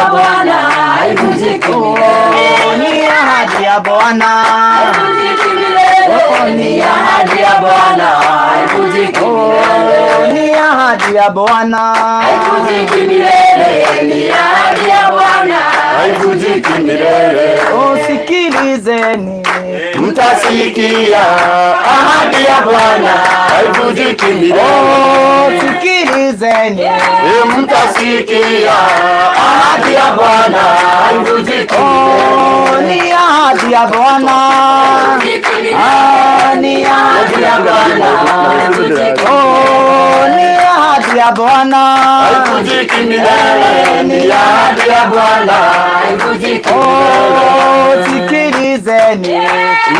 ya Bwana haivunjiki milele. Ni ahadi ya Bwana Haivunjiki milele. Ni ahadi ya Bwana haivunjiki milele. Ni ahadi ya Bwana Haivunjiki milele. Ni ahadi ya Bwana haivunjiki milele. Usikilizeni Mtasikia ahadi ya Bwana haivunjiki milele. Sikilizeni Mtasikia ahadi ya Bwana haivunjiki milele. Ni ahadi ya Bwana ni ahadi ya Bwana ni ahadi ya Bwana haivunjiki milele. Ni ahadi ya Bwana haivunjiki milele. Sikilizeni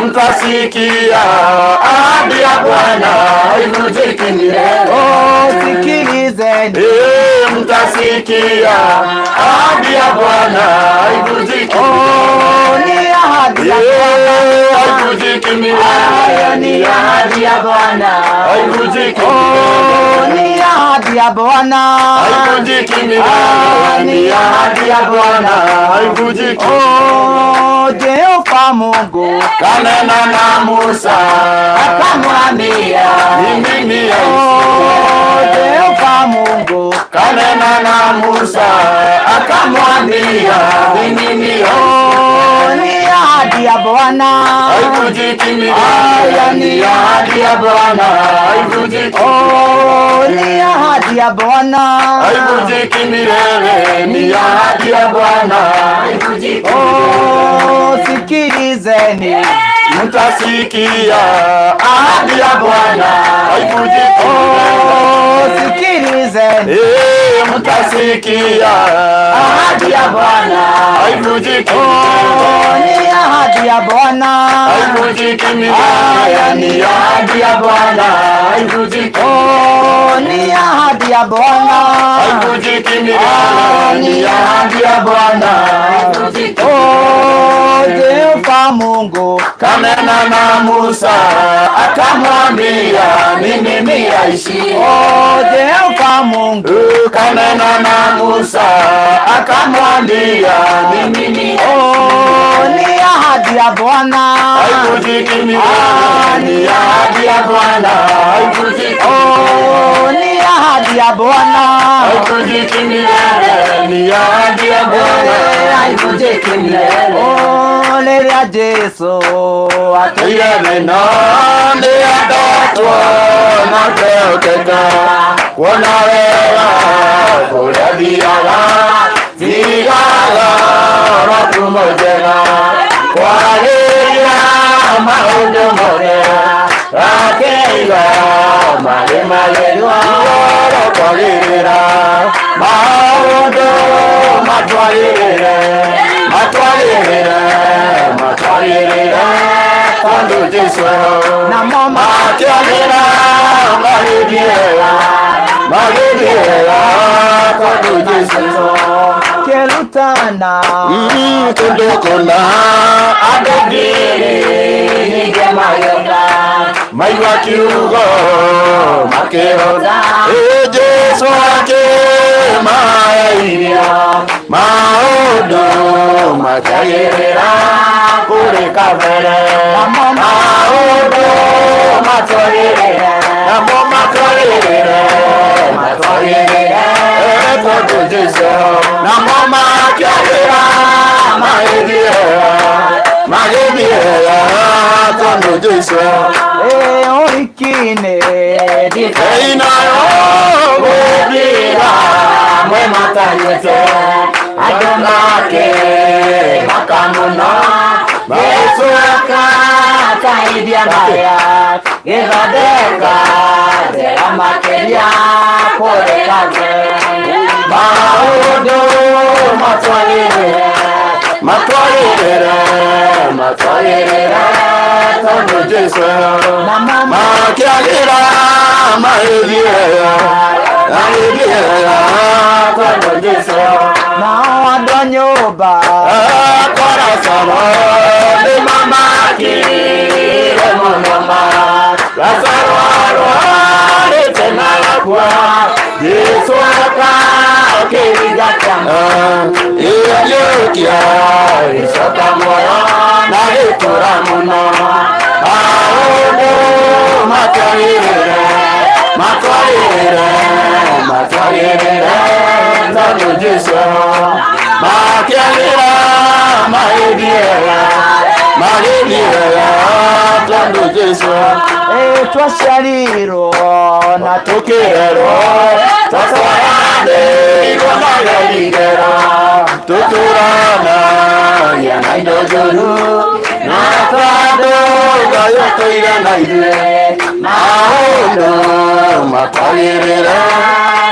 Mtasikia ahadi ya Bwana haivunjiki milele. Sikilizeni Mtasikia ahadi ya Bwana haivunjiki milele. Ni ahadi ya Bwana Haivunjiki milele. Ni ahadi ya Bwana haivunjiki milele. Ni ahadi ya Bwana haivunjiki milele. Ni ahadi ya Bwana haivunjiki Oh, Jehova Mungu kanena na Musa akamwambia ni mimi Oh, Jehova Mungu kanena na Musa akamwambia ni mimi Oh, ni ahadi ya Bwana haivunjiki milele. Ni ahadi ya Bwana haivunjiki Oh, ni ahadi ya Bwana haivunjiki milele. Ni ahadi ya Bwana Oh, sikilizeni mtasikia ahadi ya Bwana haivunjiki Oh, milele. sikilizeni Mtasikia ahadi ya Bwana haivunjiki Oh, milele. ni ahadi ya Bwana Haivunjiki milele. Ni ahadi ya Bwana haivunjiki Oh, ni ahadi ya Bwana haivunjiki milele. Ni ahadi ya Bwana Oh, Jehova Mungu kanena na Musa akamwambia ni mimi aishi. Oh, Jehova Mungu Kanena na Musa akamwambia ni mimi Oh, ni ahadi ya Bwana haivunjiki milele. Ni ahadi ya Bwana haivunjiki Oh, ni ahadi ya Bwana haivunjiki milele. Ni ahadi ya Bwana haivunjiki milele. Oh, rĩrĩa Jesu Ile neno nĩendetwo na kwĩhokeka kuona wega kũrĩa thiaga thiaga oro njega kwagĩria maũndũ mothe akĩiga marĩ magĩrĩra kwagĩrĩra maũndũ matwagĩrĩre matwagĩrĩre matwagĩrĩre tondũ Jesũ Namo makĩagĩra magĩthiĩra magĩthiĩra tondũ Jesũ kĩrutana kũndũ kũna andũ ngiri Nyingĩ magĩũka maigua kiugo makĩhota Ĩ Jesũ akĩmahe irio maũndũ makĩagĩrĩra kũrĩ kabere maũndũ matwagĩrĩre namo matwagĩrĩre matwagĩrĩre tondũ Jesũ namo makĩagĩra magĩthiĩra magĩthiĩra tondũ Jesũ ũhiki-inĩ Einayo gũthira mwe matanyĩte andũ make maka mũno Yesu akataithia maya gĩthondeka njega makĩria kũrĩ kabere maũndũ matwagĩrĩre matwagĩrĩre matwagĩrĩre tondũ Jesũ makĩagĩra magĩthiĩra magĩthiĩra tondũ Jesũ nao andũ a nyũmba kwa Lazaro nĩmamakire mũno ma Lazaro arwarĩte na agakua Jesũ akĩringa kĩama Akĩmũriũkia gĩcoka muoyo na gĩtũra mũno. Maũndũ matwagĩrĩre, matwagĩrĩre, matwagĩrĩre tondũ Jesũ makĩagĩra magĩthiĩ magĩthiĩ wega tondũ Jesũ. Twaciarirwo na Tukirerwo twatwaranĩirwo na gĩthingĩro tũtũranagia na indo njũru na tondũ Ngai ũtũire na ithuĩ maũndũ matwagĩrĩre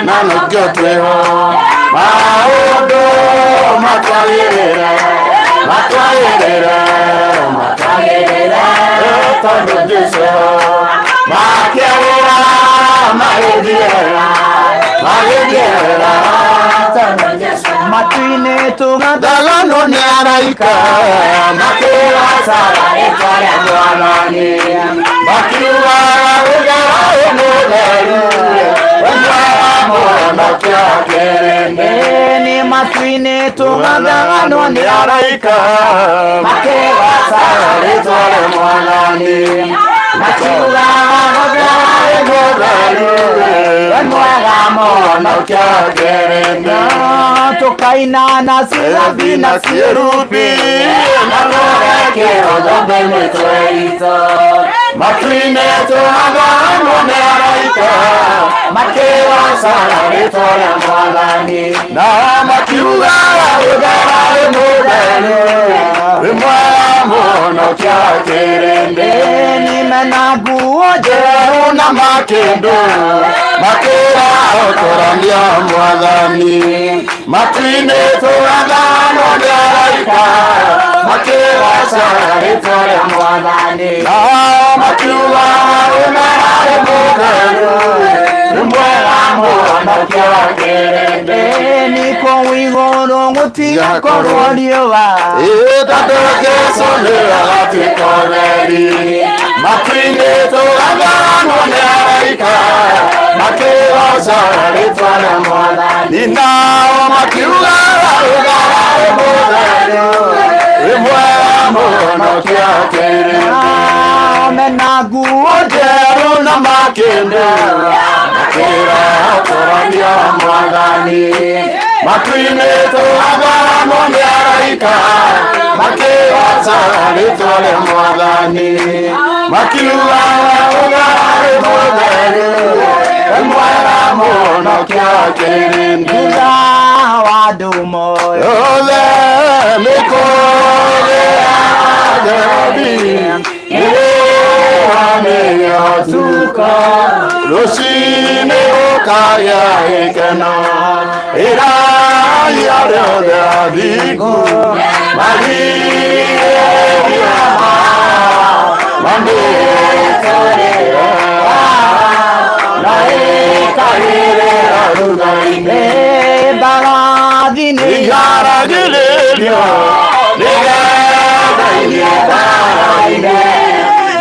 na nĩkĩo twĩho maũndũ matwagĩrĩre matwagĩrĩre matwagĩrĩre tondũ Jesũ makĩagĩra magĩthiĩ magĩthiĩ tondũ Jesũ matu-inĩ tũgatha Ndagano nĩ araika makĩgacaga rĩtwa rĩa Mwathani makiugaga ũgera wĩ mũtheru we mwega mũhonokia kĩrĩndĩ. Nĩ matu-inĩ tũgathaganwo nĩ araika makĩgacaga rĩtwa rĩa Mwathani makiugaga ũgera wĩ mũtheru we mwega mũhonokia kĩrĩndĩ. Tũkaina na Serafi na sierubi na tũgekĩrwo thũmbĩ mĩtwe itũ matu-inĩ tũhaganwo nĩ araika makĩgocaga rĩtwa rĩa Mwathani na makiugaga ũthera wĩ mũtheru wĩ mwega mũhonokia kĩrĩndĩ. Nĩ mena nguo njerũ na makĩndũ makĩrahotũrania Mwathani matu-inĩ tũrathanwo nĩ araika makĩgocaga rĩtwa rĩa Mwathani na makiugaga ũmera wĩ mũtheru nĩ mwega mũhonokia kĩrĩndĩ. Nĩ kũu igũrũ gũtigakorwo riũa Tondũ Jesũ nĩwe agatuĩka ũtheri matu-inĩ tũgathanwo nĩ araika makĩgocaga rĩtwa rĩa Mwathani nao makiugaga ũgara wĩ mũtheru wĩ mwega mũhonokia kĩrĩndĩ. Mena nguo Njerũ na makĩndũ makĩrahotũrania Mwathani matu-inĩ tũgathanwo nĩ araika makĩgocaga rĩtwa rĩa Mwathani makiugaga ũgara wĩ mũtheru wĩ mwega mũhonokia kĩrĩndĩ. Thutha wa ndumo Othe nĩ kũgĩa theri ĩrĩa nĩyotuka rũcinĩ gũkagĩa gĩkeno ĩrai arĩa othe athingu marigĩrĩria mamĩtũrĩre na ĩkagĩrĩra thutha-inĩ. Mbarathi nĩ Iharagĩrĩrio nĩgetha ithiĩ mbara-inĩ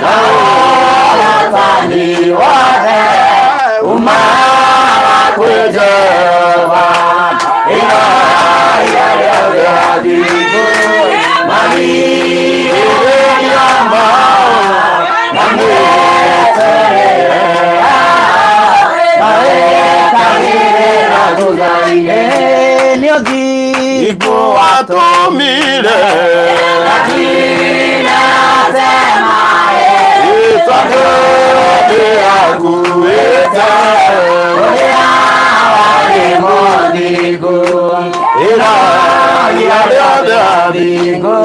na ũhootani wothe umaga kwĩ Jehova. Ĩrai arĩa othe athingu marigĩrĩria mao mamĩtũrĩre na ĩkagĩrĩra thutha-inĩ. Nĩ ũthingu Igu watũmire tondũ ndĩrakuĩte ũrĩa warĩ mũthingu ĩrai arĩa othe athingu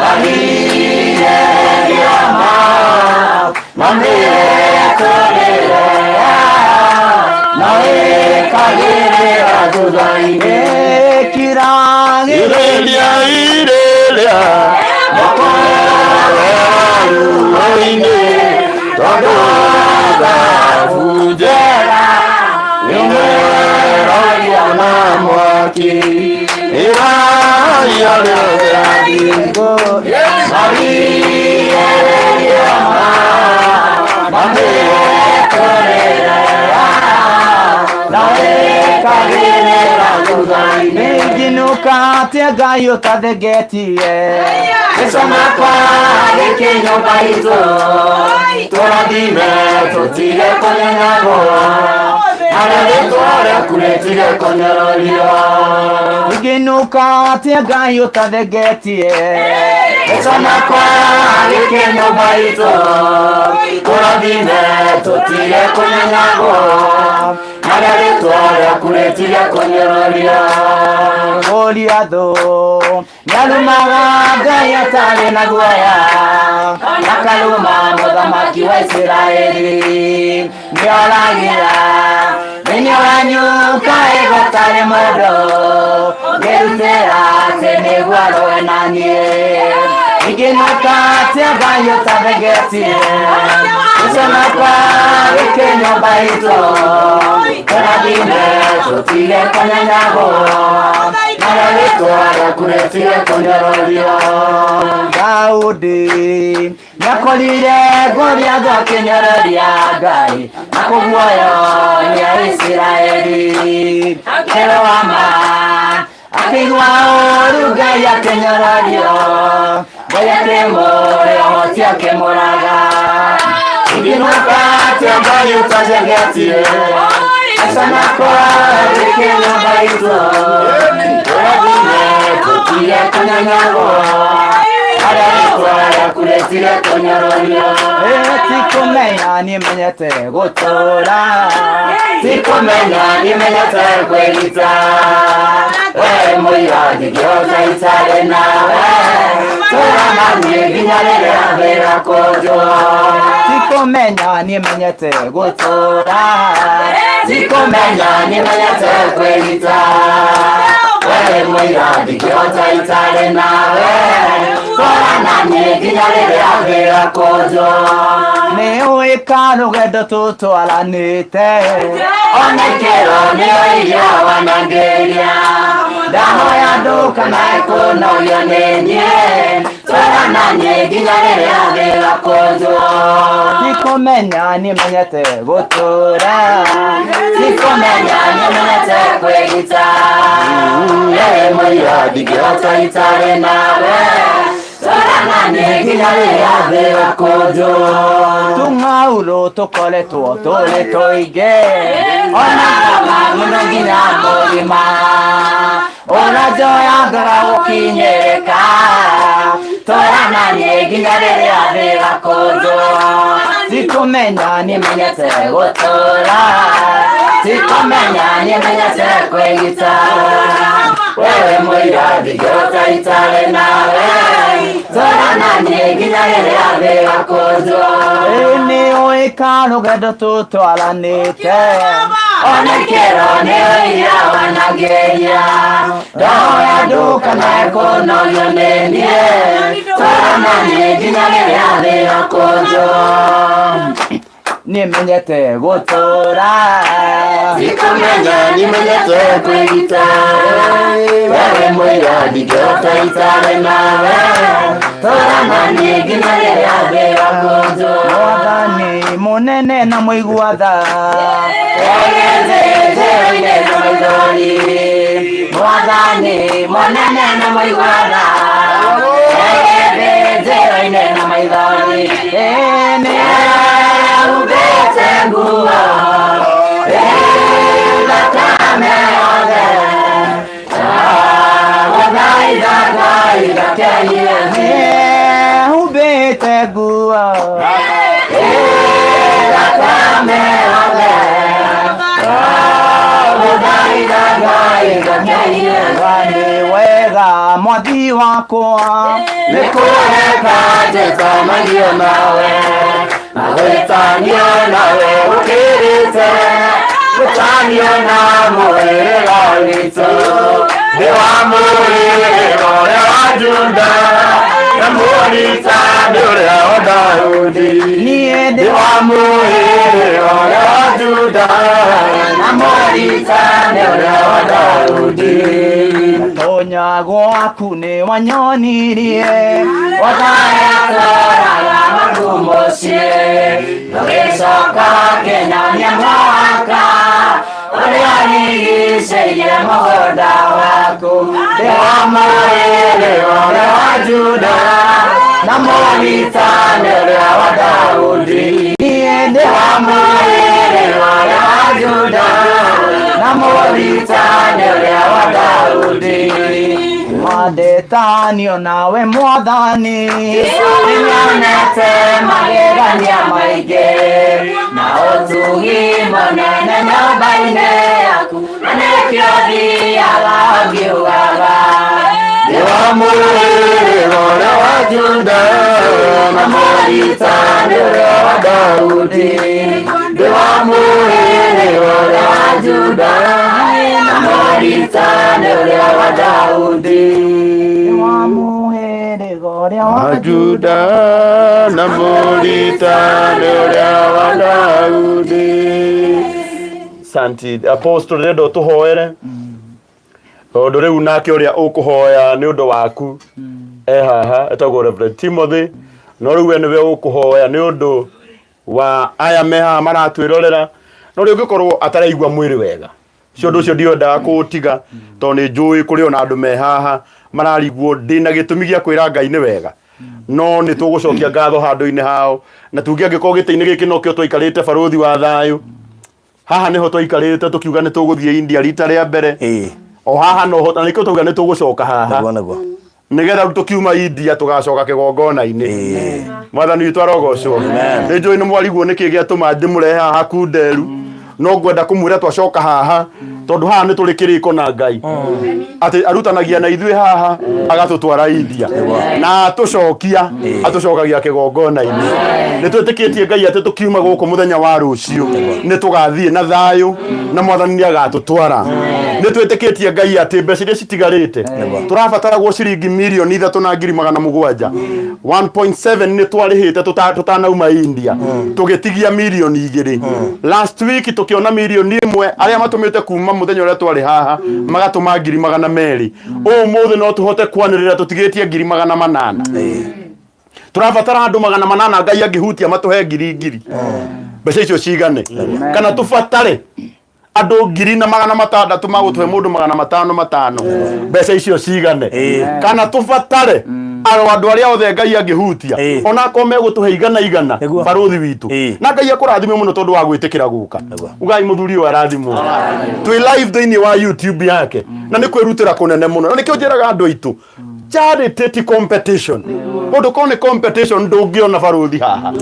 marigĩrĩria mamĩtũrĩre na ĩkagĩrĩra thutha-inĩ. Kiragĩrĩria Ireria ireria mũkorera ruo-inĩ tondũ thabu njega nĩmweragia na mwaki ĩrai arĩa othe athingu marigĩrĩria mamĩtũrĩre na ĩkagĩrĩra thutha-inĩ. Nĩ Ingĩnuka atĩa Ngai ũtathengetie? Gĩconokwa gĩkĩ nyũmba itũ, tũrathime tũtige kũnyenyagwo, harĩa rĩtwa rĩaku rĩtige kũnyororio. Ingĩnuka atĩa Ngai ũtathengetie? Gĩconokwa gĩkĩ nyũmba itũ, tũrathime tũtige kũnyenyagwo, harĩa rĩtwa rĩaku rĩtige kũnyororio. Goliathũ nĩarumaga Ngai atarĩ na guoya, akaruma mũthamaki wa Isiraeli. Nĩoragĩra thĩinĩ wanyu kaĩ gũtarĩ mũndũ ngĩrutĩra atĩ nĩguo arũe na niĩ. Ingĩnuka atĩa Ngai ũtathengetie? Gĩconokwa gĩkĩ nyũmba itũ, tũrathime tũtige kũnyenyagwo, harĩa rĩtwa rĩaku rĩtige kũnyororio. Daudi nĩakorire Goliathũ akĩnyororia Ngai na kũguoyohia Isiraeli. Akĩrũgama akĩigua ũũru Ngai akĩnyororio, Ngai akĩmũhe ũhoti akĩmũraga. Ingĩnuka atĩa Ngai ũtacengetie? Gĩconokwa gĩkĩ nyũmba itũ, tũrathime tũtige kũnyenyagwo, harĩa rĩtwa rĩaku rĩtige kũnyororio. Ti kũmenya nĩmenyete gũtũra, Ti kũmenya nĩmenyete kwĩgita, we mũira ndingĩhota itarĩ nawe, tũra na niĩ nginya rĩrĩa thĩ ĩgakũnjwo. Ti kũmenya nĩmenyete gũtũra, Ti kũmenya nĩmenyete kwĩgita, we mũira ndingĩhota itarĩ nawe, tũra na niĩ nginya rĩrĩa thĩ ĩgakũnjwo. Nĩ ũĩ karũgendo tũtwaranĩte, Ona ikĩro nĩyo iria wanangĩria, ndahoya ndũkanae kũnogio nĩ niĩ, tũra na niĩ nginya rĩrĩa thĩ ĩgakũnjwo. Ti kũmenya nĩmenyete gũtũra, Ti kũmenya nĩmenyete kwĩgita, we mũira ndingĩhota itarĩ nawe, tũra na niĩ nginya rĩrĩa thĩ ĩgakũnjwo. Tũng'aurũ tũkoretwo tũrĩ tũingĩ, ona kama mũno nginya mũrima, ona njoya ngaga gũkinyĩrĩka, Tũra na niĩ nginya rĩrĩa thĩ ĩgakũnjwo. Ti kũmenya nĩmenyete gũtũra, ti kũmenya nĩmenyete kwĩgita, wewe mũira ndingĩhota itarĩ nawe, tũra na niĩ nginya rĩrĩa thĩ ĩgakũnjwo. Nĩ ũĩ karũgendo tũtwaranĩte, Ona ikĩro nĩyo iria wanangĩria, ndahoya ndũkanae kũnogio nĩ niĩ, tũra na niĩ nginya rĩrĩa thĩ ĩgakũnjwo. Nĩmenyete gũtũra, Ti kũmenya nĩmenyete kwĩgita, wewe mũira ndingĩhota itarĩ nawe, tũra na niĩ nginya rĩrĩa thĩ ĩgakũnjwo. Mwathani mũnene na mũigua tha, Njĩra-inĩ na maithori, Mwathani mũnene na mũigua tha, njĩra-inĩ na maithori, nĩ ehumbĩte nguo thakame yothe, ndagũthaitha Ngai ngakenie. Humbĩte nguo thakame yothe, ndagũthaitha Ngai ngakenie. Nĩ wega mwathi wakwa, Nĩkũreka njĩtanagio nawe, na gwĩtanio nawe gũkĩrĩte gwĩtanio na mũhĩrĩga witũ. Ndĩ wa mũhĩrĩga ũrĩa wa Juda, na mũritani ũrĩa wa Daudi. Niĩ ndĩ wa mũhĩrĩga ũrĩa wa Juda, na mũritani ũrĩa wa Daudi. Tonya gwaku nĩ wanyonirie, Watayatoraga maku mũciĩ, tũgĩcoka kĩnyonia mwaka ũrĩa rigicĩirie mũgũnda waku. Ndĩ wa mũhĩrĩga ũrĩa wa Juda na mũritani ũrĩa wa Daudi. Niĩ ndĩ Wa mũhĩrĩga ũrĩa wa Juda na mũritani ũrĩa wa Daudi. Wandetanio nawe mwathani. Nĩnyonete magegania maingĩ na ũtugi mũnene nyũmba-inĩ yaku, na nĩkĩo thiaga ngiugaga Ndĩ wa mũhĩrĩga ũrĩa wa Juda na mũritani ũrĩa wa Daudi. Ndĩ wa mũhĩrĩga ũrĩa wa Juda na mũritani ũrĩa wa Daudi. Ndĩ wa mũhĩrĩga ũrĩa wa Wa Juda na mũritani ũrĩa wa Daudi. Santi apostle ndĩrenda ũtũhoere tondũ rĩu nake ũrĩa ũkũhoya nĩ ũndũ waku e haha etagwo Reverend Timothy no rĩu we nĩwe ũkũhoya nĩ ũndũ wa aya me haha maratwĩrorera no rĩu ũngĩkorwo ataraigua mwĩrĩ wega cio ũndũ ũcio ndiendaga kũũtiga tondũ nĩ njũĩ kũrĩ ona andũ me haha mararigwo ndĩna gĩtũmi gĩa kwĩra Ngai nĩ wega no nĩ tũgũcokia ngatho handũ-inĩ hao na tuge angĩkorwo gĩtĩ-inĩ gĩkĩ nokĩo twaikarĩte barũthi wa thayũ haha nĩho twaikarĩte tũkiuga nĩ tũgũthiĩ India rita rĩa mbere Ĩĩ. o haha noho na nĩkĩo twauga nĩ tũgũcoka haha Nĩguo nĩguo. nĩgetha rĩu tũkiuma India tũgacoka kĩgongona-inĩ mwathani witũ arogocwo nĩ njũĩ nĩ mwarigwo nĩkĩ gĩatũma ndĩmũrehe haha kunderu no ngwenda kũmwĩra twacoka haha tondũ haha nĩ tũrĩ kĩrĩko na Ngai atĩ arutanagia na ithuĩ haha agatũtwara India na atũcokia atũcokagia kĩgongona-inĩ nĩ twĩtĩkĩtie Ngai atĩ tũkiuma gũkũ mũthenya wa rũciũ nĩ tũgathiĩ na thayũ na mwathani nĩ agatũtwara nĩ twĩtĩkĩtie Ngai atĩ mbeca iria citigarĩte tũrabataragwo ciringi mirioni 3,700,000 1.7 nĩ twarĩhĩte tũtanauma India tũgĩtigia mirioni 2 last week tũkĩona mirioni 1 arĩa matũmĩte kuma mũthenya ũrĩa twarĩ haha magatũma 200,000 ũmũthĩ no tũhote kwanĩrĩra tũtigĩtie 800,000 tũrabatara andũ 800 Ngai angĩhutia matũhe ngiri ngiri mbeca icio cigane kana tũbatare andũ 1,600 magũtũhe mũndũ 500 500 mbeca icio cigane kana tũbatare aro andũ arĩa othe Ngai angĩhutia Ĩĩ. ona akorwo megũtũhe igana igana Nĩguo. barũthi witũ Ĩĩ. na Ngai akũrathime mũno tondũ wa gwĩtĩkĩra gũka Nĩguo. ugai mũthuri ũyũ arathimwo twĩ live thĩinĩ wa YouTube yake na nĩ kwĩrutĩra kũnene mũno na nĩkĩo njĩraga andũ aitũ charity ti competition ũndũ korwo nĩ competition ndũngĩona barũthi haha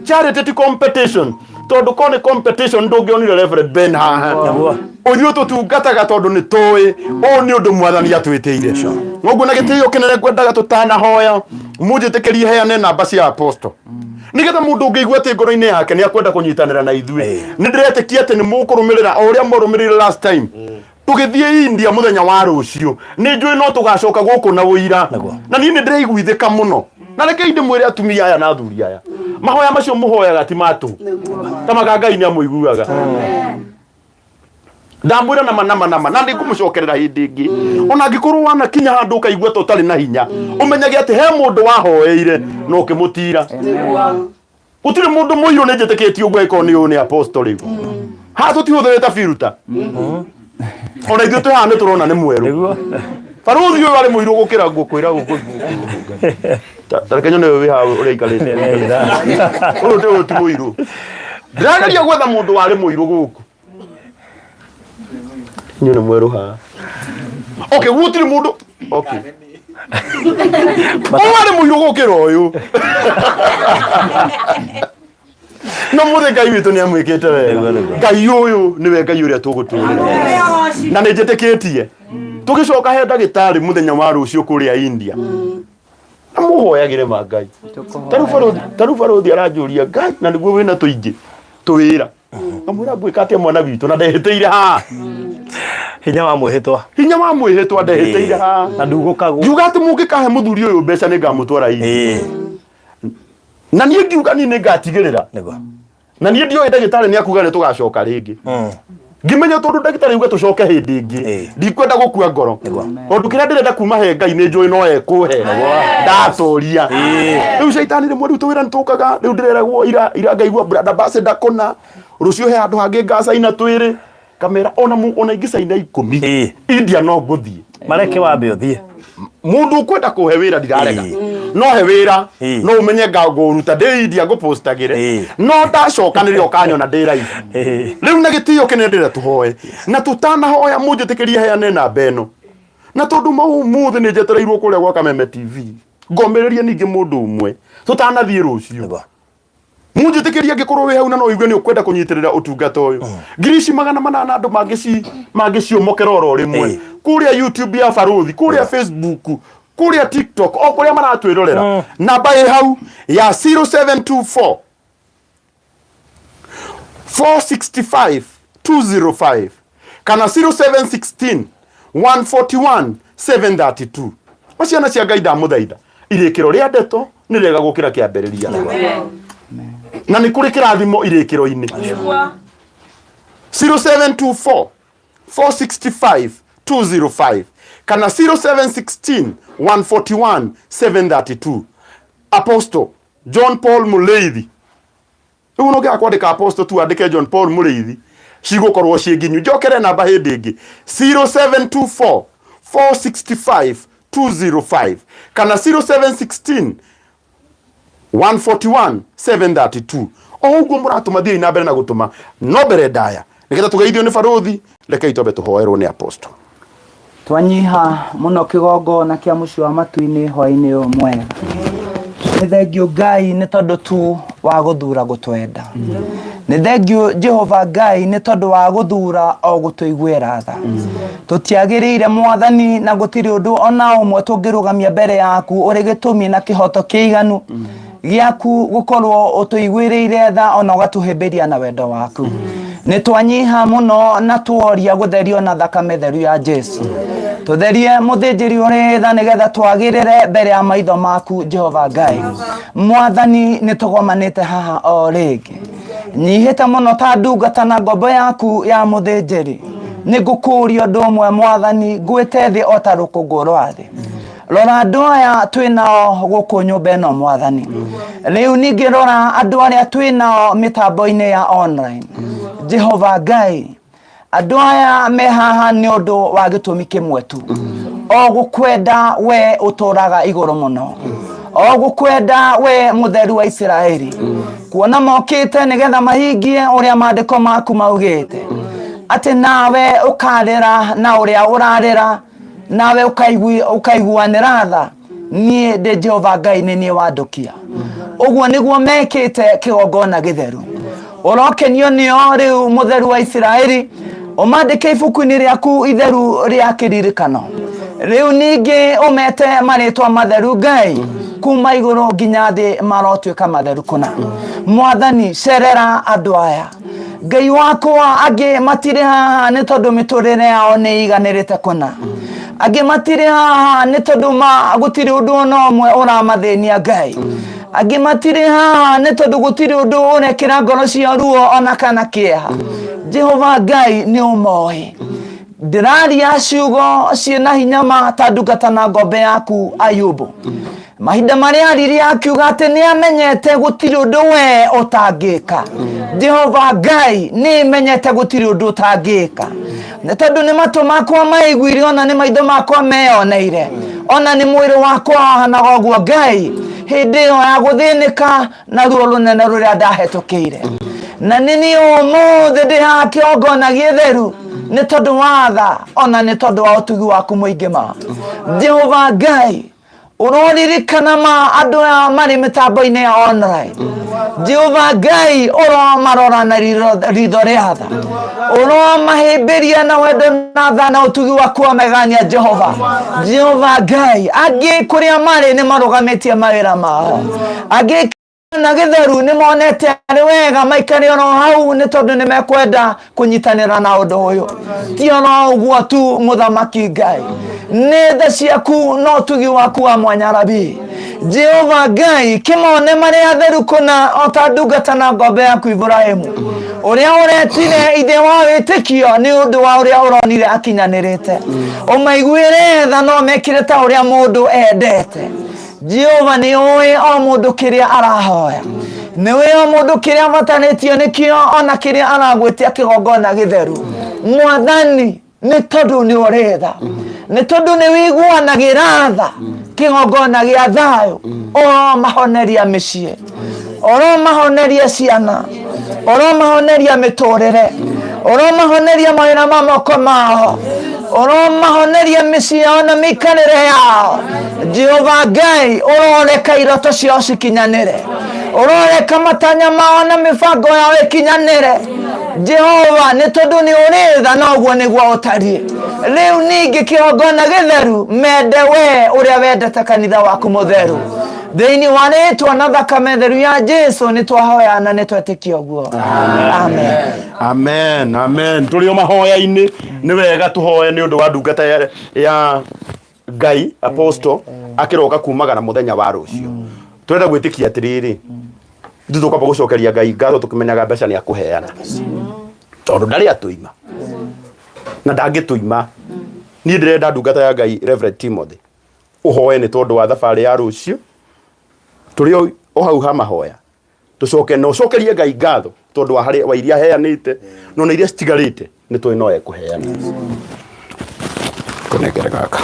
charity ti competition tondũ korwo nĩ competition ndũngĩonire Reverend Ben haha Nĩguo. ũthiũ tũtungataga tondũ nĩ tũĩ ũũ nĩ ũndũ mwathani atwĩtĩire noguo na gĩtĩo kĩnene ngwendaga tũtanahoya mũnjĩtĩkĩrie heane namba cia apostle nĩgetha mũndũ ũngĩigua atĩ ngoro-inĩ yake nĩ akwenda kũnyitanĩra na ithuĩ nĩ ndĩretĩkia atĩ nĩ mũkũrũmĩrĩra o ũrĩa mwarũmĩrĩire last time tũgĩthiĩ India mũthenya wa rũciũ nĩ njũĩ no tũgacoka gũkũ na ũira Nĩguo. na niĩ nĩ ndĩraiguithĩka mũno na rekei ndĩmwĩre atumia aya na athuri aya mahoya macio mũhoyaga ti ma tũhũ ta maka Ngai nĩ amũiguaga ndamwĩra nama nama nama na nĩngũmũcokerera hĩndĩ ĩngĩ ona angĩkorwo wanakinya handũ ũkaigua ta ũtarĩ na hinya ũmenyage atĩ he mũndũ wahoeire na ũkĩmũtira gũtirĩ mũndũ mũirũ nĩ njĩtĩkĩtie ũguo angĩkorwo nĩ ũyũ nĩ apostle rĩu haha tũtihũthĩrĩte filter ona ithuĩ twĩ haha nĩ tũrona nĩ mwerũ Nĩguo. barũthi ũyũ arĩ mũirũ gũkĩra ngũkwĩra gũkũ ta reke nyone ũyũ wĩ haha ũrĩa aikarĩte ũyũ ũyũ ti mũirũ ndĩrageria gwetha mũndũ warĩ mũirũ gũkũ inyuĩ nĩ mwerũ haha okay gũtirĩ mũndũ okay ũyũ arĩ mũirũ gũkĩra ũyũ no mũthĩ Ngai witũ nĩ amwĩkĩte wega Nĩguo, nĩguo. Ngai ũyũ nĩwe Ngai ũrĩa tũgũtũrĩra na nĩ njĩtĩkĩtie tũgĩcoka he ndagĩtarĩ mũthenya wa rũciũ kũrĩa India na mũhoyagĩre ma Ngai tarĩu barũthi aranjũria Ngai na nĩguo wĩna tũingĩ tũwĩra ngamwĩra ngwĩka atĩa mwana witũ na ndehĩtĩire haha Hinya wa mwĩhĩtwa. hinya wa mwĩhĩtwa ndehĩtĩire haha Na ndugũkagwo. ngiuga atĩ mũngĩkahe mũthuri ũyũ mbeca nĩ ngamũtwara India Ĩĩ. na niĩ ngiuga niĩ nĩ ngatigĩrĩra Nĩguo. na niĩ ndioĩ ndagĩtarĩ nĩ akuga nĩ tũgacoka rĩngĩ ngĩmenya tondũ ndagĩtarĩ auga tũcoke hĩndĩ ĩngĩ Ĩĩ. ndikwenda gũkua ngoro Nĩguo. tondũ kĩrĩa ndĩrenda kuma he Ngai nĩ njũĩ no ekũhe ndatoria rĩu caitani rĩmwe rĩu tũwĩra nĩ tũkaga rĩu ndĩreragwo ira ira ngaigua brand ambassador kũna rũciũ he handũ hangĩ ngacaina twĩrĩ kamera ona ona ingĩcaina 10 Ĩĩ. India no ngũthiĩ Mareke wambe ũthiĩ. Mundu ukwenda kuhe wira ndirarega. No he wira no umenye ngũruta ndĩ India ngũpostagĩre no ndacoka nĩrĩo ũkanyona ndĩ live. Rĩu na gĩtĩo kĩnene ndĩrenda tũhoe na tũtanahoya mũnjĩtĩkĩrie heane namba ĩno na tondũ mau ũmũthĩ nĩ njetereirwo kũrĩa gwa Kameme TV ngomĩrĩrie ningĩ mũndũ ũmwe tũtanathiĩ rũciũ. Munjĩtĩkĩrie angĩkorwo wĩ hau na no ũigue nĩ ũkwenda kũnyitĩrĩra ũtungata ũyũ, ngiri ici 800 andũ mangĩciũmokera oro rĩmwe kũrĩa YouTube ya Barũthi, kũrĩa Facebook, kũrĩa TikTok, o kũrĩa maratwĩrorera, namba ĩ hau ya 0724 465 205 kana 0716 141 732. O ciana cia Ngai, ndamũthaitha, irĩkĩro rĩa ndeto nĩ rĩega gũkĩra kĩambĩrĩria na nĩ kũrĩ kĩrathimo irĩkĩro-inĩ. 0724 465 205 kana 0716 141 732. Apostle John Paul Mureithi. Rĩu no ngĩaga kwandĩka Apostle tu, andĩke John Paul Mũrĩithi, cigũkorwo ciĩ nginyu. Njokere namba hĩndĩ ĩngĩ, 0724 465 205 kana 0716 141 732. O ũguo mũratũma, thiĩi na mbere na gũtũma, no mbere ndaya nĩgetha tũgeithio nĩ barũthi, rekei twambe tũhoerwo nĩ Apostle. Twanyiha mũno kĩgongona kĩa mũciĩ wa matu-inĩ hwaĩ-inĩ ũyũ mwega. Nĩ thengiũ Ngai nĩ tondũ tu wa gũthura gũtwenda. Nĩ thengiũ Jehova Ngai nĩ tondũ wa gũthura o gũtũiguĩra tha. Tũtiagĩrĩire Mwathani, na gũtirĩ ũndũ ona ũmwe tũngĩrũgamia mbere yaku ũrĩ gĩtũmi na kĩhoto kĩiganu gĩaku gũkorwo ũtũiguĩrĩire tha ona ũgatũhĩmbĩria na wendo waku. Nĩ twanyiha mũno na tuoria gũtherio na thakame theru ya Jesu. Tũtherie, mũthĩnjĩri ũrĩ tha, nĩgetha twagĩrĩre mbere ya maitho maku, Jehova Ngai. Mwathani, nĩ tũgomanĩte haha o rĩngĩ. Nyihĩte mũno ta ndungata na ngombo yaku ya mũthĩnjĩri. Nĩ ngũkũũria ũndũ ũmwe, Mwathani, ngwĩte thĩ o ta rũkũngũ rwa thĩ. Rora andũ aya twĩ nao gũkũ nyũmba ĩno, Mwathani. Rĩu ningĩ rora andũ arĩa twĩ nao mĩtambo-inĩ ya online. Jehova Ngai, andũ aya me haha nĩ ũndũ wa gĩtũmi kĩmwe tu, o gũkwenda we ũtũraga igũrũ mũno, o gũkwenda we Mũtheru wa Isiraeli, kuona mokĩte nĩgetha mahingie ũrĩa maandĩko maku maugĩte, atĩ nawe ũkarĩra na ũrĩa ũrarĩra, nawe ũkaiguanĩra tha. Niĩ ndĩ Jehova Ngai, nĩ niĩ wandũkia. Ũguo nĩguo mekĩte kĩgongona gĩtheru. Ũrokenio nĩo rĩu, Mũtheru wa Isiraeli, ũmandĩke ibuku-inĩ rĩaku itheru rĩa kĩririkano. Rĩu ningĩ ũmete marĩtwa matheru, Ngai, kuma igũrũ nginya thĩ marotuĩka matheru kũna. Mwathani, cerera andũ aya, Ngai wakwa. Angĩ matirĩ haha nĩ tondũ mĩtũrĩre yao nĩ iganĩrĩte kũna. Angĩ matirĩ haha nĩ tondũ ma gũtirĩ ũndũ ona ũmwe ũramathĩnia, Ngai. Angĩ matirĩ haha nĩ tondũ gũtirĩ ũndũ ũrekĩra ngoro ciao ruo ona kana kĩeha. Jehova Ngai, nĩ ũmoĩ. Ndĩraria ciugo ciĩna hinya ma ta ndungata na ngombe yaku Ayubu, mahinda marĩa aririe akiuga atĩ nĩ amenyete gũtirĩ ũndũ we ũtangĩka. Jehova Ngai, nĩ menyete gũtirĩ ũndũ ũtangĩka, nĩ tondũ nĩ matũ makwa maiguire, ona nĩ maitho makwa meyoneire, ona nĩ mwĩrĩ wakwa wahanaga ũguo, Ngai, hĩndĩ ĩyo ya gũthĩnĩka na ruo rũnene rũrĩa ndahetũkĩire. Na nĩ niĩ ũmũthĩ ndĩ haha kĩgongona gĩtheru nĩ tondũ wa tha ona nĩ tondũ wa ũtugi waku mũingĩ ma. Jehova Ngai, ũroririkana ma andũ aya marĩ mĩtambo-inĩ ya online. Jehova Ngai, ũromarora na ritho rĩa tha, ũromahĩmbĩria na wendo na tha na ũtugi waku wa magegania. Jehova, Jehova Ngai, angĩ kũrĩa marĩ nĩ marũgamĩtie mawĩra mao. Angĩ na gĩtheru nĩ monete arĩ wega maikare oro hau nĩ tondũ nĩ mekwenda kũnyitanĩra na ũndũ ũyũ. Ti oro ũguo tu, Mũthamaki Ngai, nĩ tha ciaku na ũtugi waku wa mwanya. Rabi Jehova Ngai, kĩmone marĩ atheru kũna o ta ndungata na ngombe yaku Iburahĩmu, ũrĩa ũretire ithe wa wĩtĩkio nĩ ũndũ wa ũrĩa ũronire akinyanĩrĩte. Ũmaiguĩre tha no mekĩre ta ũrĩa mũndũ endete. Jehova, nĩ ũĩ o mũndũ kĩrĩa arahoya, nĩ ũĩ o mũndũ kĩrĩa abatarĩtio nĩkĩo ona kĩrĩa aragwĩtia kĩgongona gĩtheru. Mwathani, nĩ tondũ nĩ ũrĩ tha. Nĩ tondũ nĩ wĩiguanagĩra tha kĩgongona gĩa thayũ, ũromahoneria mĩciĩ, ũromahoneria ciana, ũromahoneria mĩtũrĩre, ũromahoneria mawĩra ma moko mao, ũromahoneria mĩciĩ yao na mĩikarĩre yao. Jehova Ngai, ũroreka iroto ciao cikinyanĩre, ũroreka matanya mao na mĩbango yao ĩkinyanĩre. Jehova, nĩ tondũ nĩ ũrĩ tha na ũguo nĩguo ũtariĩ. Rĩu ningĩ kĩgongona gĩtheru mende we ũrĩa wendete kanitha waku mũtheru. Thĩinĩ wa rĩtwa na thakame theru ya Jesu nĩ twahoya na nĩ twetĩkia ũguo. Amen. Amen, amen. Tũrĩ o mahoya-inĩ, nĩ wega tũhoe nĩ ũndũ wa ndungata ya Ngai apostle akĩroka kumagara mũthenya wa rũciũ. Tũrenda gwĩtĩkia atĩrĩrĩ, ithuĩ tũkwamba gũcokeria Ngai ngatho tũkĩmenyaga mbeca nĩ akũheana, tondũ ndarĩ atũima na ndangĩtũima. Niĩ ndĩrenda ndungata ya Ngai Reverend Timothy ũhoe nĩ tondũ wa thabarĩ ya rũciũ. Tũrĩ o hau ha mahoya, tũcoke na ũcokerie Ngai ngatho tondũ wa harĩa wa iria aheanĩte, no na iria citigarĩte nĩ tũĩ no ekũheana. Kũnengere gaka.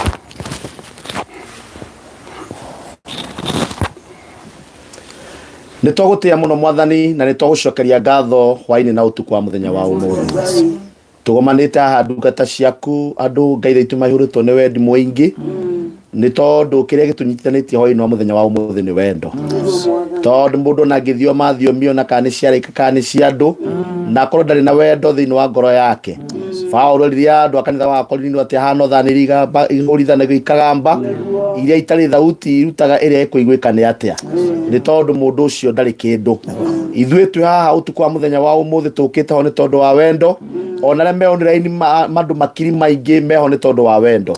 Nĩ twagũtĩa mũno Mwathani, na nĩ twagũcokeria ngatho hwainĩ na ũtukũ wa mũthenya wa ũmũthĩ. Tũgomanĩte haha ndungata ciaku, andũ Ngai thaitu maihũrĩtwo nĩ wendi mũingĩ, nĩ tondũ kĩrĩa gĩtũnyitithanĩtie hwainĩ wa mũthenya wa ũmũthĩ nĩ wendo. Tondũ mũndũ ona angĩthioma thiomi ona kana nĩ cia araika kana nĩ cia andũ, na akorwo ndarĩ na wendo thĩinĩ wa ngoro yake. Paulo erire andũ a kanitha wa Korinitho atĩ ahana thani iria ihũrithanagio ikagamba, iria itarĩ thauti irutaga ĩrĩa ĩkũiguĩka nĩ atĩa, nĩ tondũ mũndũ ũcio ndarĩ kĩndũ. Ithuĩ twĩ haha ũtukũ wa mũthenya wa ũmũthĩ tũkĩte ho nĩ tondũ wa wendo, ona arĩa me online mandũ makiri maingĩ meho nĩ tondũ wa wendo.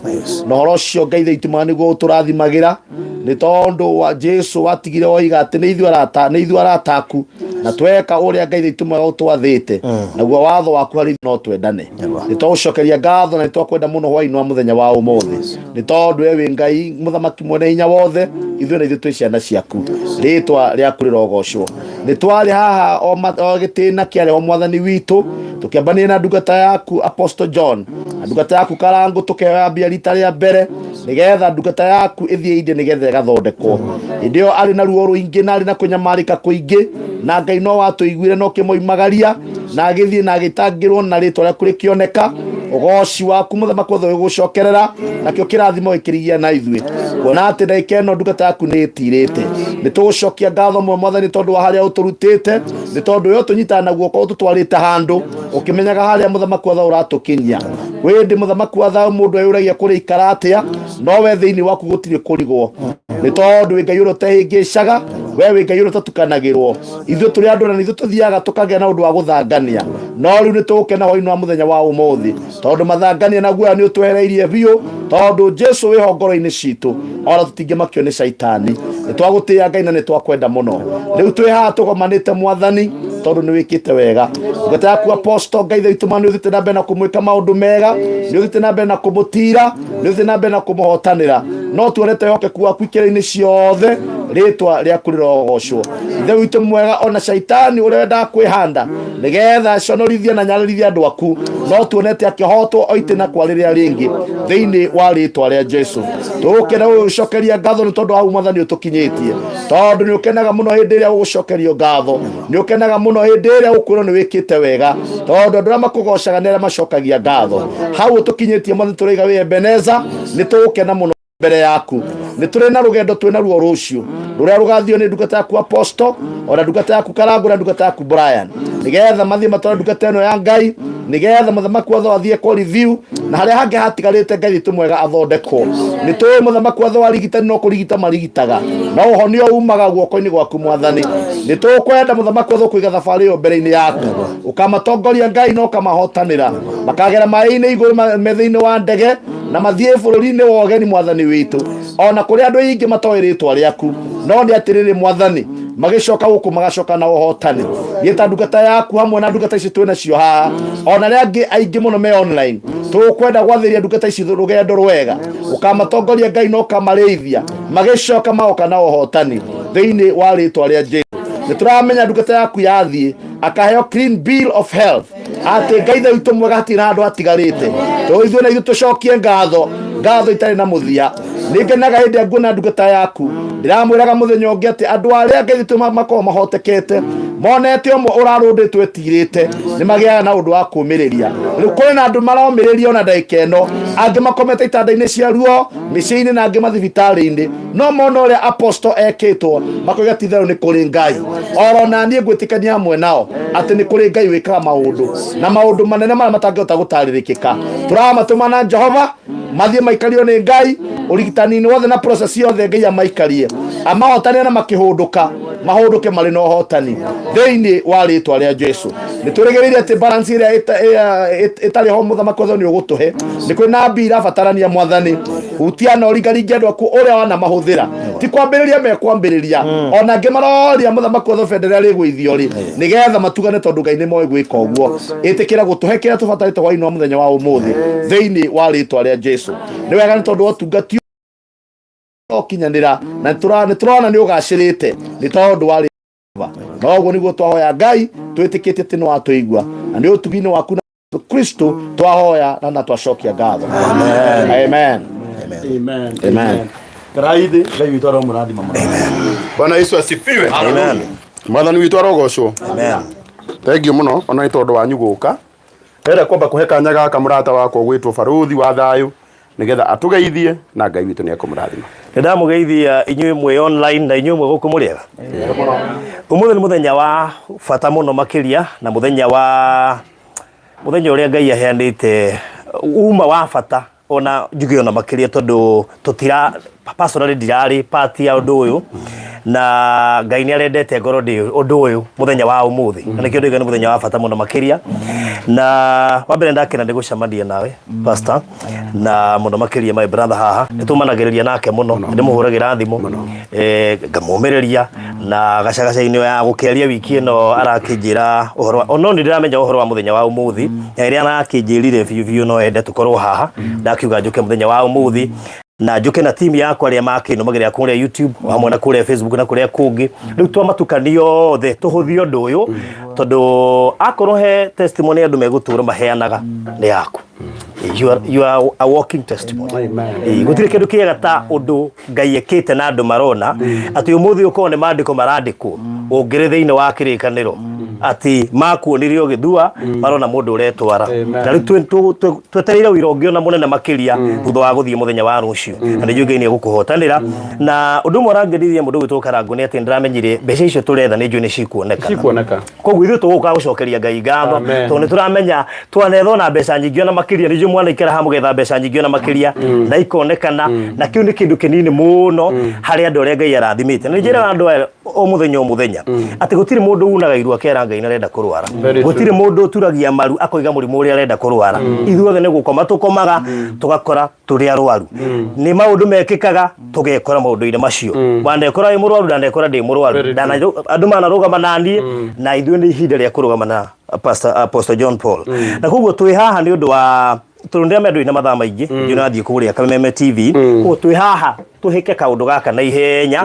Na ũhoro ũcio Ngai thaitu mwega nĩguo ũtũrathimagĩra, nĩ tondũ wa Jesu watigire oiga atĩ nĩ ithuĩ arata, nĩ ithuĩ arata aku, na tweka ũrĩa Ngai thaitu mwega ũtwathĩte, naguo watho waku harĩ ithuĩ no twendane. Nĩ twagũcokeria ngatho na nĩ twakwenda mũno hwainĩ wa mũthenya wa ũmũthĩ, nĩ tondũ we wĩ Ngai mũthamaki mwene hinya wothe, ithuĩ na ithuĩ twĩ ciana ciaku. Rĩtwa rĩaku rĩrogocwo. Nĩ twarĩ haha o gĩtĩna kĩarĩ ho Mwathani witũ, tũkĩambanĩria na ndungata yaku Apostle John na ndungata yaku Karangũ, tũkĩoya mbia rita rĩa mbere nĩgetha ndungata yaku ĩthiĩ India nĩgetha ĩgathondekwo. Hĩndĩ ĩyo arĩ na ruo rũingĩ na arĩ na kũnyamarĩka kũingĩ, na Ngai no watũiguire na ũkĩmoimagaria, na agĩthiĩ na agĩtangĩrwo na rĩtwa rĩaku rĩkĩoneka. Ũgoci waku mũthamaki wothe ũgũcokerera, nakĩo kĩrathimo gĩkĩrigia na ithuĩ, kuona atĩ ndagĩka ĩno ndungata yaku nĩ ĩtirĩte. Nĩ tũgũcokia ngatho mũno Mwathani tondũ wa harĩa ũtũrutĩte, nĩ tondũ we ũtũnyitaga na guoko ũtũtwarĩte handũ ũkĩmenyaga harĩa mũthamaki wa thayũ ũratũkinyia. Wĩndĩ mũthamaki wa thayũ mũndũ eyũragia kũrĩ ikara atĩa, no we thĩinĩ waku gũtirĩ kũrigwo, nĩ tondũ wĩ Ngai ũrĩa ũtehĩngĩcaga, we wĩ Ngai ũrĩa ũtatukanagĩrwo. Ithuĩ tũrĩ andũ na nĩ ithuĩ tũthiaga tũkagĩa na ũndũ wa gũthangania, no rĩu nĩ tũgũkena hwainĩ wa mũthenya wa ũmũthĩ, tondũ mathangania na guoya nĩ ũtwehereirie biũ, tondũ Jesu wĩho ngoro-inĩ citũ, ona tũtingĩmakio nĩ caitani. Nĩ twagũtĩĩa Ngai na nĩ twakwenda mũno. Rĩu twĩ haha tũgomanĩte Mwathani, tondũ nĩ wĩkĩte wega. Ndungata yaku Apostle Ngai thaitu ma nĩ ũthiĩte na mbere na kũmwĩka maũndũ mega, nĩ ũthiĩte na mbere na kũmũtira, nĩ ũthiĩte na mbere na kũmũhotanĩra. No tuonete wĩhokeku waku ikĩra-inĩ ciothe, rĩtwa rĩaku rĩrogocwo. Ithe witũ mwega, ona caitani ũrĩa wendaga kwĩhanda nĩgetha aconorithie na nyararithie andũ aku, no tuonete akĩhotwo o itĩna kwa rĩrĩa rĩngĩ thĩinĩ wa rĩtwa rĩa Jesu. Tũgũkena gũgũcokeria ngatho nĩ tondũ wa hau Mwathani ũtũkinyĩtie, tondũ nĩ ũkenaga mũno hĩndĩ ĩrĩa ũgũcokerio ngatho, nĩ ũkenaga mũno hĩndĩ ĩrĩa ũkwĩrwo nĩ wĩkĩte wega, tondũ andũ arĩa makũgocaga nĩ arĩa macokagia ngatho. Hau ũtũkinyĩtie Mwathani tũraiga wĩ Ebeneza, nĩ tũgũkena mũno mbere yaku. Nĩ tũrĩ na rũgendo twĩ naruo rũciũ rũrĩa rũgathio nĩ ndungata yaku Apostle, ona ndungata yaku Karangũ na ndungata yaku Brian, nĩgetha mathiĩ matware ndungata ĩno ya Ngai, nĩgetha mũthamaki watho athiĩ kwa review, na harĩa hangĩ hatigarĩte Ngai witũ mwega athondekwo. Nĩ tũĩ mũthamaki watho wa rigitani no kũrigita marigitaga, no ũhonio umaga guoko-inĩ gwaku Mwathani. Nĩ tũkwenda mũthamaki watho kũiga thabarĩ ĩyo mbere-inĩ yaku, ũkamatongoria Ngai na ũkamahotanĩra, makagera maĩ-inĩ igũrũ me thĩinĩ wa ndege, na mathiĩ bũrũri-inĩ wa ũgeni Mwathani witũ, ona kũrĩa andũ aingĩ matoĩ rĩtwa rĩaku. No nĩ atĩrĩrĩ Mwathani, magĩcoka gũkũ magacoka na ũhotani. Niĩ ta ndungata yaku hamwe na ndungata ici twĩ nacio haha, ona arĩa angĩ aingĩ mũno me online, tũkwenda gwathĩria ndungata ici rũgendo rwega, ũkamatongoria Ngai na ũkamarĩithia, magĩcoka magoka na ũhotani thĩinĩ wa rĩtwa rĩa Jesu. Nĩ tũramenya ndungata yaku yathiĩ akaheo clean bill of health. Atĩ Ngai Ithe witũ mwega hatirĩ na handũ hatigarĩte. Tũithuĩ na ithuĩ tũcokie ngatho, ngatho itarĩ na mũthia. Nĩ ngenaga hĩndĩ ĩrĩa nguona ndungata yaku. Ndĩramwĩraga mũthenya ũngĩ atĩ andũ arĩa Ngai witũ makoragwo mahotekete monete ũmwe ũrarũndĩtwo etirĩte nĩ magĩaga na ũndũ wa kũũmĩrĩria. Rĩu kũrĩ na andũ maromĩrĩria ona ndagĩka ĩno, angĩ makomete itanda-inĩ cia ruo mĩciĩ-inĩ na angĩ mathibitarĩ-inĩ, no mona ũrĩa apostle ekĩtwo makoiga ti itherũ nĩ kũrĩ Ngai. Oro na niĩ ngwĩtĩkania hamwe nao atĩ nĩ kũrĩ Ngai wĩkaga maũndũ na maũndũ manene marĩa matangĩhota gũtarĩrĩkĩka. Tũramatũma na Jehova mathiĩ maikario nĩ Ngai ũrigitani-inĩ wothe na process yothe Ngai amaikarie amahotanie na makĩhũndũka mahũndũke marĩ na ũhotani thĩinĩ wa rĩtwa rĩa Jesu. Nĩ twĩrĩgĩrĩire atĩ balance ĩrĩa ĩtarĩ ho mũthamaki wothe nĩ ũgũtũhe. Nĩ kwĩ na mbia irabatarania mwathani, hutia na ũringaringe andũ aku ũrĩa wanamahũthĩra, ti kwambĩrĩria mekwambĩrĩria, ona angĩ maroria mũthamaki wothe bendera rĩgũithio rĩ nĩgetha matugane, tondũ Ngai nĩ moĩ gwĩka ũguo. Ĩtĩkĩra gũtũhe kĩrĩa tũbatarĩte hwaĩ-inĩ wa mũthenya wa ũmũthĩ thĩinĩ wa rĩtwa rĩa Jesu. Nĩ wega nĩ tondũ wa ũtungati ũkinyanĩra na nĩ tũrona nĩ ũgacĩrĩte nĩ tondũ wa Jehova. Na ũguo nĩguo twahoya Ngai twĩtĩkĩtie atĩ nĩ watũigua na nĩ ũtugi-inĩ waku na Yesu Kristo twahoya na twacokia ngatho. Amen. Amen. Amen. Amen. Karaithi Ngai witũ aromũrathima mũno. Bwana Yesu asifiwe. Amen. Mwathani witũ arogocwo. Amen. Thank you mũno ona nĩ tondũ wanyu gũka. Ndĩrenda kwamba kũhe kanya gaka mũrata wakwa ũgwĩtwo Barũthi wa Thayũ nĩgetha atũgeithie na Ngai witũ nĩ ekũmũrathima. Nĩ ndamũgeithia inyuĩ mwĩ online na inyuĩ mwĩ gũkũ mũrĩ ega. Ũmũthĩ nĩ mũthenya wa bata mũno makĩria na mũthenya wa mũthenya ũrĩa Ngai aheanĩte uma wa bata ona njuge ona makĩria tondũ tũtira personally ndirarĩ part ya ũndũ ũyũ na Ngai nĩ arendete ngorwo ndĩ ũndũ ũyũ mũthenya wa ũmũthĩ na nĩkĩo ndauga nĩ mũthenya wa bata mũno makĩria na wa mbere ndakena nĩ gũcemania nawe pastor na mũno makĩria my brother haha nĩ tũmanagĩrĩria nake mũno nĩ ndĩmũhũragĩra thimũ ngamũmĩrĩria na gacagaca-inĩ ya gũkĩaria wiki ĩno arakĩnjĩra ũhoro wa no nĩ ndĩramenya ũhoro wa mũthenya wa ũmũthĩ na ĩrĩa arakĩnjĩrire biũ biũ no ende tũkorwo haha ndakiuga njũke mũthenya wa ũmũthĩ na njũke na timu yakwa arĩa makĩnũmagĩrĩra kũrĩa YouTube hamwe na kũrĩa Facebook na kũrĩa kũngĩ rĩu twamatukania othe tũhũthie ũndũ ũyũ tondũ akorwo he testimony andũ megũtũra maheanaga nĩ yaku. You are a walking testimony. Ĩĩ, gũtirĩ kĩndũ kĩega ta ũndũ Ngai ekĩte na andũ marona atĩ ũmũthĩ ũkorwo nĩ mandĩko marandĩkwo ũngĩrĩ thĩinĩ wa kĩrĩkanĩro atĩ makuonire ũgĩthua marona mũndũ ũretwara na rĩu twetereire ũira ũngĩ ona mũnene makĩria thutha wa gũthiĩ mũthenya wa rũciũ na nĩ njũĩ Ngai nĩ egũkũhotanĩra na ũndũ ũmwe ũrangenirie mũndũ ũgwĩtwo Karangũ nĩ atĩ nĩndĩramenyire mbeca icio tũretha nĩ njũĩ nĩ cikuoneka Cikuoneka. Koguo ithuĩ tũgũka gũcokeria Ngai ngatho Amen. tondũ nĩ tũramenya twanetha ona mbeca nyingĩ ona makĩria nĩ njũĩ mwanaikara haha mũgetha mbeca nyingĩ ona makĩria na ikonekana na kĩu nĩ kĩndũ kĩnini mũno harĩ andũ arĩa Ngai arathimĩte na nĩ njĩraga andũ aya o mũthenya o mũthenya atĩ gũtirĩ mũndũ unaga iru akera Ngai nĩ arenda kũrwara. Very true. Gũtirĩ mũndũ ũturagia maru akoiga mũrimũ ũrĩa arenda kũrwara. Ithuothe nĩ gũkoma tũkomaga tũgakora tũrĩ arwaru. Nĩ maũndũ mekĩkaga tũgekora maũndũ-inĩ macio. Wanekora wĩ mũrwaru ndanekora ndĩ mũrwaru. Very true. Andũ manarũgama na niĩ na ithuĩ nĩ ihinda rĩa kũrũgama na Pastor Apostle John Paul. Na koguo twĩ haha nĩ ũndũ wa tondũ ndĩramenya ndũrĩ na mathaa maingĩ mm. ũrathiĩ kũrĩa Kameme TV koguo twĩ haha tũhĩke kaũndũ gaka na ihenya.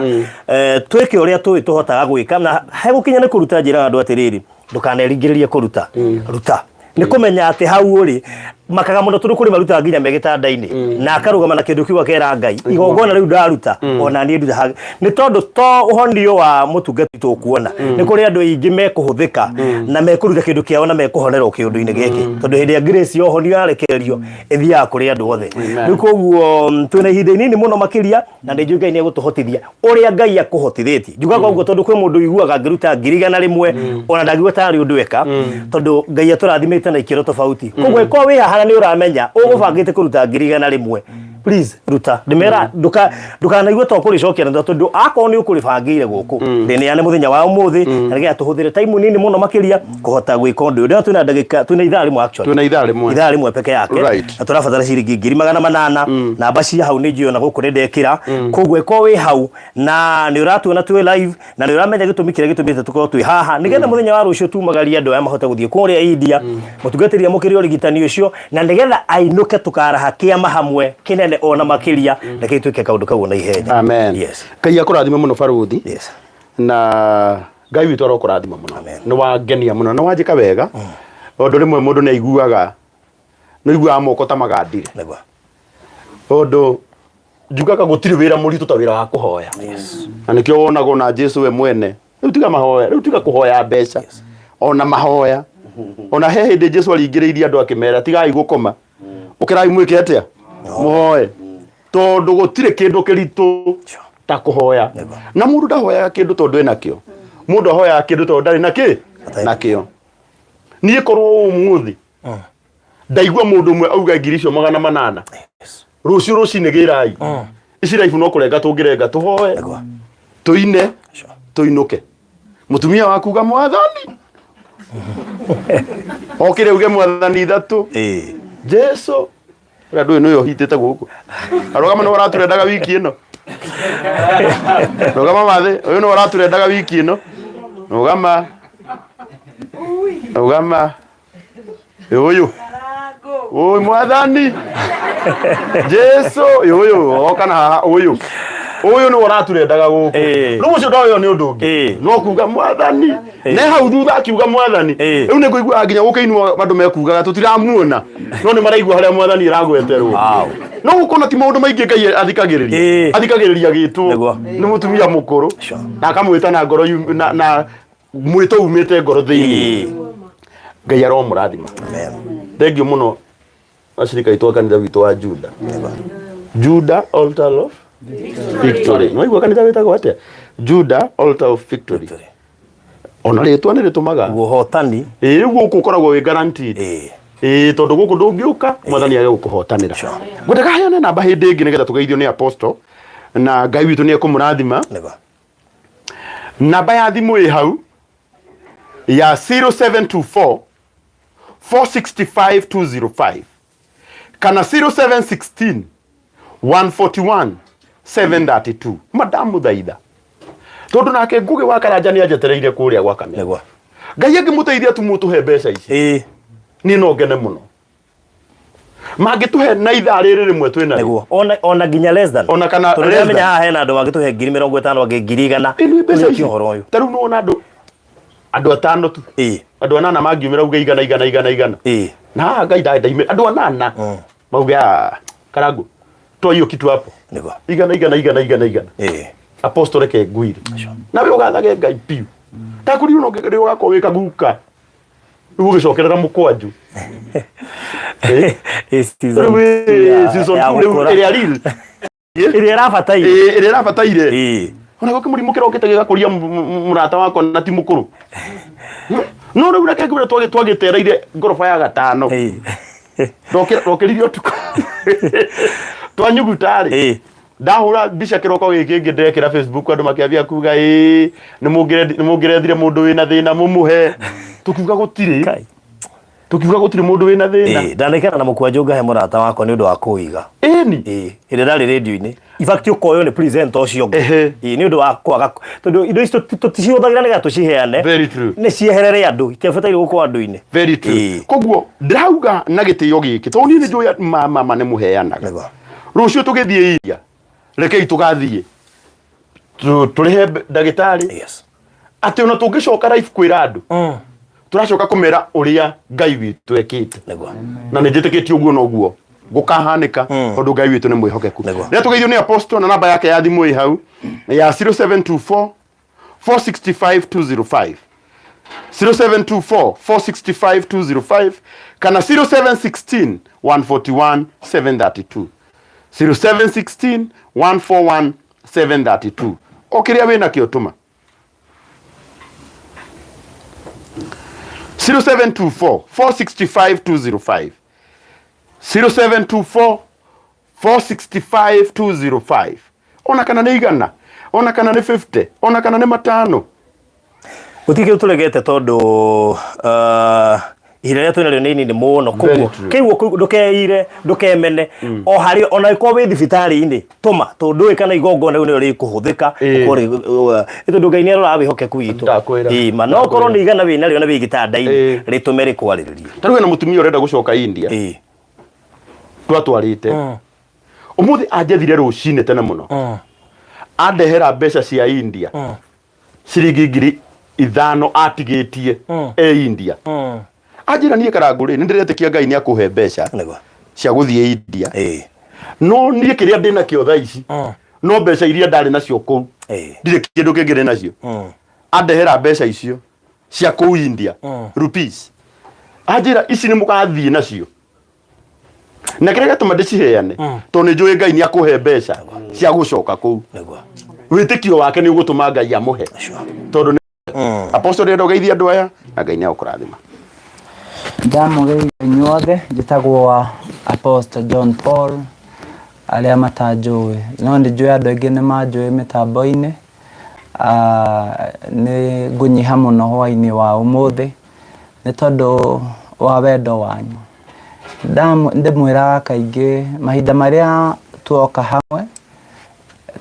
Twĩke ũrĩa tũĩ tũhotaga gwĩka na hegũkinya nĩ kũruta njĩraga andũ atĩrĩrĩ ndũkaneringĩrĩrie kũruta ruta nĩ kũmenya atĩ hau ũrĩ makaga mũno tondũ kũrĩ marutaga nginya me gĩtanda-inĩ na akarũgama na kĩndũ kĩu akera Ngai igongona rĩu ndaruta ona niĩ nduta nĩ tondũ to ũhonio wa mũtungati tũkuona nĩ kũrĩ andũ aingĩ mekũhũthĩka na mekũruta kĩndũ kĩao na mekũhonerwo kĩũndũ-inĩ gĩkĩ tondũ hĩndĩ ya grace ya ũhonio yarekererio ĩthiaga kũrĩ andũ othe. Rĩu koguo twĩna ihinda inini mũno makĩria na nĩ njũĩ Ngai nĩ egũtũhotithia ũrĩa Ngai akũhotithĩtie. Njugaga ũguo tondũ kwĩ mũndũ ũiguaga angĩruta 100,000 ona ndangiuga tarĩ ũndũ eka tondũ Ngai atũrathimĩte na ikĩro tofauti. Koguo ĩkorwo wĩ haha na nĩ ũramenya ũgũbangĩte kũruta 100,000, please ruta. Ndĩmera ndũkanaigue ta ũkũrĩcokia na thutha tondũ akorwo nĩ ũkũrĩbangĩire gũkũ rĩneane mũthenya wa ũmũthĩ na nĩgetha tũhũthĩre time nini mũno makĩria kũhota gwĩka ũndũ ũyũ. Ndĩrona twĩna ndagĩka twĩna ithaa rĩmwe actually. Twĩna ithaa rĩmwe. Ithaa rĩmwe peke yake. Na tũrabatara ciringi 800,000. Namba cia hau nĩ njũĩ ona gũkũ nĩ ndekĩra. Koguo ĩkorwo wĩ hau na nĩ ũratuona twĩ live na nĩ ũramenya gĩtũmi kĩrĩa gĩtũmĩte tũkorwo twĩ haha nĩgetha mũthenya wa rũciũ tumagarie andũ aya mahote gũthiĩ kũrĩa India mũtungatĩri amũkĩre ũrigitani ũcio na nĩgetha ainũke tũkaraha kĩama hamwe kĩnene ona makĩria. Rekei twĩke kaũndũ kau na ihenya. Amen. Yes. Ngai akũrathime mũno barũthi. Yes. Na Ngai witũ arokũrathima mũno. Amen. Nĩ wangenia mũno, nĩ wanjĩka wega. Tondũ rĩmwe mũndũ nĩ aiguaga nĩ aiguaga moko ta magandire. Nĩguo. Tondũ njugaga gũtirĩ wĩra mũritũ ta wĩra wa kũhoya. Na nĩkĩo wonaga ona Jesu we mwene rĩu tiga mahoya rĩu tiga kũhoya mbeca ona mahoya ona he hĩndĩ Jesu aringĩrĩirie andũ akĩmera tigai gũkoma ũkĩrai mwĩke atĩa mũhoe tondũ gũtirĩ kĩndũ kĩritũ ta kũhoya na mũndũ ndahoyaga kĩndũ tondũ enakĩo mũndũ ahoyaga kĩndũ tondũ ndarĩ na kĩ nakĩo niĩ korwo ũmũthĩ ndaigua mũndũ ũmwe auga ngiri icio 800 rũciũ rũcinĩ gĩrai ici raibu no kũrenga tũngĩrenga tũhoe tũine tũinũke mũtumia waku uga mwathani okĩre uge mwathani ithatũ Ĩĩ. jesu ũrĩa ndũĩ nĩwe ũhitĩte gũkũ arũgama nĩwe ũratũrendaga wiki ĩno rũgama mathĩ ũyũ nĩwe ũratũrendaga wiki ĩno rũgama rũgama ũyũ ũyũ mwathani jesu ũyũ oka na haha ũyũ ũyũ nĩwe ũratũrendaga gũkũ Ĩĩ. rĩu ũcio ndoyo nĩ ũndũ ũngĩ Ĩĩ. no kuga mwathani ne hau thutha akiuga mwathani Ĩĩ. rĩu nĩ ngũiguaga nginya gũkĩinwo andũ mekugaga tũtiramuona no nĩ maraigua harĩa mwathani ĩragweterwo Wow. no gũkona ti maũndũ maingĩ ngai athikagĩrĩria Ĩĩ. athikagĩrĩria gĩtwo Nĩguo. nĩ mũtumia mũkũrũ na akamwĩta na ngoro yum- na, na mwĩto umĩte ngoro thĩinĩ Ĩĩ. ngai aromũrathima Amen. thengiũ mũno acirika aitũ a kanitha witũ wa Juda Juda altar of victory no igua kanitha wĩtagwo atĩa Juda altar of victory ona rĩtwa nĩ rĩtũmaga Ũhotani. ĩĩ rĩu gũkũ ũkoragwo wĩ guaranteed Ĩĩ. ĩĩ tondũ gũkũ ndũngĩũka mwathani age gũkũhotanĩra ngwendaga heane namba hĩndĩ ĩngĩ nĩgetha tũgeithio nĩ apostle na ngai witũ nĩ ekũmũrathima Nĩguo. namba ya thimũ ĩ hau ya 0724 465 205 kana 0716 141 732 madamuthaitha tondu nake ngugi wa karanja nĩ anjetereire kũrĩa gwa kamera Nĩguo. ngai angĩmũteithia tu mũtũhe mbeca ici Ĩĩ. niĩ no ngene mũno mangĩtũhe na ithaa rĩrĩ rĩmwe twĩ narĩo Nĩguo. Ona ona nginya less than. Ona kana Tondũ less than. ndĩramenya haha hena andũ mangĩtũhe ngiri 50 angĩ ngiri 100. Ĩ nĩ mbeca Ũyũ ici ti ũhoro ũyũ. ta rĩu nĩwona andũ andũ atano tu Ĩĩ. andũ anana mangiumĩra uge igana igana igana igana Ĩĩ. na haha ngai ndaime andũ anana mauge "Ah, karangu toa hiyo kitu hapo Nĩguo. igana igana igana igana igana Ĩĩ. apostle reke nguire nawe ũgathage ngai piu ndakũrirwo no rĩrĩa ũgakorwo wĩ kaguka rĩu ũgĩcokerera mũkwanju Eh? Ĩ season rĩu ĩ, two ya- season ya two rĩu gũkũra. ĩrĩa real Ĩrĩa ĩrabataire. Ĩ, ĩrĩa ĩrabataire Ĩĩ. ona gũkĩ mũrimũ kĩrokĩte gĩgakũria mũrata wakwa na ti mũkũrũ no rĩu reke ngwĩre twagĩtereire ngoroba ya gatano Ĩĩ. Ndokĩririe ũtukũ twanyuguta rĩ Ĩĩ. ndahũra mbica kĩroko gĩkĩ ngĩ ndekĩra facebook andũ makĩambia kuga ĩĩ nĩ mũngĩrethire mũndũ wĩna thĩna mũmũhe tũkiuga gũtirĩ Kai. tũkiuga gũtirĩ mũndũ wĩna thĩna Ĩĩ, ndanaikara na mũkwanjũ ngahe mũrata wakwa nĩ ũndũ wa kũiga. ĩni Ĩĩ, ĩrĩa ndarĩ radio-inĩ. In fact ũkoywo nĩ presenter ũcio ũngĩ. Ehe. Ĩĩ, nĩ ũndũ wa kwaga tondũ indo ici tũticihũthagĩra nĩgetha tũciheane. Very true. Nĩ cieherere andũ, itiabataire gũkorwo andũ-inĩ. Very true. Ĩĩ. Koguo ndĩrauga na gĩtĩo gĩkĩ tondũ niĩ nĩ njũĩ mama ma nĩ mũheanaga. Nĩguo. Rũciũ tũgĩthiĩ iria rekei tũgathiĩ tũrĩhe ndagĩtarĩ Yes. atĩ ona tũngĩcoka live kwĩra andũ tũracoka kũmera ũrĩa Ngai witũ ekĩte Nĩguo. na nĩ njĩtĩkĩtie ũguo noguo gũkahanĩka tondũ Ngai witũ nĩ mwĩhokeku. Nĩguo. Rĩrĩa tũgeithio nĩ apostle na namba yake ya thimũ ĩ hau ya 0724 465 205 0724 465 205 kana 0716 141 732 0716 141 732 o kĩrĩa wĩ nakĩo tũma 0724 465 205 0724 465 205 ona kana nĩ igana ona kana nĩ 50 ona kana nĩ matano Gũtirĩ kĩndũ tũregete tondũ ihinda rĩrĩa twĩnarĩo nĩ inini mũno Very koguo true. kĩu ndũkeire ndũkemene o harĩ ona ĩkorwo wĩ thibitarĩ-inĩ tũma tondũ ndũĩ kana igongona rĩu nĩrĩo rĩkũhũthĩka Ĩĩ. ũkorwo rĩ- tondũ Ngai nĩ aroraga wĩhokeku witũ Ndakwĩra. Ĩĩ, ma no ũkorwo nĩ igana wĩnarĩo na wĩ gĩtanda-inĩ Ĩĩ. rĩtũme rĩkwarĩrĩrie ta rĩu hena mũtumia ũrenda gũcoka India Ĩĩ. twatwarĩte ũmũthĩ anjethire rũcinĩ tene mũno andehera mbeca cia India ciringi 5,000 atigĩtie e India. Anjĩra niĩ Karangũ rĩ, nĩ ndĩretĩkia Ngai nĩ akũhe mbeca Nĩguo. cia gũthiĩ India. Ĩĩ. No niĩ kĩrĩa ndĩ nakĩo thaa ici no mbeca iria ndarĩ nacio kũu, Ĩĩ. ndirĩ kĩndũ kĩngĩ ndĩ nacio. Andehera mbeca icio cia kũu India, rupees, anjĩra ici nĩ mũgathiĩ nacio, na kĩrĩa gĩatũma ndĩciheane tondũ nĩ njũĩ Ngai nĩ akũhe mbeca cia gũcoka kũu. Nĩguo. Wĩtĩkio wake nĩ ũgũtũma Ngai amũhe, tondũ nĩ apostle rĩenda ũgeithia andũ aya na Ngai nĩ agũkũrathima. Ndamũgeithia inyuothe, njĩtagwo Apostle John Paul, arĩa matanjũĩ, no nĩ njũĩ andũ aingĩ nĩ manjũĩ mĩtambo-inĩ. Nĩ ngũnyiha mũno hwaĩ-inĩ wa ũmũthĩ nĩ tondũ wa wendo wanyu. Ndĩmwĩraga kaingĩ mahinda marĩa tuoka hamwe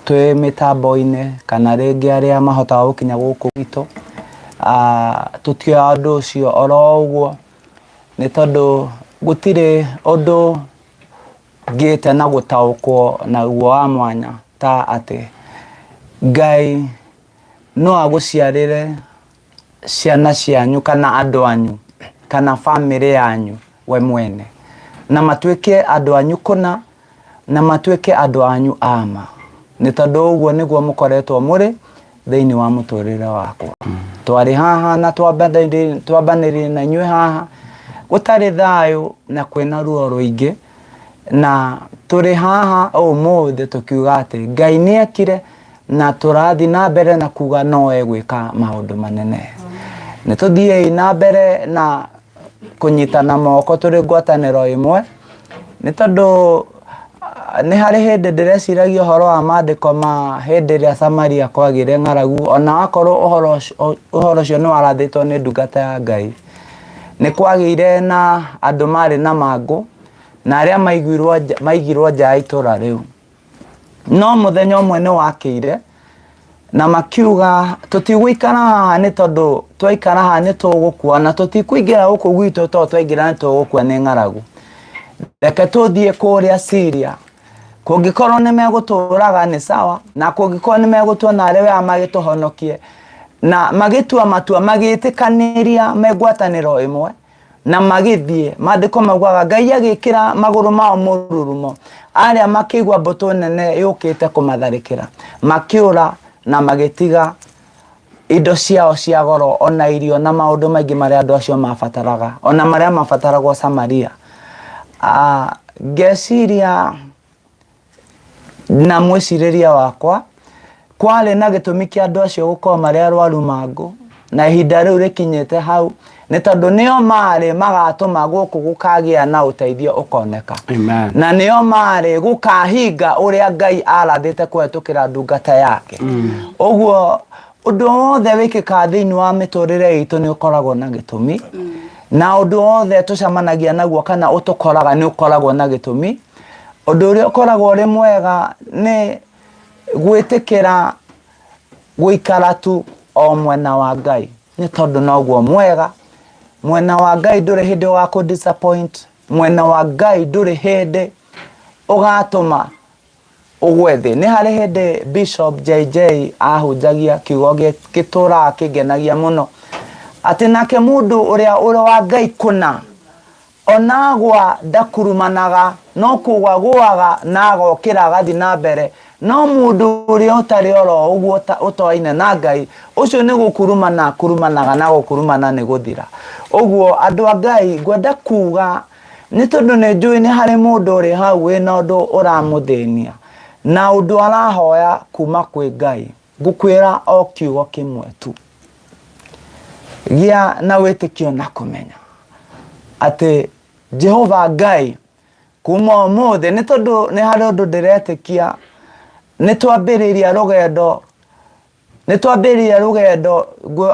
twĩ mĩtambo-inĩ kana rĩngĩ arĩa mahotaga gũkinya gũkũ gwitũ, tũtioyaga ũndũ ũcio oro ũguo, nĩ tondũ gũtirĩ ũndũ ngĩte na gũtaũkwo naguo wa mwanya ta atĩ Ngai no agũciarĩre ciana cianyu kana andũ anyu kana bamĩrĩ yanyu we mwene, na matuĩke andũ anyu kũna, na matuĩke andũ anyu a ma, nĩ tondũ ũguo nĩguo mũkoretwo mũrĩ thĩinĩ wa mũtũrĩre wakwa. Twarĩ haha na twambanĩrire na inyuĩ haha gũtarĩ thayũ na kwĩna ruo rũingĩ, na tũrĩ haha ũmũthĩ tũkiuga atĩ Ngai nĩ ekire, na tũrathiĩ na mbere na kuga no egwĩka maũndũ manene. Nĩ tũthiĩi na mbere na kũnyitana moko tũrĩ ngwatanĩro ĩmwe, nĩ tondũ nĩ harĩ hĩndĩ ndĩreciragia ũhoro wa maandĩko ma hĩndĩ ĩrĩa Samaria kwagĩire ng'aragu, ona akorwo ũhoro ũcio nĩ warathĩtwo nĩ ndungata ya Ngai. Nĩ kwagĩire na andũ marĩ na mangũ, na arĩa maigirwo nja ya itũra rĩu. No mũthenya ũmwe nĩ wakĩire na makiuga, tũtigũikara haha nĩ tondũ twaikara haha nĩ tũgũkua, na tũtikũingĩra gũkũ gwitũ tondũ twaingĩra nĩ tũgũkua nĩ ng'aragu. Reke tũthiĩ kũrĩa Syria, kũngĩkorwo nĩ megũtũraga nĩ sawa, na kũngĩkorwo nĩ megũtuona arĩ wega magĩtũhonokie. Na magĩtua matua, magĩtĩkanĩria me ngwatanĩro ĩmwe na magĩthiĩ. Maandĩko maugaga Ngai agĩkĩra magũrũ mao mũrurumo, arĩa makĩigua mbũtũ nene yũkĩte kũmatharĩkĩra, makĩũra na magĩtiga indo ciao cia goro, ona irio na maũndũ maingĩ marĩa andũ acio mabataraga, ona marĩa mabataragwo Samaria. Ngeciria na mwĩcirĩrie wakwa, kwarĩ na gĩtũmi kĩa andũ acio gũkorwo marĩ arwaru mangũ, na ihinda rĩu rĩkinyĩte hau, nĩ tondũ nĩo marĩ magatũma gũkũ gũkagĩa na ũteithio ũkoneka. Amen. Na nĩo marĩ gũkahinga ũrĩa Ngai arathĩte kũhetũkĩra ndungata yake. Ũguo ũndũ wothe wĩkĩkaga thĩinĩ wa mĩtũrĩre itũ nĩ ũkoragwo na gĩtũmi, na ũndũ wothe tũcemanagia naguo kana ũtũkoraga nĩ ũkoragwo na gĩtũmi. Ũndũ ũrĩa ũkoragwo ũrĩ mwega nĩ gwĩtĩkĩra gũikara tu o mwena wa Ngai, nĩ tondũ noguo mwega. Mwena wa Ngai ndũrĩ hĩndĩ ũgakũ disappoint, mwena wa Ngai ndũrĩ hĩndĩ ũgatũma ũgwe thĩ. Nĩ harĩ hĩndĩ Bishop JJ ahunjagia kiugo gĩtũraga kĩngenagia mũno, atĩ nake mũndũ ũrĩa ũrĩ wa Ngai kũna, ona agwa ndakurumanaga, no kũgwa agũaga na agokĩra agathiĩ na mbere. No mũndũ ũrĩa ũtarĩ oro ũguo ũtoaine na Ngai, ũcio nĩ gũkurumana akurumanaga, na gũkurumana nĩ gũthira. Ũguo andũ a Ngai, ngwenda kuga nĩ tondũ nĩ njũĩ nĩ harĩ mũndũ ũrĩ hau wĩna ũndũ ũramũthĩnia na ũndũ arahoya kuma kwĩ Ngai, ngũkwĩra o kiugo kĩmwe tu, gĩa na wĩtĩkio na kũmenya atĩ Jehova Ngai kuma ũmũthĩ, nĩ tondũ nĩ harĩ ũndũ ndĩretĩkia, nĩ twambĩrĩria rũgendo, nĩ twambĩrĩria rũgendo,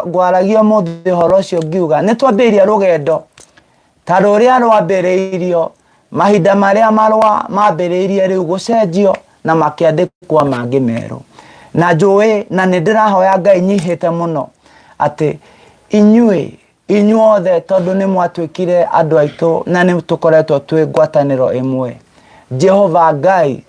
ngwaragia ũmũthĩ ũhoro ũcio ngiuga nĩ twambĩrĩria rũgendo ta rũrĩa rwambĩrĩirio mahinda marĩa marũa mambĩrĩirie rĩu gũcenjio na makĩandĩkwo mangĩ merũ. Na njũĩ na nĩ ndĩrahoya Ngai nyihĩte mũno atĩ inyuĩ inyuothe, tondũ nĩ mwatuĩkire andũ aitũ na nĩ tũkoretwo twĩ ngwatanĩro ĩmwe, Jehova Ngai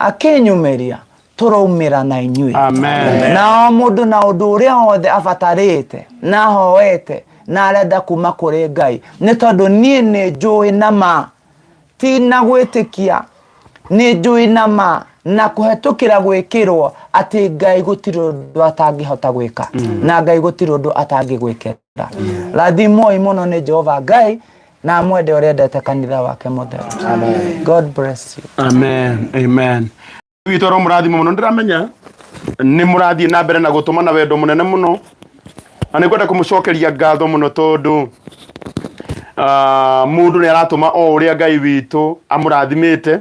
akĩnyumĩria tũraumĩra na inyuĩ. Amen. Na o mũndũ na ũndũ ũrĩa wothe abatarĩte na ahoete Na arenda kuma kũrĩ Ngai, nĩ tondũ niĩ nĩ njũĩ na ma, ti na gwĩtĩkia, nĩ njũĩ na ma na kũhetũkĩra gwĩkĩrwo atĩ Ngai gũtirĩ ũndũ atangĩhota gwĩka, na Ngai gũtirĩ ũndũ atangĩgwĩkĩra. Rathimwoi mũno nĩ Jehova Ngai, na amwende ũrĩa endete kanitha wake mũtheru. God bless you. Amen, amen. Witũ aro mũrathimo mũno, ndĩramenya nĩ mũrathiĩ na mbere na gũtũma na wendo mũnene mũno, na nĩ ngwenda kũmũcokeria ngatho mũno tondũ mũndũ nĩ aratũma o ũrĩa Ngai witũ amũrathimĩte.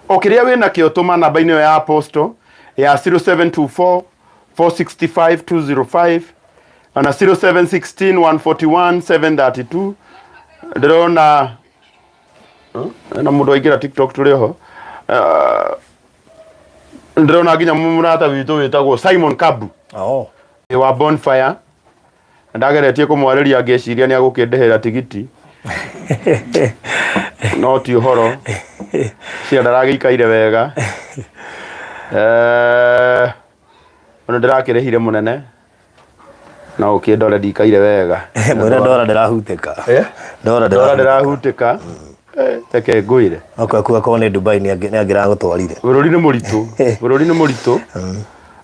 O kĩrĩa wĩ nakĩo tũma namba-inĩ ĩyo ya Apostle ya 0724 465 205 na 0716 141 732. Ndĩrona na mũndũ aingĩra TikTok tũrĩ oho. Ndĩrona nginya mũrata witũ wĩtagwo Simon Kabu wa Bonfire. Ndageretie kũmwarĩria ngĩciria nĩ agũkĩndĩhĩra tigiti, no ti ũhoro cia ndaragĩikaire wega. Ona ndĩrakĩrĩhire mũnene no ũkĩndore ndikaire wega. Mwĩre ndora ndĩrahutĩka. Eh? Ndora. Ndora ndĩrahutĩka. Reke ngwĩre. Okorwo kuga korwo nĩ Dubai nĩ angĩragũtwarire. Bũrũri nĩ mũritũ, bũrũri nĩ mũritũ.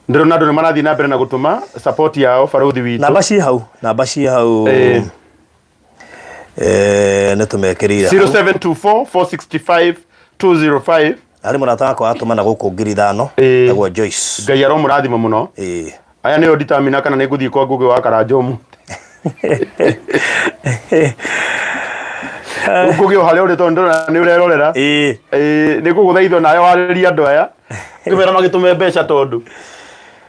Ndĩrona andũ nĩ marathiĩ na mbere na gũtũma support yao barũthi witũ. Namba ciĩ hau, namba ciĩ hau. Nĩ tũmekĩrĩire hau. 0724 465 205. Harĩ mũrata wakwa watũma na gũkũ 5,000. Etagwo Joyce. Ngai aromũrathima mũno. Aya nĩo nditamina kana nĩ ngũthiĩ kwa Ngũgĩ wa Karanja ũmũthĩ. Ngũgĩ o harĩa ũrĩ, tondũ ndĩrona nĩ ũrerorera. Nĩ ngũgũthaitha nawe warĩrie andũ aya ngĩmera magĩtũme mbeca, tondũ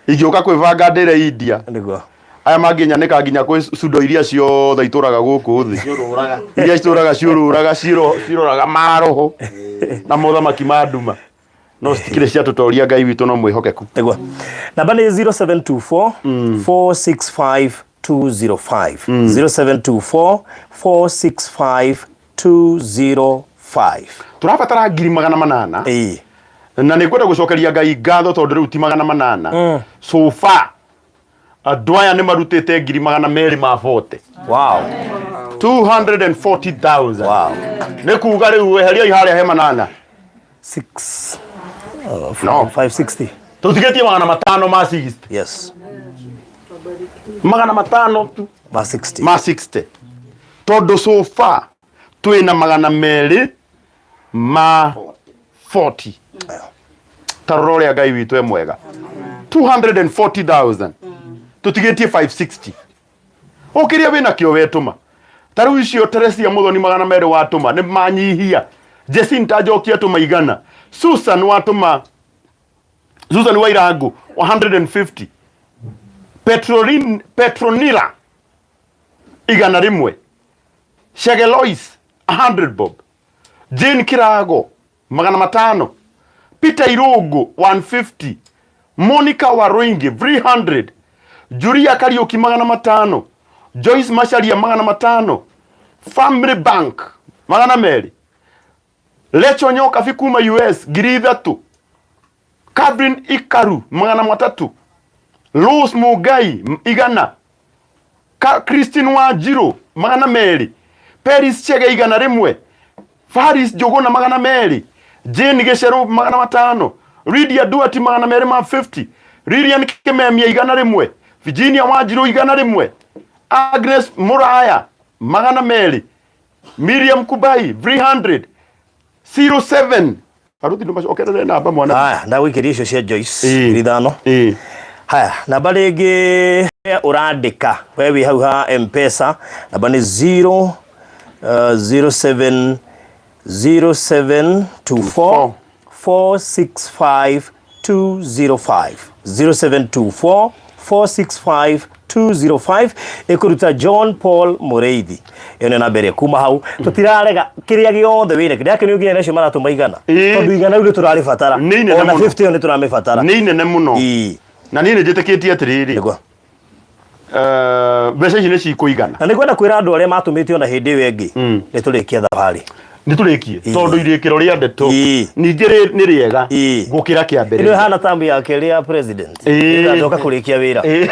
ingĩũka kwĩbanga ndĩre India. Nĩguo. Aya mangĩnyanĩka nginya kwĩ cundo iria ciothe itũraga gũkũ thĩ, iria citũraga ciũrũraga ciroraga maroho na mothamaki ma nduma, no citikĩrĩ ciatũtoria. Ngai witũ no mwĩhokeku. Nĩguo. Namba nĩ 0724 465 205, 0724 465 205. Tũrabatara 800,000. Na nĩ ngwenda gũcokeria Ngai ngatho tondũ rĩu ti 800. So far andũ aya nĩ marutĩte 240,000. 240,000. Nĩ kuga rĩu eheriai harĩa he manana. 6 No. 560. Tũtigĩtie 500 ma 60. Yes. 500 tu. Ma 60. Ma 60, tondũ so far twĩna 240. Ta rora ũrĩa Ngai witũ e mwega. 240,000, tũtigĩtie 560. O kĩrĩa wĩna kĩo wetũma. Ta rĩu icio Teresia Mũthoni 200 watũma nĩ manyihia. Jacinta Njoki atũma 100. Susan watũma, Susan Wairangu 150. Petronila 100. Shegelois 100 bob. Jane Kirago 500. Peter Irungu 150. Monica Waruingi 300. Julia Kariuki 500. Joyce Macharia 500. Family Bank 200. Lecho Nyokabi kuma US 3,000. Catherine Ikaru 300. Rose Mugai 100. Christine Wanjiru 200. Peris Chege 100. Faris Njuguna 200. Jane Giceru 500. Lydia Duati 250. Lilian Kimemia 100. Virginia Wanjiru 100. Agnes Muraya 200. Miriam Kubai 300. 07 Aruthi ndũmacokerere namba mwana. Haya, ndagũikĩria icio cia Joyce 5,000. Haya, namba rĩngĩ ũrandĩka we wĩ hau ha M-Pesa, namba nĩ 0 07 0724 465 205, 0724 465 205, ĩkũruta John Paul Mũrĩithi. Ĩyo nĩyo namba ĩrĩa kuma hau tũtirarega kĩrĩa gĩothe wĩna kĩrĩa kĩrĩa nginya nacio maratũma 100, tondũ 100 rĩu nĩ tũrarĩbatara. Nĩ inene Ona mũno. 50 ĩyo nĩ tũramĩbatara. Nĩ inene mũno. Na niĩ nĩ njĩtĩkĩtie atĩrĩrĩ, Nĩguo. Mbeca ici nĩ cikũigana. Na nĩ ngwenda kwĩra andũ arĩa matũmĩte ona hĩndĩ ĩyo ĩngĩ, nĩ tũrĩkia thabarĩ. Nĩ tũrĩkie tondũ irĩkĩro rĩa ndeto Ĩĩ. ningĩ nĩ rĩega Ĩĩ. gũkĩra Ĩno kĩambĩrĩria. ĩhana tamu ya kerĩ ya president. Ĩĩ. Ndoka kũrĩkia wĩra. Ĩĩ.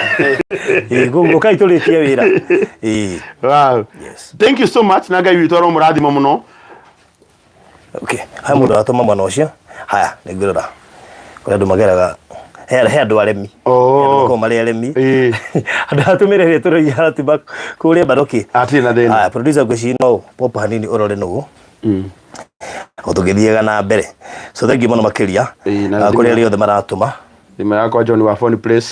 Ĩĩ, koguo kai tũrĩkie wĩra. Ĩĩ. Wow. Yes. Thank you so much na Ngai witũ aromũrathima mũno. Okay. He mũndũ aratũma mwena ũcio. Haya, nĩngũrora. Kũrĩ andũ mageraga he andũ aremi. Oh. He andũ makoragwo marĩ aremi. Ĩĩ. Andũ atũmĩre rĩtwa rĩu aratima kũrĩa Baroki. Hatirĩ na thĩna. Haya, producer ngwĩciria no pop hanini ũrore nũũ. O tũgĩthiaga na mbere. So thank you mũno makĩria. Ĩĩ, na Ah, kũrĩ arĩa othe maratũma. Thimũ yakwa John wa phone place.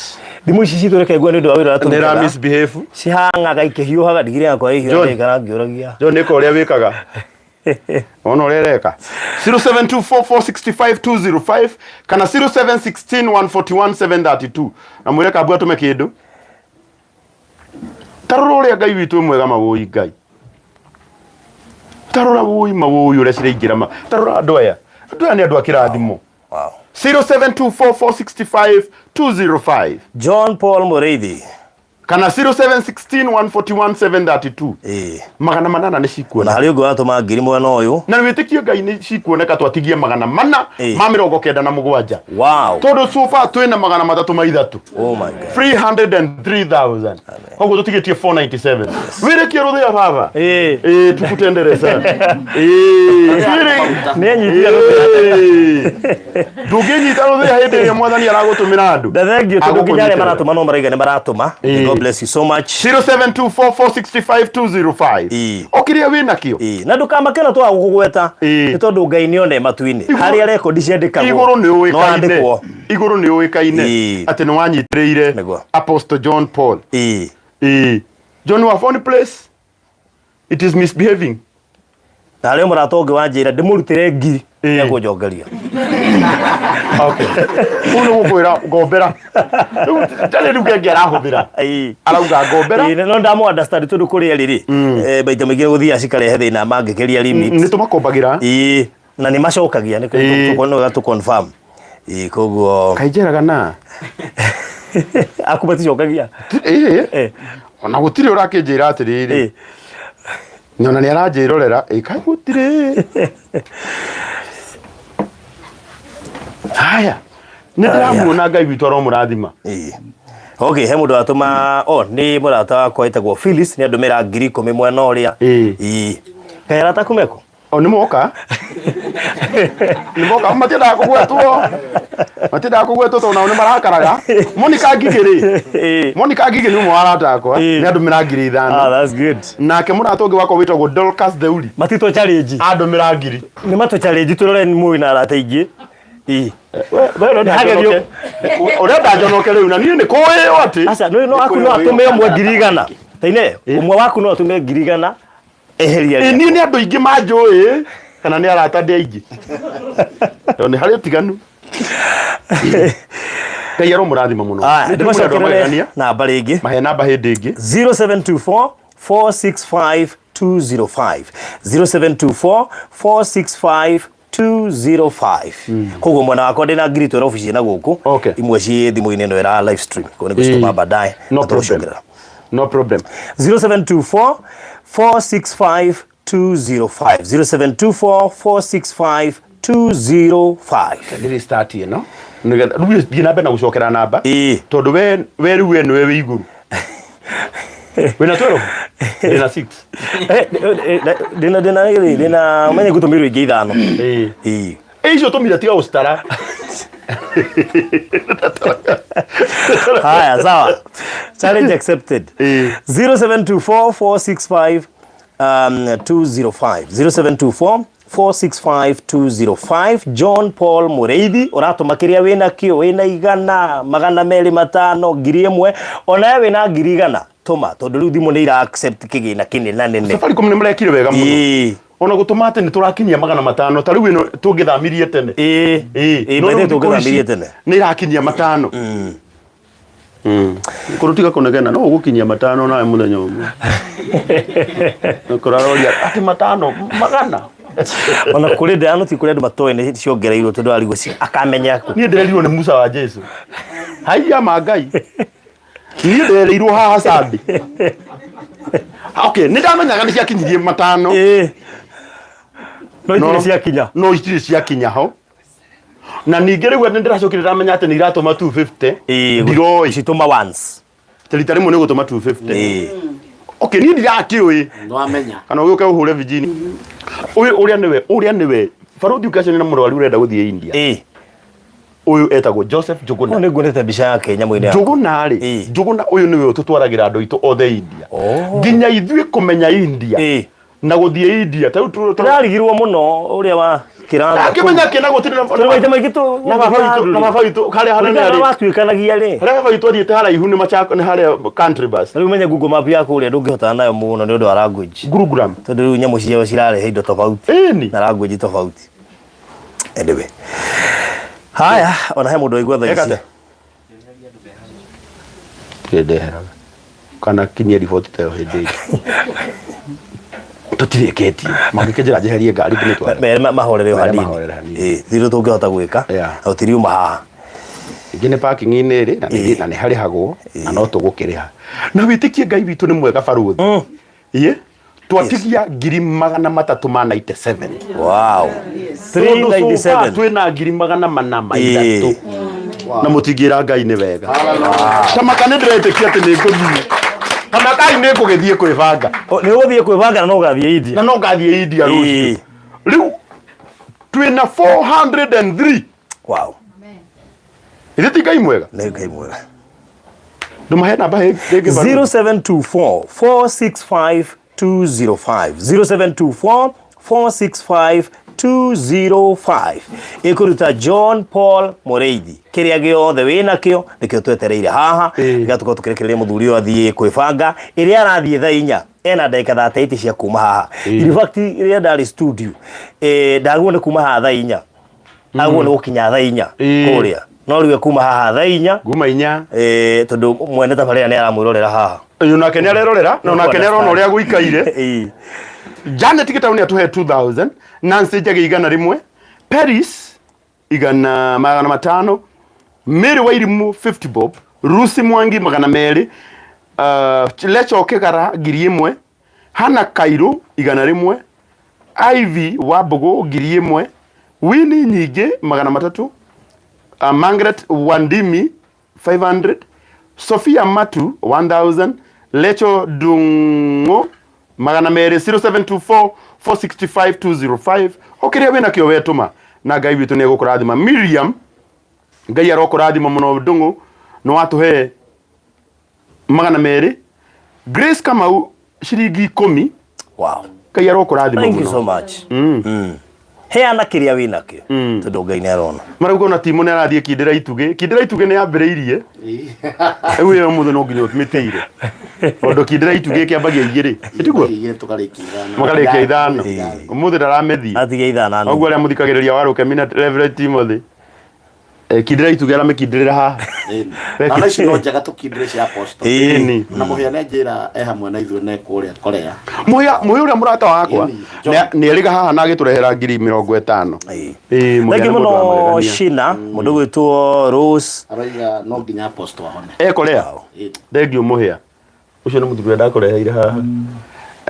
Thimũ ici citũ reke ngue nĩ ũndũ wa wĩra ũrĩa Nĩ ra tũrutaga. misbehave. Cihang'aga ikĩhiũhaga ndigiri yakwa John. ĩhiũhaga ngaikara ngĩũragia. John nĩka ũrĩa wĩkaga. Ona ũrĩa ĩreka. 0724465205 kana 0716141732 na mwĩre kambu atũme kĩndũ. Tarora ũrĩa Ngai witũ wĩ mwega mawũi Ngai. Tarora wũi mawũi ũrĩa ciraingĩra ma. Tarora andũ aya. Andũ aya nĩ andũ a kĩrathimo. Wow. 0724465205 John Paul Mũrĩithi. kana 0716141732 Ĩĩ. 800 nĩ Na cikuoneka harĩ ũngĩ watũma ngiri mwena ũyũ. Na wĩtĩkie Ngai nĩ cikuoneka twatigie magana mana ma 97. Wow. Tondũ so far twĩna 303. Oh my God. 303,000, koguo tũtigĩtie 497. Wĩrĩkie rũthĩa baba. Ĩĩ. Ĩĩ, tukutendere sana. Ĩĩ. Nĩ anyitire rũthĩa. Ĩĩ. Ndũngĩnyita rũthĩa hĩndĩ ĩrĩa mwathani aragũtũmĩra andũ. Na thank you tondũ nginya arĩa Agũkũnyitĩrĩra. maratũma no maraiga nĩ maratũma. Ĩĩ. God bless you so much. 0724465205. Ĩĩ. O kĩrĩa wĩ nakĩo. Ĩĩ. Na ndũkamake na twaga gũkũgweta. Ĩĩ. Nĩ tondũ Ngai nĩ one matu-inĩ. Harĩa rekondi ciandĩkagwo. Igũrũ nĩ No ũĩkaine. andĩkwo. Igũrũ nĩ ũĩkaine Ĩĩ. atĩ nĩ wanyitĩrĩire Nĩguo. Apostle John Paul. Ĩĩ. Ĩĩ. John wa phone place it is misbehaving. Na harĩ mũrata ũngĩ wanjĩra ndĩmũrutĩre ngiri Ĩĩ. nĩekũnjongeria. Okay. Kũu nĩ gũkwĩra ngombera. Rĩu ndarĩ rĩu kenge arahũthĩra. Ĩĩ. Arauga ngombera. Ĩĩ, no ndamũ understand tondũ kũrĩa rĩ maita maingĩ gũthiaga cikarehe thĩna mangĩkĩria limit. Nĩ tũmakombagĩra. Ĩĩ, na nĩ macokagia nĩ Ĩĩ. tũ confirm. Ĩĩ, koguo Kainjeraga na. aku maticokagia. Ĩĩ. Eh. Ona gũtirĩ ũrakĩnjĩra atĩrĩrĩ. Ĩĩ. Nyona nĩ aranjĩrorera. Ĩ kaĩ gũtirĩ. Haya. Nĩ ndĩramuona Ngai witũ aromũrathima. Ĩĩ. Okay, he mũndũ watũma oh, nĩ mũrata wakwa wĩtagwo Phyllis nĩ andũmĩra 10,000 mwena ũrĩa. Ĩĩ. Ĩĩ. Kaĩ arata aku meko? O nĩ moka. Nĩ moka matiendaga kũgwetwo. Matiendaga kũgwetwo tondũ nao nĩ marakaraga. Monica Ngigĩ rĩ. Ĩĩ. Monica Ngigĩ nĩ ũmwe wa arata akwa. Ĩĩ. Nĩ andũmĩra ngiri Ah, ithano. that's good. Nake mũrata ũngĩ wakwa wĩtagwo Dorcas Theuri. Matitũ challenge. Andũmĩra ngiri. Nĩ matũ challenge tũrore nĩ mũĩ na arata aingĩ. Ĩĩ. We ũrenda Hagerio. njonoke. Ũrenda njonoke rĩu na niĩ nĩ kũĩ atĩ. Aca, no waku no atũme ũmwe 100,000. Taine, ũmwe waku no atũme 100,000 eheria. Ĩ, niĩ nĩ andũ aingĩ manjũĩ kana nĩ arata ndĩ aingĩ. Tondũ nĩ harĩ ũtiganu. Ngai aromũrathima mũno. Aya, Nĩ ndĩmwĩre andũ a ndĩmacokerere magegania. namba rĩngĩ. Mahe namba hĩndĩ ĩngĩ. 0724 465 205 0724 465 205. Koguo mwena wakwa ndĩna 12 ciĩna gũkũ. Okay. Imwe ciĩ thimũ-inĩ ĩno ĩra live stream koguo nĩ gũcitũma Ĩĩ. baadaye No na problem. tũgũcokerera. No problem. 0724 465 205 0724 465 205. Ndĩrĩ start ĩno. Nĩgetha rĩu thiĩ na mbere na gũcokera namba. Ĩĩ. Tondũ we rĩu we nĩwe wĩ igũrũ. Wĩna 12? Ndĩna 6. Eh, ndĩna menye ngũtũmĩrwo ingĩ ithano. Ĩĩ. Ĩĩ. Ĩ icio tũmire tiga gũcitara. Haya, sawa. Challenge accepted. Eh. 0724 465 205 0724 465 205. John Paul Mũrĩithi ũratũma kĩrĩa wĩna kĩo, wĩna 100, 250, 1,000, onawe wĩna 100,000 tũma tondũ rĩu thimũ nĩ ira accept kĩgĩna kĩnene nene. Safaricom nĩ marekire wega mũno. Ĩĩ. Ona gũtũma atĩ nĩ tũrakinyia 500 ta rĩu ĩno tũngĩthamirie tene. Ĩĩ. Ĩĩ. Ĩĩ, No by the rĩu way thikũ tũngĩthamirie ici tene. nĩ irakinyia 500. Kũrũtiga kũnegena no ũgũkinyia 500 nawe mũthenya ũmwe. Kũraroria atĩ 500 magana. Ona kũrĩ ndĩranoti kũrĩ andũ matoĩ nĩ ciongereirwo tondũ arigwo akamenya kũ. Niĩ ndĩrerirwo nĩ Musa wa Jesu. Haiya ma Ngai. Niĩ ndĩrerirwo haha Sunday. Okay, nĩ ndamenyaga nĩ ciakinyirie 500. Ĩĩ. No itirĩ ciakinya. No itirĩ ciakinya ho. Na ningĩ rĩu nĩ ndĩracokire ndamenya atĩ nĩ iratũma 250. Ĩĩ, Ndiroĩ. Citũma once. Atĩ rita rĩmwe nĩ gũtũma 250. Ĩĩ. Okay, niĩ ndirakĩũĩ. Nĩwamenya. Kana ũgĩũke ũhũre vijini. Ũyũ ũrĩa nĩwe, ũrĩa nĩwe. Barũthi ũkĩacania na mũrwaru ũrenda gũthiĩ India. Ĩĩ. Ũyũ etagwo Joseph Njũgũna. Ũyũ nĩ nguonete mbica yake nyamũ-inĩ ya. Njũgũna rĩ, Ĩĩ. Njũgũna ũyũ nĩwe ũtũtwaragĩra andũ aitũ othe India. Oh. Nginya ithuĩ kũmenya India. Ĩĩ. Na gũthiĩ India. Ta rĩu Tũrarigirwo mũno ũrĩa wa kĩratha. Akĩmenya kĩna gũtirĩ na Tondũ maita maingĩ tũ na baba witũ na baba witũ harĩa hanene Kũringana arĩ na watuĩkanagia rĩ. harĩa baba witũ athiĩte haraihu nĩ Machakos nĩ harĩa country bus. Rĩu menye Google Map ya kũrĩa ndũngĩhotana nayo mũno nĩ ũndũ wa language. Gurugram. Tondũ rĩu nyamũ ciao cirarehe indo tofauti. Ĩni. Na language tofauti. Anyway. Haya, ona he mũndũ waigua thaa ici. Ekate. Ndeheraga. Kana kinyie riboti ta ĩyo hĩndĩ ĩngĩ. Tũtirĩkĩtie. Mangĩkĩnjĩra njeherie ngari ndĩmĩtware. Mere mahorere o Mere hanini. mahorere hanini. Ĩĩ, thirĩ tũngĩhota gwĩka. Yeah. Na tũtiriuma haha. Ingĩ nĩ parking-inĩ ĩrĩ na nĩ na nĩ harĩhagwo na no tũgũkĩrĩha. Na wĩtĩkie Ngai witũ nĩ mwega barũthi. Ĩĩ. Twatigia 397,000. Wow. Tondũ so far 397. twĩna 403,000 na mũtingĩra Ngai nĩ wega. Tamaka nĩ ndĩretĩkia atĩ nĩ ngũthiĩ. Tamakai nĩ ngũgĩthiĩ kwĩbanga. O, Nĩ ũgũthiĩ kwĩbanga na no ũgathiĩ India. Na no ngathiĩ India rũciũ. Ĩĩ. Rĩu twĩna 403. Wow. Ithe ti Ngai mwega? Nĩ Ngai mwega. Ndũmahe namba rĩngĩ barũthi. 0724 465 205 0724 465 205 ĩkũruta John Paul Mũrĩithi kĩrĩa gĩothe wĩ nakĩo nĩkĩo twetereire haha Ĩĩ. gĩgatũkorwo tũkĩrekereria mũthuri ũyũ athiĩ kwĩbanga ĩrĩa arathiĩ thaa inya ena ndagĩka 38 cia kuma haha in fact rĩrĩa ndarĩ studio ndagwo nĩ kuma haha thaa inya agwo nĩ gũkinya thaa inya Ĩĩ. kũrĩa no rĩu ekuma haha thaa inya Nguma inya. Tondũ mwene tabarĩra nĩ aramwĩrorera haha. Ũyũ nake nĩ arerorera na onake nĩ arona ũrĩa gũikaire. Ĩĩ. Janet Gĩtaũ nĩ atũhe 2000, Nancy Njagĩ 100, Paris 500, Mary Wairimu 50 bob, Lucy Mwangi 200, Lecho Kĩgara 1000, Hannah Kairũ 100, Ivy Wambũgũ 1000, Winnie Nyingĩ 300, Margaret Wandimi 500, Sophia Matu 1000, Lecho Ndung'u 200, 0724 465 205. O kĩrĩa wĩnakĩo wetũma na Ngai witũ nĩ egũkũrathima. Miriam, Ngai arokũrathima mũno Ndung'u, nĩ watũhe 200. Grace Kamau ciringi 10. Wow. Ngai arokũrathima Thank you mũno. so much. Heana kĩrĩa wĩ nakĩo tondũ Ngai nĩ arona. Marauga ona Timo nĩ arathiĩ kindĩra itugĩ. Kindĩra itugĩ nĩ yambĩrĩirie. Rĩu ĩyo mũthĩ no nginya ũmĩtĩire. Tondũ kindĩra itugĩ ĩkĩambagia 2. Ĩtiguo? Igĩrĩ tũkarĩkia ithano. Makarĩkia ithano. Ũmũthĩ ndaramĩthiĩ. Atigia ithano na Ũguo nuthu. arĩa mũthikagĩrĩria wa Rũkemi na Reverend Timothy. Kindĩra itugĩ aramĩkindĩrĩra haha. Na na ici no njega tũkindĩre cia apostle. Ĩni. Na mũhĩa nĩ njĩra e hamwe na ithuĩ ne kũrĩa Korea. Mũhĩa mũhĩa ũrĩa mũrata wakwa Ĩni, John. nĩ erĩga haha na agĩtũrehera 50,000. Ĩĩ. Ĩĩ mũhĩa Thank nĩ you mũndũ wa mũno magegania. Shina, mũndũ gwĩtwo Rose. Aroiga no nginya apostle ahone. E Korea. Ĩni. Thengiũ mũhĩa. Ũcio nĩ mũthuri ũrĩa ndakũreheire haha.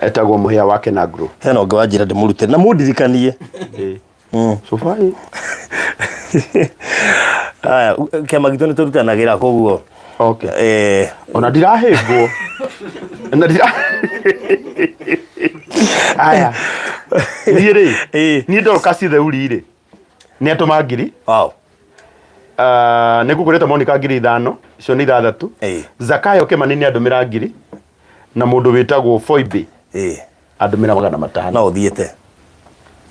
Etagwo mũhĩa wa Kenagro. Hena ũngĩ wanjĩra ndĩmũrute na mũndirikanie. Ĩĩ. Cuba ĩ. Aya, kĩama gitũ nĩ tũrutanagĩra koguo. Okay. Ona ndirahĩngwo. Na ndira Aya. Niĩ rĩ, niĩ Dorcas Theuri rĩ, nĩ atũma ngiri. Wow. Nĩ ngũkwĩrĩte Monica 5,000, icio nĩ ithathatũ. Zakayo Kĩmani nĩ andũmĩra ngiri na mũndũ wĩtagwo Foibe andũmĩra 500. No ũthiĩte.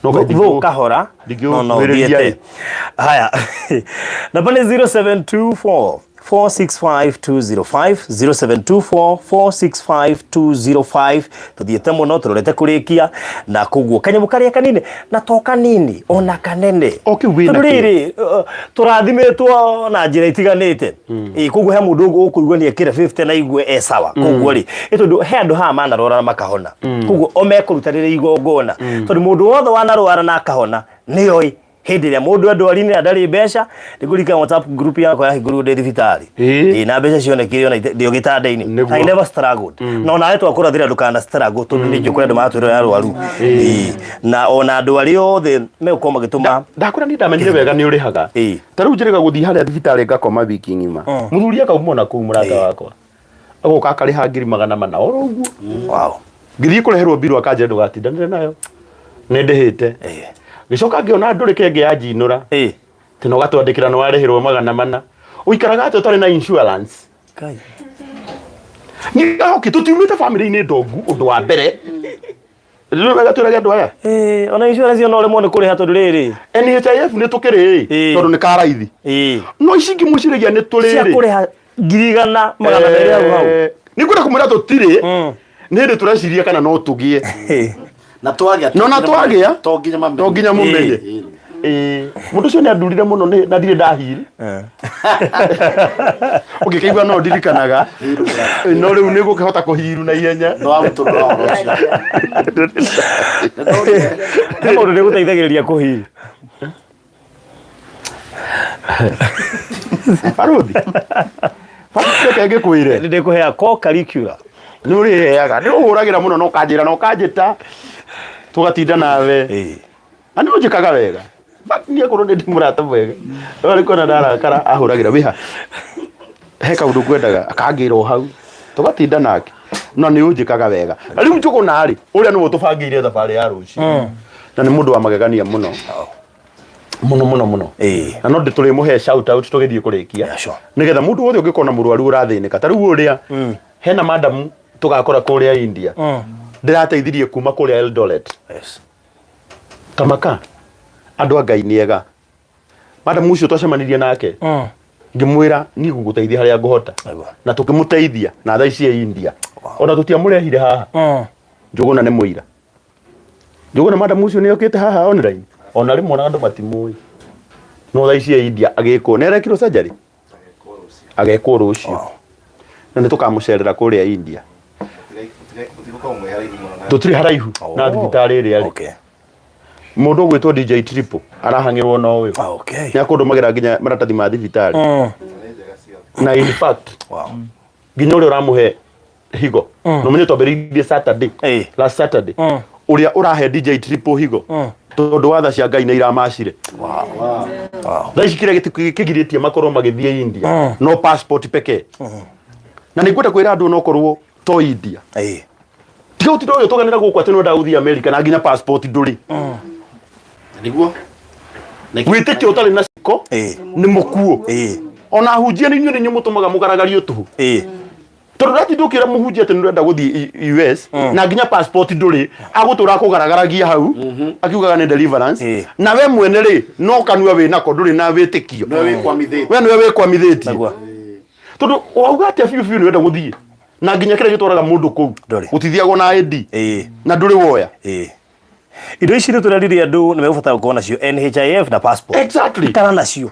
No Thũ kahora no no ũthiĩte. Haya. Namba nĩ 0724 465205 0724 465205 tuthiĩte mũno tũrorete kũrĩkia na koguo kanyamũ karĩa kanini na to kanini ona kanene O kĩu wĩna Tondũ kĩo. rĩrĩ tũrathimĩtwo na njĩra itiganĩte Ĩĩ, koguo he mũndũ ũkũigua nĩ ekĩra 50 na igue e sawa koguo rĩ ĩ tondũ he andũ haha manarwara na makahona koguo o mekũruta rĩrĩ igongona tondũ mũndũ wothe wanarwara na akahona nĩoĩ. Hĩndĩ ĩrĩa mũndũ andwari-inĩ na ndarĩ mbeca, nĩngũririkana WhatsApp group yakwa yahingũrirwo ndĩ thibitarĩ. Ĩĩ na mbeca cionekire ona ndĩ o gĩtanda-inĩ. I never struggled. Na onawe twakũrathĩra ndũkana struggle tondũ nĩ njũĩ kũrĩ andũ maratwĩrora arwaru. Ĩĩ. Na ona andũ arĩa othe megũkorwo magĩtũma Ndakwĩra niĩ ndamenyire wega nĩ ũrĩhaga. Ta rĩu njĩrĩga gũthiĩ harĩa thibitarĩ ngakoma wiki ng'ima. Mũthuri akauma ona kũu mũrata wakwa. Agoka akarĩha 400,000 oro ũguo. Wow. Ngĩthiĩ kũreherwo mbirũ akanjĩra ndũgatindanĩre nayo. Nĩ ndĩhĩte. Ngĩcoka ngĩona ndũrĩka ĩngĩ yanjinũra. Tĩ na ũgatwandĩkĩra nĩ warĩhĩrwo 400. Ũikaraga atĩa ũtarĩ na insurance? Ngai. Nĩ okay, tũtiumĩte famĩlĩ-inĩ ndongu ũndũ wa mbere. Rĩu wega twĩrage andũ aya. Ĩĩ, ona insurance ĩyo no ũremwo nĩ kũrĩha tondũ rĩrĩ. NHIF nĩ tũkĩrĩ ĩ tondũ nĩ ka raithi. No ici ingĩ mwĩciragia nĩ tũrĩ Cia rĩ. kũrĩha 100,200 hau hau. Nĩ ngwenda kũmwĩra tũtirĩ nĩ hĩndĩ tũreciria kana no tũgĩe. Na twagĩa No na twagĩa to nginya mamenye. To nginya mũmenye. Ĩĩ. Mũndũ ũcio nĩ andurire mũno na ndirĩ ndahiri. Ũngĩkĩigua no ndirikanaga. No rĩu nĩ gũkĩhota kũhiru na ihenya. No agũtũrũra ũhoro ũcio. He maũndũ nĩ gũteithagĩrĩria kũhiru. Barũthi. Barũthi reke ngĩkwĩre. Nĩ ndĩkũhea co-curricular. Nĩ ũrĩheaga. Nĩ ũhũragĩra mũno na ũkanjĩra na ũkanjĩta. Tũgatinda nawe. Na nĩ ũnjĩkaga wega. But niĩ akorwo nĩ ndĩ mũrata mwega. No rĩ kuona ndarakara ahũragĩra wĩha. He kaũndũ ngwendaga akangĩra o hau. Tũgatinda nake. No nĩ ũnjĩkaga wega. Na rĩu Njũgũna rĩ, ũrĩa nĩwe ũtũbangĩire thabarĩ ya rũciũ. Na nĩ mũndũ wa magegania mũno. Mũno mũno mũno. Na no tũrĩmũhe shout out tũgĩthiĩ kũrĩkia. Nĩgetha mũndũ wothe ũngĩkorwo na mũrwaru ũrathĩnĩka. Ta rĩu ũrĩa hena madam tũgakora kũrĩa India. Ndĩrateithirie kuma kũrĩa Eldoret. Kamaka andũ a Ngai nĩ ega. Madam ũcio twacemanirie nake ngĩmwĩra niĩ ngũgũteithia harĩa ngũhota na tũkĩmũteithia na thaa ici e India ona tũtiamũrehire haha. Njũgũna nĩ mũira. Njũgũna madam ũcio nĩ okĩte haha online ona rĩmwe ona andũ matimũĩ no thaa ici e India agĩkwo nĩ arekirwo surgery agekwo rũciũ na nĩ tũkamũcerera kũrĩa India. Tũtirĩ haraihu na thibitarĩ ĩrĩa rĩ. Mũndũ ũgwĩtwo DJ Triple arahang'ĩrwo na ũyũ. Nĩ akũndũmagĩra nginya maratathi ma thibitarĩ. Na in fact nginya ũrĩa ũramũhe higo na ũmenye twambĩrĩirie Saturday last Saturday ũrĩa ũrahe DJ Triple higo tondũ wa tha cia Ngai nĩ iramacire. Thaa ici kĩrĩa kĩgirĩtie makorwo magĩthiĩ India no passport pekee. Na nĩ ngwenda kwĩra andũ onokorwo to India. Tiga gũtinda ũgĩtũganĩra gũkũ atĩ nĩwendaga gũthiĩ America na nginya passport ndũrĩ. Nĩguo. Wĩtĩkio ũtarĩ na ciko nĩ mũkuũ. Ona ahunjia nĩ inyuĩ nĩ inyuĩ mũtũmaga mũgaragario tũhũ. Tondũ ũratinda ũkĩra mũhunjia atĩ nĩũrenda gũthiĩ US na nginya passport ndũrĩ, agũtũra akũgaragaragia hau akiugaga nĩ deliverance. Na we mwene rĩ no kanua wĩ nako ndũrĩ na wĩtĩkio. Nĩwe wĩkwamithĩtie. We nĩwe wĩkwamithĩtie. Tondũ wauga atĩa biũ biũ nĩũrenda gũthiĩ na nginya kĩrĩa gĩtwaraga mũndũ kũu gũtithiagwo na ID na ndũrĩ woya. Indo ici nĩ tũreririe andũ nĩ megũbatara gũkorwo nacio NHIF na passport. Exactly. Ikara nacio.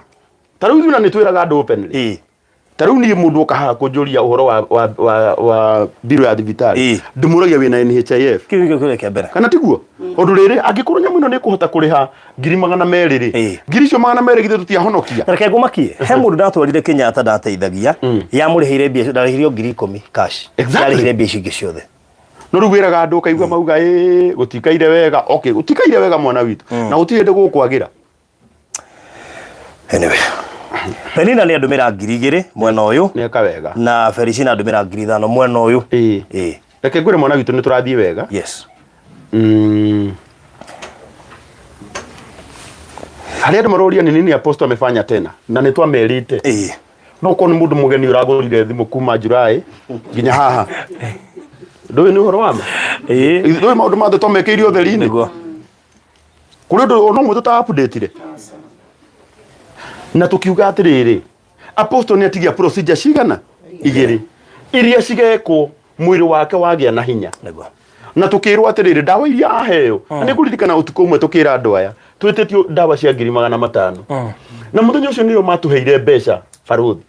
Ta rĩu ithuĩ na nĩ twĩraga andũ openly. Ta rĩu niĩ mũndũ oka haha kũnjũria ũhoro wa mbirũ ya thibitarĩ ndĩmũragia wĩna NHIF. Kĩu nĩkĩo kĩũria kĩa mbere. Kana tiguo? Ũndũ rĩrĩ angĩkorwo nyamũ ĩno nĩ ĩkũhota kũrĩha 200,000 rĩ, 200,000 githĩ tũtiahonokia? Reke ngũmakie. He mũndũ ndatwarire Kenyatta ndateithagia, yamũrĩhĩire mbia, ndarĩhirio 10,000 cash. Yarĩhire mbia icio ingĩ ciothe. No rĩu wĩraga andũ ũkaigua mauga ĩĩ gũtikaire wega. Okay, gũtikaire wega mwana witũ. Na gũtirĩ hĩndĩ gũkwagĩra. Anyway. Penina nĩ andũmĩra 2,000 mwena ũyũ. Nĩeka wega. Na Felicina andũmĩra 5,000 mwena ũyũ. Ĩĩ. Reke ngwĩre mwana witũ nĩ tũrathiĩ wega. Yes. Harĩa andũ maroria nĩ nini apostle amefanya tena na nĩ twamerĩte. No korwo nĩ mũndũ mũgeni ũragũrire thimũ kuma July nginya haha. Ndũĩ nĩ ũhoro wa ma? Ndũĩ maũndũ mothe twamekĩire ũtheri-inĩ? Nĩguo. Kũrĩ ũndũ ona ũmwe tũta update-ire. Na tũkiuga atĩrĩrĩ, apostle nĩ atigia procedure cigana? Igĩrĩ. Iria cigekwo mwĩrĩ wake wagĩa na hinya. Nĩguo. Na tũkĩrwo atĩrĩrĩ, ndawa iria aheo, na nĩ ngũririkana ũtukũ ũmwe tũkĩra andũ aya, twĩtĩtio ndawa cia 500,000. Na mũthenya ũcio nĩo matũheire mbeca barũthi.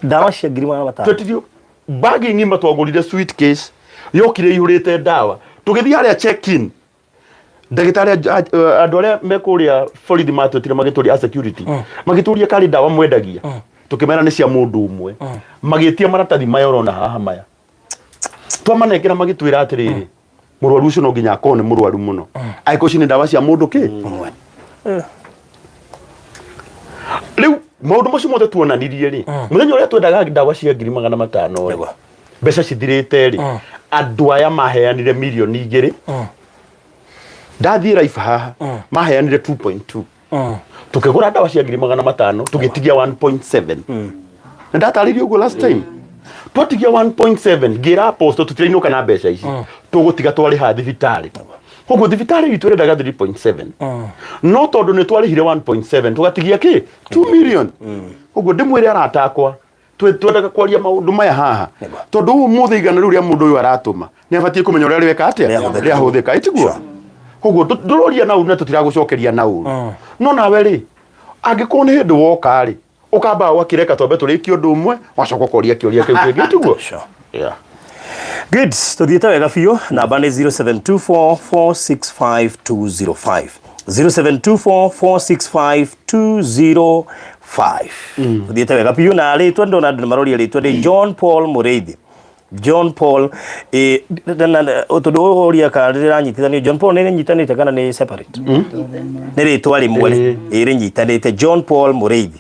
Ndawa cia 500,000. Twetirio bagi ng'ima twagũrire suitcase yokire ĩihũrĩte ndawa. Tũgĩthiĩ harĩa check in. Ndagĩtarĩ andũ arĩa me kũrĩa borithi matwĩtire magĩtũria a security magĩtũria karĩ ndawa mwendagia, tũkĩmera nĩ cia mũndũ ũmwe. Magĩtia maratathi maya ũrona haha maya, twamanengera magĩtwĩra atĩrĩrĩ, mũrwaru ũcio no nginya akorwo nĩ mũrwaru mũno angĩkorwo ici nĩ ndawa cia mũndũ kĩ. Rĩu maũndũ macio mothe tuonanirie rĩ, mũthenya ũrĩa twendaga ndawa cia 500,000 rĩ, mbeca cithirĩte rĩ, andũ aya maheanire mirioni 2. Ndathiĩ Raifa haha, maheanire 2.2, tukĩgũra ndawa cia 500,000, tũgĩtigia 1.7. Na ndatarĩria ũguo last time, twatigia 1.7, ngĩra apostle tũtirainũka na mbeca ici, tũgũtiga twarĩha thibitarĩ. Koguo thibitarĩ itũ ĩrendaga 3.7, no tondũ nĩ twarĩhire 1.7, tũgatigia kĩ 2 million. Koguo ndĩmwĩre arata akwa, twendaga kwaria maũndũ maya haha tondũ ũmũthĩ igana rĩu rĩa mũndũ ũyũ aratũma nĩ abatiĩ kũmenya ũrĩa rĩweka atĩa, Rĩahũthĩka. rĩahũthĩka, ĩtiguo? Koguo ndũroria na ũru na tũtiragũcokeria na ũru, no nawe rĩ, angĩkorwo nĩ hĩndĩ woka rĩ, ũkamba ũgakĩreka twambe tũrĩkie ũndũ ũmwe, wacoka ũkoria kĩũria kĩu kĩngĩ, tiguo? Sure. Yeah. Good, tuthiĩte wega biũ. Namba nĩ 0724465205, 0724465205. Tuthiĩte wega biũ na rĩtwa ndona andũ nĩ maroria rĩtwa nĩ John Paul Mũrĩithi. John Paul tondũ ũria kana rĩranyitithanio, John Paul nĩ rĩnyitanĩte kana nĩ separate? Nĩ rĩtwa rĩmwe ĩ rĩnyitanĩte, John Paul Mũrĩithi.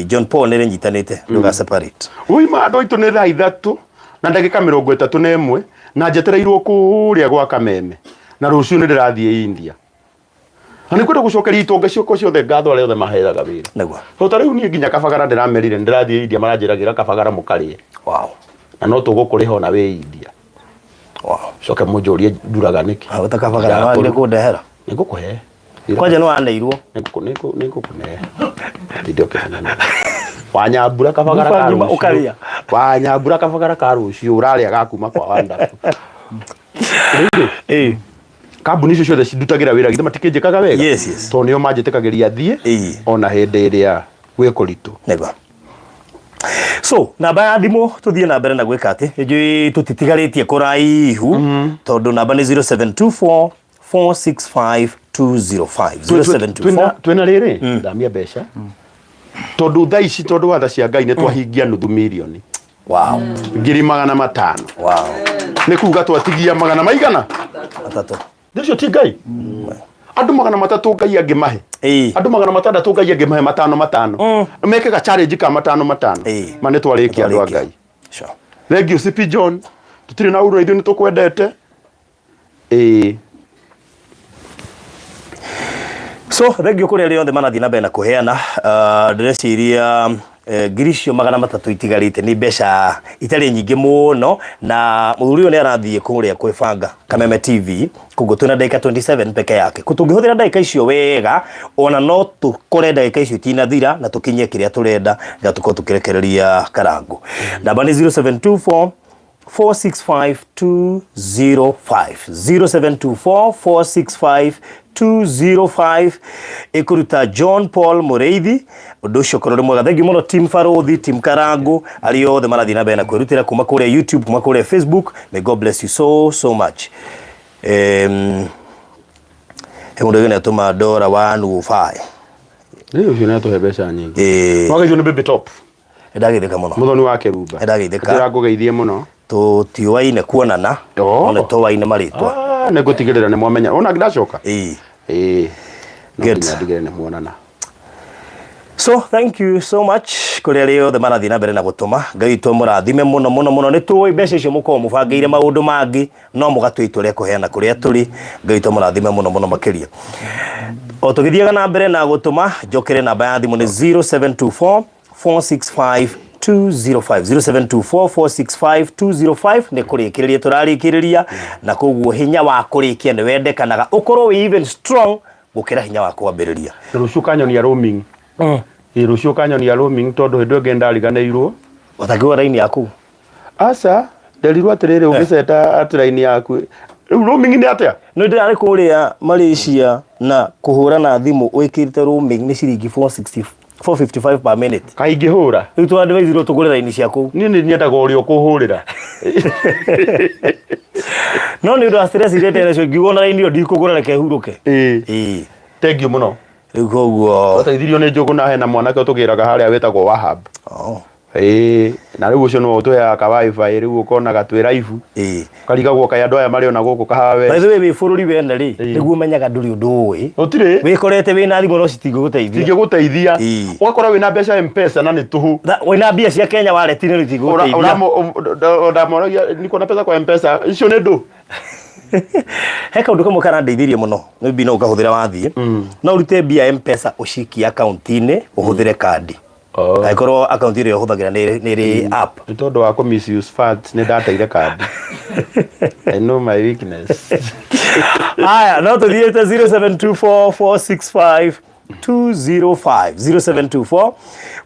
John Paul nĩ rĩnyitanĩte, ndũga separate. Uima andũ aitũ, nĩ thaa 3 na ndagĩka 31 na njetereirwo kũrĩa gwa Kameme, na rũciũ nĩ ndĩrathiĩ India na nĩ kwenda gũcokeria itonga ciakwa ciothe ngatho arĩa othe maheaga wĩra. To ta rĩu niĩ nginya Kabagara ndĩramerire nĩ ndĩrathiĩ India, maranjĩragĩra Kabagara mũkarĩe na no tũgũkũrĩha ona wĩ India. Coke mũnjũrie nduraga nĩkĩ. Ũta Kabagara wagire kũndehera. Nĩ ngũkũhe. Kwanja nĩ waneirwo. Nĩngũkũne tinde ũkĩhana wanyambura Kabagara ka Ngima rũciũ. Ũkarĩa. Wanyambura Kabagara ka rũciũ ũrarĩa gakuma kwa Wonderful. Rĩu rĩ, kambuni icio ciothe cindutagĩra wĩra, githĩ matikĩnjĩkaga wega? Yes. Tondũ nĩo manjĩtĩkagĩria thiĩ ona hĩndĩ ĩrĩa gwĩ kũritũ. Nĩguo. So namba ya thimũ, tũthiĩ na mbere na gwĩka atĩ nĩnjũĩ tũtitigarĩtie kũraihu, tondũ namba nĩ 0724 465 205, 0724. Twĩna rĩrĩ thamia mbeca tondũ thaa ici, tondũ wa tha cia Ngai, nĩ twahingia nuthu mirioni, 500,000. Nĩ kuga twatigia magana maigana? Matatũ. Ũcio ti Ngai? Andũ 300 Ngai angĩmahe, andũ 600 Ngai angĩmahe matano matano, mekega challenge ka matano matano, ma nĩ twarĩkia, andũ a Twarĩkia. Ngai. Thank you, CP John, tũtirĩ na uru na ithuĩ nĩ tũkwendete, ĩĩ. So thengiũ kũrĩ arĩa othe marathiĩ na mbere na kũheana. Ndĩreciria ngiri icio 300 itigarĩte nĩ mbeca itarĩ nyingĩ mũno, na mũthuri ũyũ nĩ arathiĩ kũrĩa kwĩbanga Kameme TV. Koguo twĩna ndagĩka 27 peke yake. Ko tũngĩhũthĩra ndagĩka icio wega, ona no tũkore ndagĩka icio itinathira na tũkinyie kĩrĩa tũrenda, na tũkorwo tũkĩrekereria karango. Namba nĩ 0724 465 205, 0724 465 205, ĩkũruta John Paul Mũrĩithi. Ũndũ ũcio ũkorwo ũrĩ mwega. Thengiũ mũno, team Barũthi, team Karangu, arĩa othe marathiĩ na mbere na kwĩrutĩra kuma kũrĩa YouTube, kuma kũrĩa Facebook. May God bless you so so much. He mũndũ ũngĩ atũma ndora 105. Rĩu ũcio nĩ atũhe mbeca nyingĩ. Ĩĩ. Wagĩrĩirwo nĩ Baby Top. Nĩndagĩthĩka mũno. Mũthoni wa Kĩrumba. Nĩndagĩthĩka. Ndĩrangũgeithie mũno. Tũtiũaine kuonana, no nĩtũaine marĩtwa. Ah, nĩ ngũtigĩrĩra nĩ mwamenya ona ndacoka. Ĩĩ. Ĩĩ, no Good. nginya ndigĩrĩre nĩ muonana. So thank you so much kũrĩ arĩa othe marathiĩ na mbere na gũtũma. Ngai witũ mũrathime mũno mũno mũno. Nĩ tũĩ mbeca icio mũkoragwo mũbangĩire maũndũ mangĩ, no mũgatua itua rĩa kũheana kũrĩa tũrĩ. Ngai witũ mũrathime mũno mũno makĩria. O tũgĩthiaga na mbere na gũtũma, njokere namba ya thimũ nĩ 0724 465 205, 0724 465 205. Nĩ kũrĩkĩrĩria tũrarĩkĩrĩria, na koguo hinya wa kũrĩkia nĩ wendekanaga ũkorwo wĩ even strong gũkĩra hinya wa kwambĩrĩria. Na rũciũ kanyonia roaming. Ĩĩ, rũciũ kanyonia roaming, tondũ hĩndĩ ĩyo ĩngĩ ndariganĩirwo. Ũtakĩgũra raini yaku? Aca, nderirwo atĩrĩrĩ, ũngĩceta atĩ raini yaku rĩu roaming nĩ atĩa? Nĩ ndĩrarĩ kũrĩa Malaysia, na kũhũra na thimũ wĩkĩrĩte roaming nĩ ciringi 460, 455 per minute. Kaingĩhũra. Rĩu twadvaisirwo tũgũre raini cia kũu. Niĩ nĩ nyendaga ũrĩa ũkũhũrĩra. No nĩ ũndũ wa stress iria ndĩ nacio ngiuga ona raini ĩyo ndikũgũra reke hurũke. Ĩĩ. Ĩĩ. Thank you mũno. Rĩu koguo Twateithirio nĩ Njũgũ na hena mwanake ũtũgĩraga harĩa wĩtagwo Wahab. Oh. Ĩĩ, na rĩu ũcio nĩwe ũtũheaga ka wifi rĩu ũkonaga twĩ live. Ĩĩ. Ũkarigagwo kaĩ andũ aya marĩ ona gũkũ kahawe. By the way wĩ bũrũri wene rĩ Ĩĩ. nĩguo ũmenyaga ndũrĩ ũndũ ũĩ. Gũtirĩ. Wĩkorete wĩna thimũ no citingĩgũteithia. Cingĩgũteithia. Ĩĩ. Ũgakora wĩna mbeca M-Pesa na nĩ tũhũ. Wĩna mbia cia Kenya wallet-inĩ no itingĩgũteithia. Ndamoragia niko na pesa kwa M-Pesa icio nĩ ndũ. He kaũndũ kamwe karandeithirie mũno maybe no ũkahũthĩra wathiĩ. No ũrute mbia M-Pesa ũcikie akaunti-inĩ ũhũthĩre kandi. Oh. Angĩkorwo akaunti ĩrĩa ũhũthagĩra nĩ ĩrĩ app. Nĩ tondũ wa kũ misuse funds nĩ ndateire kandi. I know my weakness. Haya, no tũthiĩte 0724 465 205 0724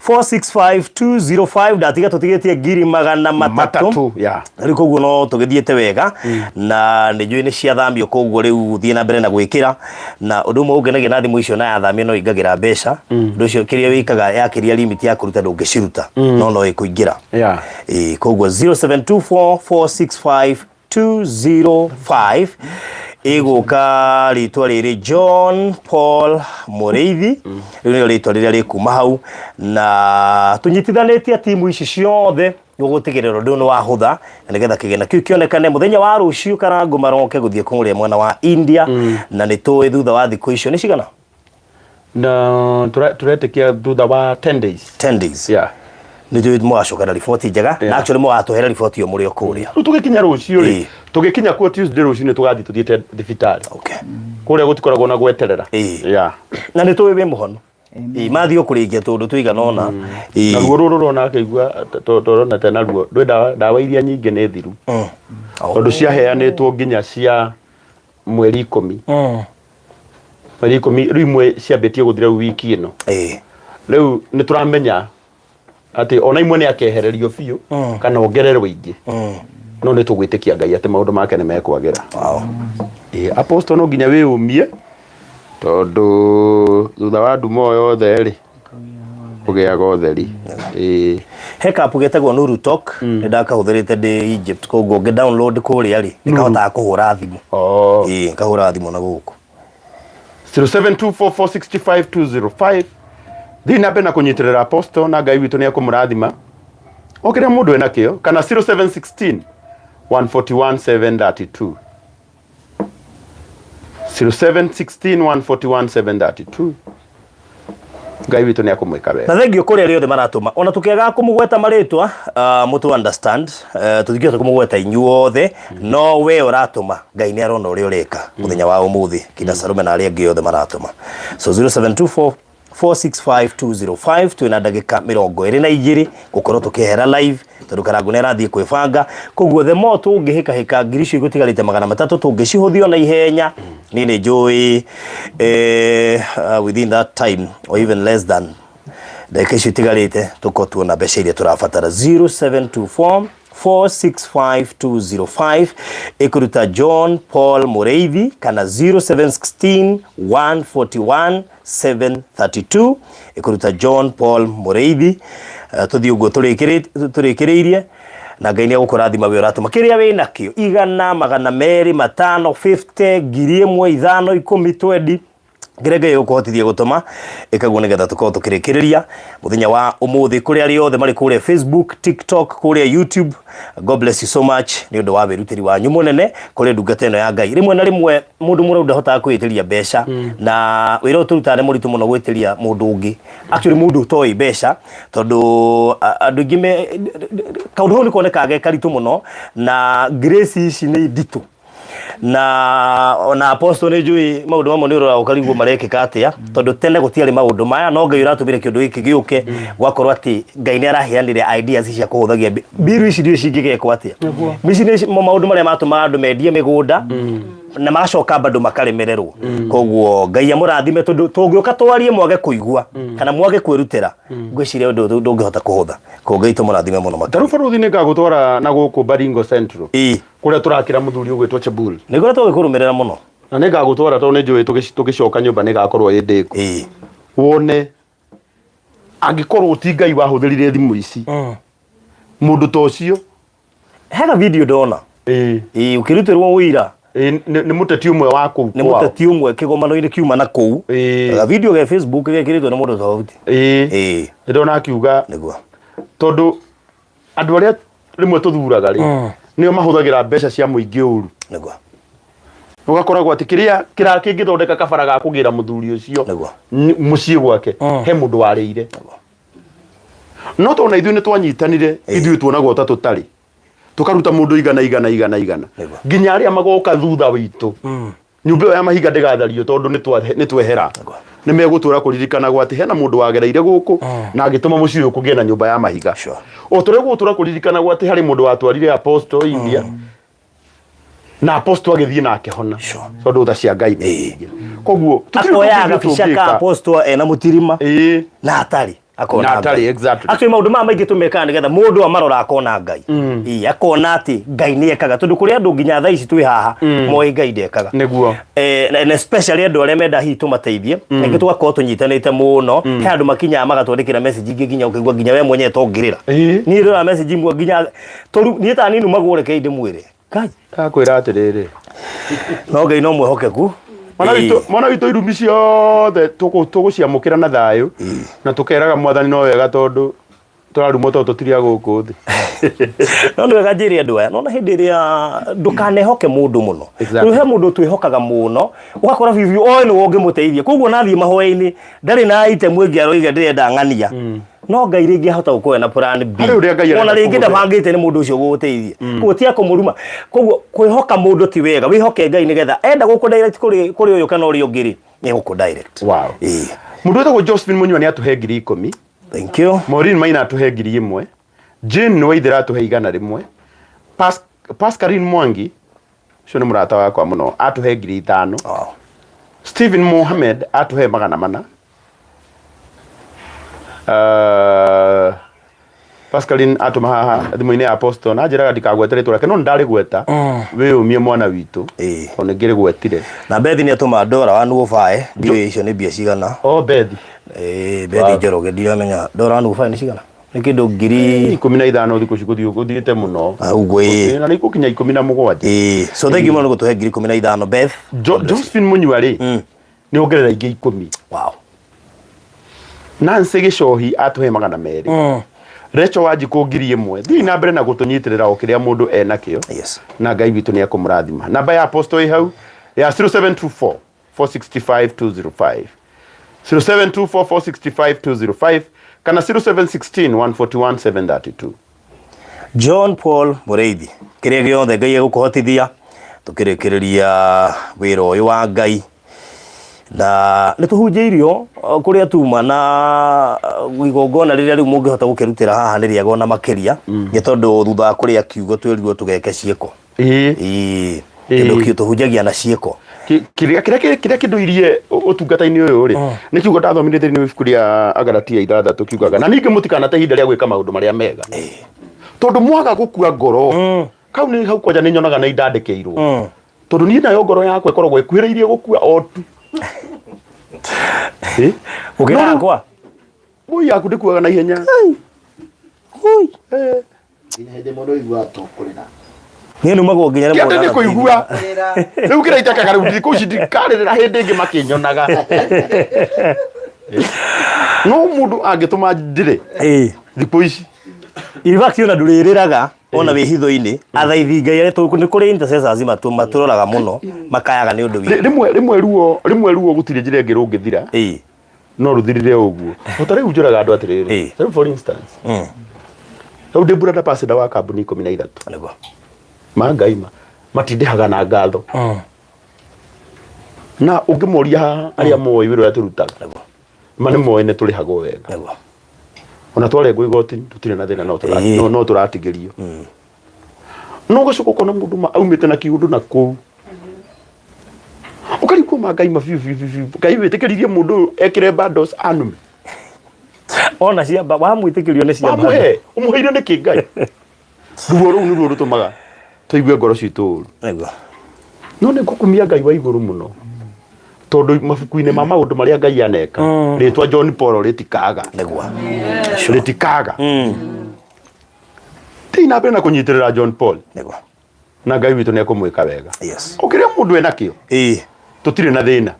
465 205 ndatiga tũtigĩtie 300,000. Matatũ, yeah. Rĩu koguo no tũgĩthiĩte wega na nĩ njũĩ nĩ ciathamio koguo rĩu thiĩ na mbere na gwĩkĩra na ũndũ ũmwe ũngenagia na thimũ icio na yathamio no ingagĩra mbeca ũndũ ũcio kĩrĩa wĩkaga yakĩria limit ya kũruta ndũngĩciruta no no ĩkũingĩra. Yeah. Ĩĩ, koguo 0724 465 205 ĩgũka rĩtwa rĩrĩ John Paul Mũrĩithi. Rĩu nĩrĩo rĩtwa rĩrĩa rĩkuma hau na tũnyitithanĩtie timu ici ciothe gũgũtigĩrĩra ũndũ ũyũ nĩ wahũtha na nĩgetha kĩgĩna kĩu kĩonekane mũthenya wa rũciũ Karangũ maroke gũthiĩ kũrĩa mwena wa India na nĩ tũĩ thutha wa thikũ icio nĩ cigana? Na tũretĩkia thutha wa 10 days. 10 days. Yeah. Nĩ tũĩ mũgacoka na riboti njega na actually mũgatũhera riboti ĩyo mũrĩ o kũrĩa. Rĩu tũgĩkinya rũciũ rĩ, Ĩĩ. tũgĩkinya kuo Tuesday rũciũ tũgathiĩ tũthiĩte thibitarĩ. Okay. Kũrĩa gũtikoragwo na gweterera. Ĩĩ. Yeah. Na nĩ tũĩ wĩ mũhonu. Ĩĩ, mathiĩ ũkũrĩkia tũndũ tũigana ũna. Ĩĩ. Naruo rũrũ ũrona akĩigua tũrona te naruo ndwĩ ndawa iria nyingĩ nĩ thiru. Tondũ ciaheanĩtwo nginya cia mweri 10. Mweri 10 rĩu imwe ciambĩtie gũthira rĩu wiki ĩno. Ĩĩ. Rĩu nĩ tũramenya atĩ ona imwe nĩ akehererio biũ kana ongererwo ingĩ. No nĩ tũgwĩtĩkia Ngai atĩ maũndũ make nĩ mekwagĩra. Wow. Ĩĩ, apostle no nginya wĩyũmie tondũ thutha wa nduma o yothe rĩ kũgĩaga ũtheri. Ĩĩ. He kapu getagwo Nuru Talk nĩ ndakahũthĩrĩte ndĩ Egypt koguo ngĩ download kũrĩa rĩ nĩ kahotaga kũhũra thimũ. Oh. Ĩĩ, ngahũra thimũ na gũkũ. 0724465205 thiĩ na mbere na kũnyitĩrĩra apostle na Ngai witũ nĩ ekũmũrathima o kĩrĩa mũndũ enakĩo kana 0716 141 732 0716 141 732 Ngai witũ nĩ ekũmwĩka wega. Na thengiũ kũrĩ arĩa othe maratũma ona tũkĩagaga kũmũgweta marĩtwa mũtũ understand tũtingĩhota kũmũgweta inyuothe no we ũratũma Ngai nĩ arona ũrĩa ũreka mũthenya wa ũmũthĩ kina Salome na arĩa angĩ othe maratũma. So 0724 465 205 twĩna ndagĩka 22 gũkorwo tũkĩhera live tondũ Karangũ nĩ arathiĩ kwĩbanga koguo the more tũngĩhĩkahĩka ngiri icio igũtigarĩte 300 tũngĩcihũthio na ihenya niĩ nĩ njũĩ within that time or even less than ndagĩka icio itigarĩte tũkorwo tuona mbeca iria tũrabatara. 0724 465 205 ĩkũruta John Paul Mũrĩithi kana 0716 141 732 ĩkũruta John Paul Mũrĩithi. Tũthiĩ ũguo tũrĩkĩrĩirie na Ngai nĩ egũkũrathima we ũratũma kĩrĩa wĩ nakĩo 100, 200, 500, 50, 1000, 5, 10, 20 kĩrĩa Ngai egũkũhotithia gũtũma ĩkaguo nĩgetha tũkorwo tũkĩrĩkĩrĩria mũthenya wa ũmũthĩ kũrĩ arĩa othe marĩ kũrĩa Facebook, TikTok, kũrĩa YouTube. God bless you so much nĩ ũndũ wa wĩrutĩri wanyu mũnene kũrĩ ndungata ĩno ya Ngai. Rĩmwe na rĩmwe mũndũ mũrau ndahotaga kwĩĩtĩria mbeca na wĩra ũyũ tũrutaga nĩ mũritũ mũno gwĩtĩria mũndũ ũngĩ actually mũndũ ũtoĩ mbeca tondũ andũ aingĩ kaũndũ kau nĩ konekaga ge karitũ mũno na grace ici nĩ nditũ na ona apostle nĩ njũĩ maũndũ mamwe nĩ ũroraga ũkarigwo marekĩka atĩa tondũ tene gũtiarĩ maũndũ maya no Ngai ũratũmire kĩũndũ gĩkĩ gĩũke gwakorwo atĩ Ngai nĩ araheanire ideas cia kũhũthagia mbiru ici ndiũĩ cingĩgekwo atĩa. Ici nĩ maũndũ marĩa matũmaga andũ mendie mĩgũnda na magacoka bado makaremererwo. Koguo Ngai amũrathime tondũ tũngĩũka twarie mwage kũigua kana mwage kwĩrutĩra ngwĩciria ũndũ ũyũ ndũngĩhota kũhũtha. Koguo Ngai tũmũrathime mũno makĩria. Tarĩu barũthi nĩ ngagũtwara na gũkũ Baringo Central. Ĩĩ. Kũrĩa tũrakĩra mũthuri ũgwĩtwo Chebul. Nĩ ngoretwo ngĩkũrũmĩrĩra mũno. Na nĩ ngagũtwara tondũ nĩ njũĩ tũgĩcoka nyũmba nĩ ĩgakorwo ĩ ndĩku. Ĩĩ. Wone Angĩkorwo ti Ngai wahũthĩrire thimũ ici, mũndũ ta ũcio. Hega video ndona. Ĩĩ. Ĩĩ, ũkĩrutĩrwo ũira. Ĩĩ, nĩ mũteti ũmwe wa kũu Nĩ kwao. mũteti ũmwe kĩgomano-inĩ kiuma na kũu. Ĩĩ. Ga video ge Facebook gekĩrĩtwo nĩ mũndũ tofauti. Ĩĩ. Ĩĩ. Nĩ ndona akiuga. Nĩguo. Tondũ andũ arĩa rĩmwe tũthuraga rĩ, nĩo mahũthagĩra mbeca cia mũingĩ ũru. Nĩguo. Ũgakoragwo atĩ kĩrĩa kĩra kĩngĩthondeka kabara ga kũgĩra mũthuri ũcio Nĩguo. Mũciĩ gwake he mũndũ warĩire. No tondũ na ithuĩ nĩ twanyitanire, ithuĩ tuonagwo ta tũtarĩ, tũkaruta mũndũ igana igana igana igana, Nĩguo. Nginya arĩa magoka thutha witũ, nyũmba ĩyo ya mahiga ndĩgathario tondũ nĩ twehera. Nĩ megũtũra kũririkanagwo atĩ hena mũndũ wagereire gũkũ na agĩtũma mũciĩ ũyũ kũgĩe na nyũmba ya mahiga. O tũrĩa gũgũtũra kũririkanagwo atĩ harĩ mũndũ watwarire apostle India na apostle agĩthiĩ na akĩhona, tondũ tha cia Ngai nĩ nyingĩ. Koguo tũtirĩ ũndũ Akoyaga ũngĩ gabica ka tũngĩka. apostle ena mũtirima. Ĩĩ. Na atarĩ akona Na atarĩ, Ngai. exactly. Actually maũndũ maya maingĩ tũmekaga nĩgetha mũndũ amarora akona Ngai. Ĩĩ, akona atĩ Ngai nĩ ekaga, tondũ kũrĩ andũ nginya thaa ici twĩ haha moĩ Ngai ndekaga. Nĩguo. Na especially andũ arĩa menda hihi tũmateithie, rĩngĩ tũgakorwo tũnyitanĩte mũno, he andũ makinyaga magatwandĩkĩra message ingĩ nginya ũkaigua nginya we mwenyewe tongĩrĩra. Niĩ ndona message imwe nginya tũru niĩ ta ninumagwo, rekei ndĩmwĩre Ngai. Ndakwĩra atĩrĩrĩ. No Ngai no mwĩhokeku. Mwana witũ, mwana witũ, irumi ciothe tũgũciamũkĩra na thayũ na tũkeraga Mwathani no wega, tondũ tũrarumwo tondũ tũtirĩ a gũkũ thĩ. No nĩ wega njĩre andũ aya, nona hĩndĩ ĩrĩa ndũkanehoke mũndũ mũno. Exactly. Rĩu he mũndũ twĩhokaga mũno, ũgakora biũ biũ oĩ nĩwe ũngĩmũteithia, koguo nathiĩ mahoya-inĩ ndarĩ na item ĩngĩ aroiga ndĩrenda ng'ania, no Ngai rĩngĩ ahota gũkorwo na plan B. Harĩ ũrĩa Ngai arenda Ona rĩngĩ kũhũthĩra. ndabangĩte nĩ mũndũ ũcio gũgũteithia, koguo ti akũmũruma. Koguo kwĩhoka mũndũ ti wega, wĩhoke Ngai nĩgetha enda gũkũ direct kũrĩ ũyũ kana ũrĩa ũngĩ rĩ, nĩ gũkũ direct. Wow. Ĩĩ. Mũndũ wĩtagwo Josephine Mũnyua nĩ atũhe 10,000. Thank you. Maureen Maina atũhe 1,000. Jane Waithera atũhe 100. Pascaline Mwangi, ũcio nĩ mũrata wakwa mũno, atũhe 5,000. Wow. Stephen Mohamed atũhe 400. Pascaline atũma haha thimũ-inĩ ya Apostle na njĩraga ndikagwete rĩtwa rĩake, no nĩndarĩgweta, wĩyũmie mwana witũ, tondũ nĩngĩrĩgwetire. Na Bethi nĩ atũma ndora wa nuobae, ndiũĩ icio nĩ mbia cigana. O Bethi. Ĩĩ, Bethi Njoroge, ndiramenya ndora wa nuobae nĩ cigana, nĩ kĩndũ ngiri 15 thikũ ici gũthiĩ gũthiĩte mũno. Ũguo ĩĩ. Ĩĩ, na nĩ ikũkinya 17. Ĩĩ, so thank you mũno nĩ gũtũhe 15,000, Beth. Josephine Mũnyua rĩ, nĩ ongerera ingĩ 10. Wow. Nancy Gĩcohi atũhe 200. Rachel Wanjikũ 1,000. Thiĩ na mbere na gũtũnyitĩrĩra o kĩrĩa mũndũ enakĩo. Yes. Na Ngai witũ nĩ ekũmũrathima. Namba ya Apostle ĩ hau ya 0724 465 205. 0724 465 205 kana 0716 141 732. John Paul Mũrĩithi, kĩrĩa gĩothe Ngai egũkũhotithia, tũkĩrĩkĩrĩria wĩra ũyũ wa Ngai, na nĩ tũhunjĩirio kũrĩa tuma na igongona rĩrĩa rĩu mũngĩhota gũkĩrutĩra haha nĩ rĩega ona makĩria, nĩ tondũ thutha wa kũrĩa kiugo twĩrirwo tũgeke ciĩko. Ĩĩ. Ĩĩ, kĩndũ kĩu tũhunjagia na ciĩko. Kĩrĩa kĩndũirie ũtungata-inĩ ũyũ rĩ, nĩ kiugo ndathomire thĩinĩ wa ibuku rĩa Agalatia 6, kiugaga na ningĩ mũtikanate ihinda rĩa gwĩka maũndũ marĩa mega, tondũ mwaga gũkua ngoro kau nĩ hau kwanja nĩ nyonaga nĩ ndandĩkĩirwo, tondũ niĩ nayo ngoro yakwa ĩkoragwo ĩkuhĩrĩirie gũkua o tu. Ĩ? Gũkĩra No rĩu- yakwa. Ngui yaku ndĩkuaga na ihenya. Eh. Nginya hĩndĩ mũndũ aiguaga to kũrĩra. Niĩ numagwo nginya nĩ Kĩande mũndũ nĩ kũigua. Rĩu kĩrĩa itekaga rĩu thikũ ici ndikarĩrĩra hĩndĩ ĩngĩ makĩnyonaga. No mũndũ angĩtũma ndĩre Ĩĩ. thikũ ici. In fact ona ndũrĩrĩraga ona wĩ hitho-inĩ, athaithi Ngai arĩa nĩ kũrĩ intercessors matũroraga mũno, makayaga nĩ ũndũ witũ. Rĩmwe ruo gũtirĩ njĩra ĩngĩ rũngĩthira. No rũthirire ũguo. O ta rĩu njũraga andũ atĩrĩrĩ. Rĩu for instance. Rĩu ndĩ brand ambassador wa kambuni 13. Nĩguo. Ma Ngai ma matindĩhaga na ngatho. Na ũngĩmoria haha arĩa moĩ wĩra ũrĩa tũrutaga. Nĩguo. Ma nĩ moĩ nĩ tũrĩhagwo wega. Nĩguo. Ona twarengwo igoti tũtirĩ na thĩna, no tũratigĩrio. No ũgacoka ũkona mũndũ ma aumĩte na kĩũndũ na kũu. Ũkarigwo ma Ngai ma biũ biũ biũ biũ. Ngai wĩtĩkĩririe mũndũ ũyũ ekĩre bundles anume. Ona ciamba wamwĩtĩkĩrio nĩ ciamba. Wamũhe, ũmũheire nĩkĩ Ngai? Ruo rũu nĩruo rũtũmaga tũigue ngoro citũ ũru. Nĩguo. No nĩ ngũkumia Ngai wa igũrũ mũno. Tondũ Tondũ mabuku-inĩ ma maũndũ marĩa Ngai aneka, rĩtwa John Paul rĩtikaga. Nĩguo. Rĩtikaga. Thiĩ na mbere na kũnyitĩrĩra John Paul. Nĩguo. Na Ngai witũ nĩ ekũmwĩka wega. Yes. O kĩrĩa mũndũ enakĩo. Ĩĩ. Tũtirĩ na thĩna.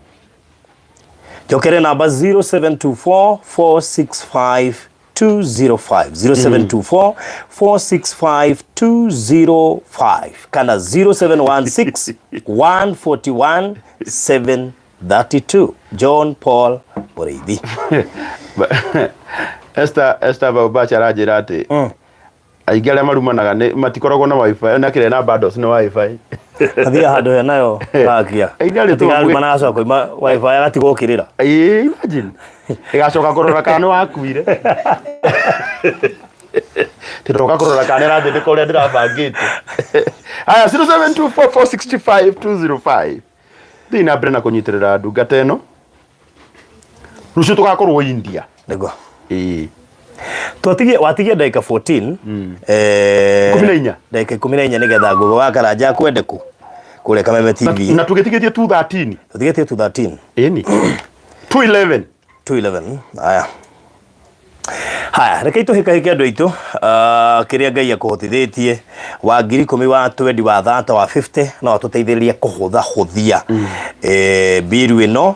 Njokere namba 0724 465 205 0724 465 205 kana 0716 141 732. John Paul Mũrĩithi. Esther Esther Baubacha aranjĩra atĩ aingĩ arĩa marumanaga nĩ matikoragwo na wifi na kĩrĩa na bundles nĩ wifi. Athiaga handũ he nayo gakia. Aingĩ arĩa Atigaruma na agacoka koima wifi agatigwo ũkĩrĩra. Ĩĩ, imagine ĩgacoka kũrora kana nĩ wakuire. Tĩroka kũrora kana ĩrathĩnĩka ũrĩa ndĩrabangĩte. Haya, 0724465205. Thiĩ na mbere na kũnyitĩrĩra ndungata ĩno. Rũciũ tũgakorwo India. Nĩguo. Ĩĩ. Twatigie watigie ndagĩka 14 14. Ndagĩka 14 nĩgetha ngũgũ wa Karanja akwende kũ kũrĩa Kameme TV. Na tũgĩtigĩtie 213. Tũtigĩtie 213. Ĩni. 211. 211. Haya. Haya, reke itũhĩkahĩke andũ aitũ, kĩrĩa Ngai akũhotithĩtie wa 10,000, wa 20, wa 30, wa 50, no atũteithĩrĩrie kũhũthahũthia mbiru ĩno,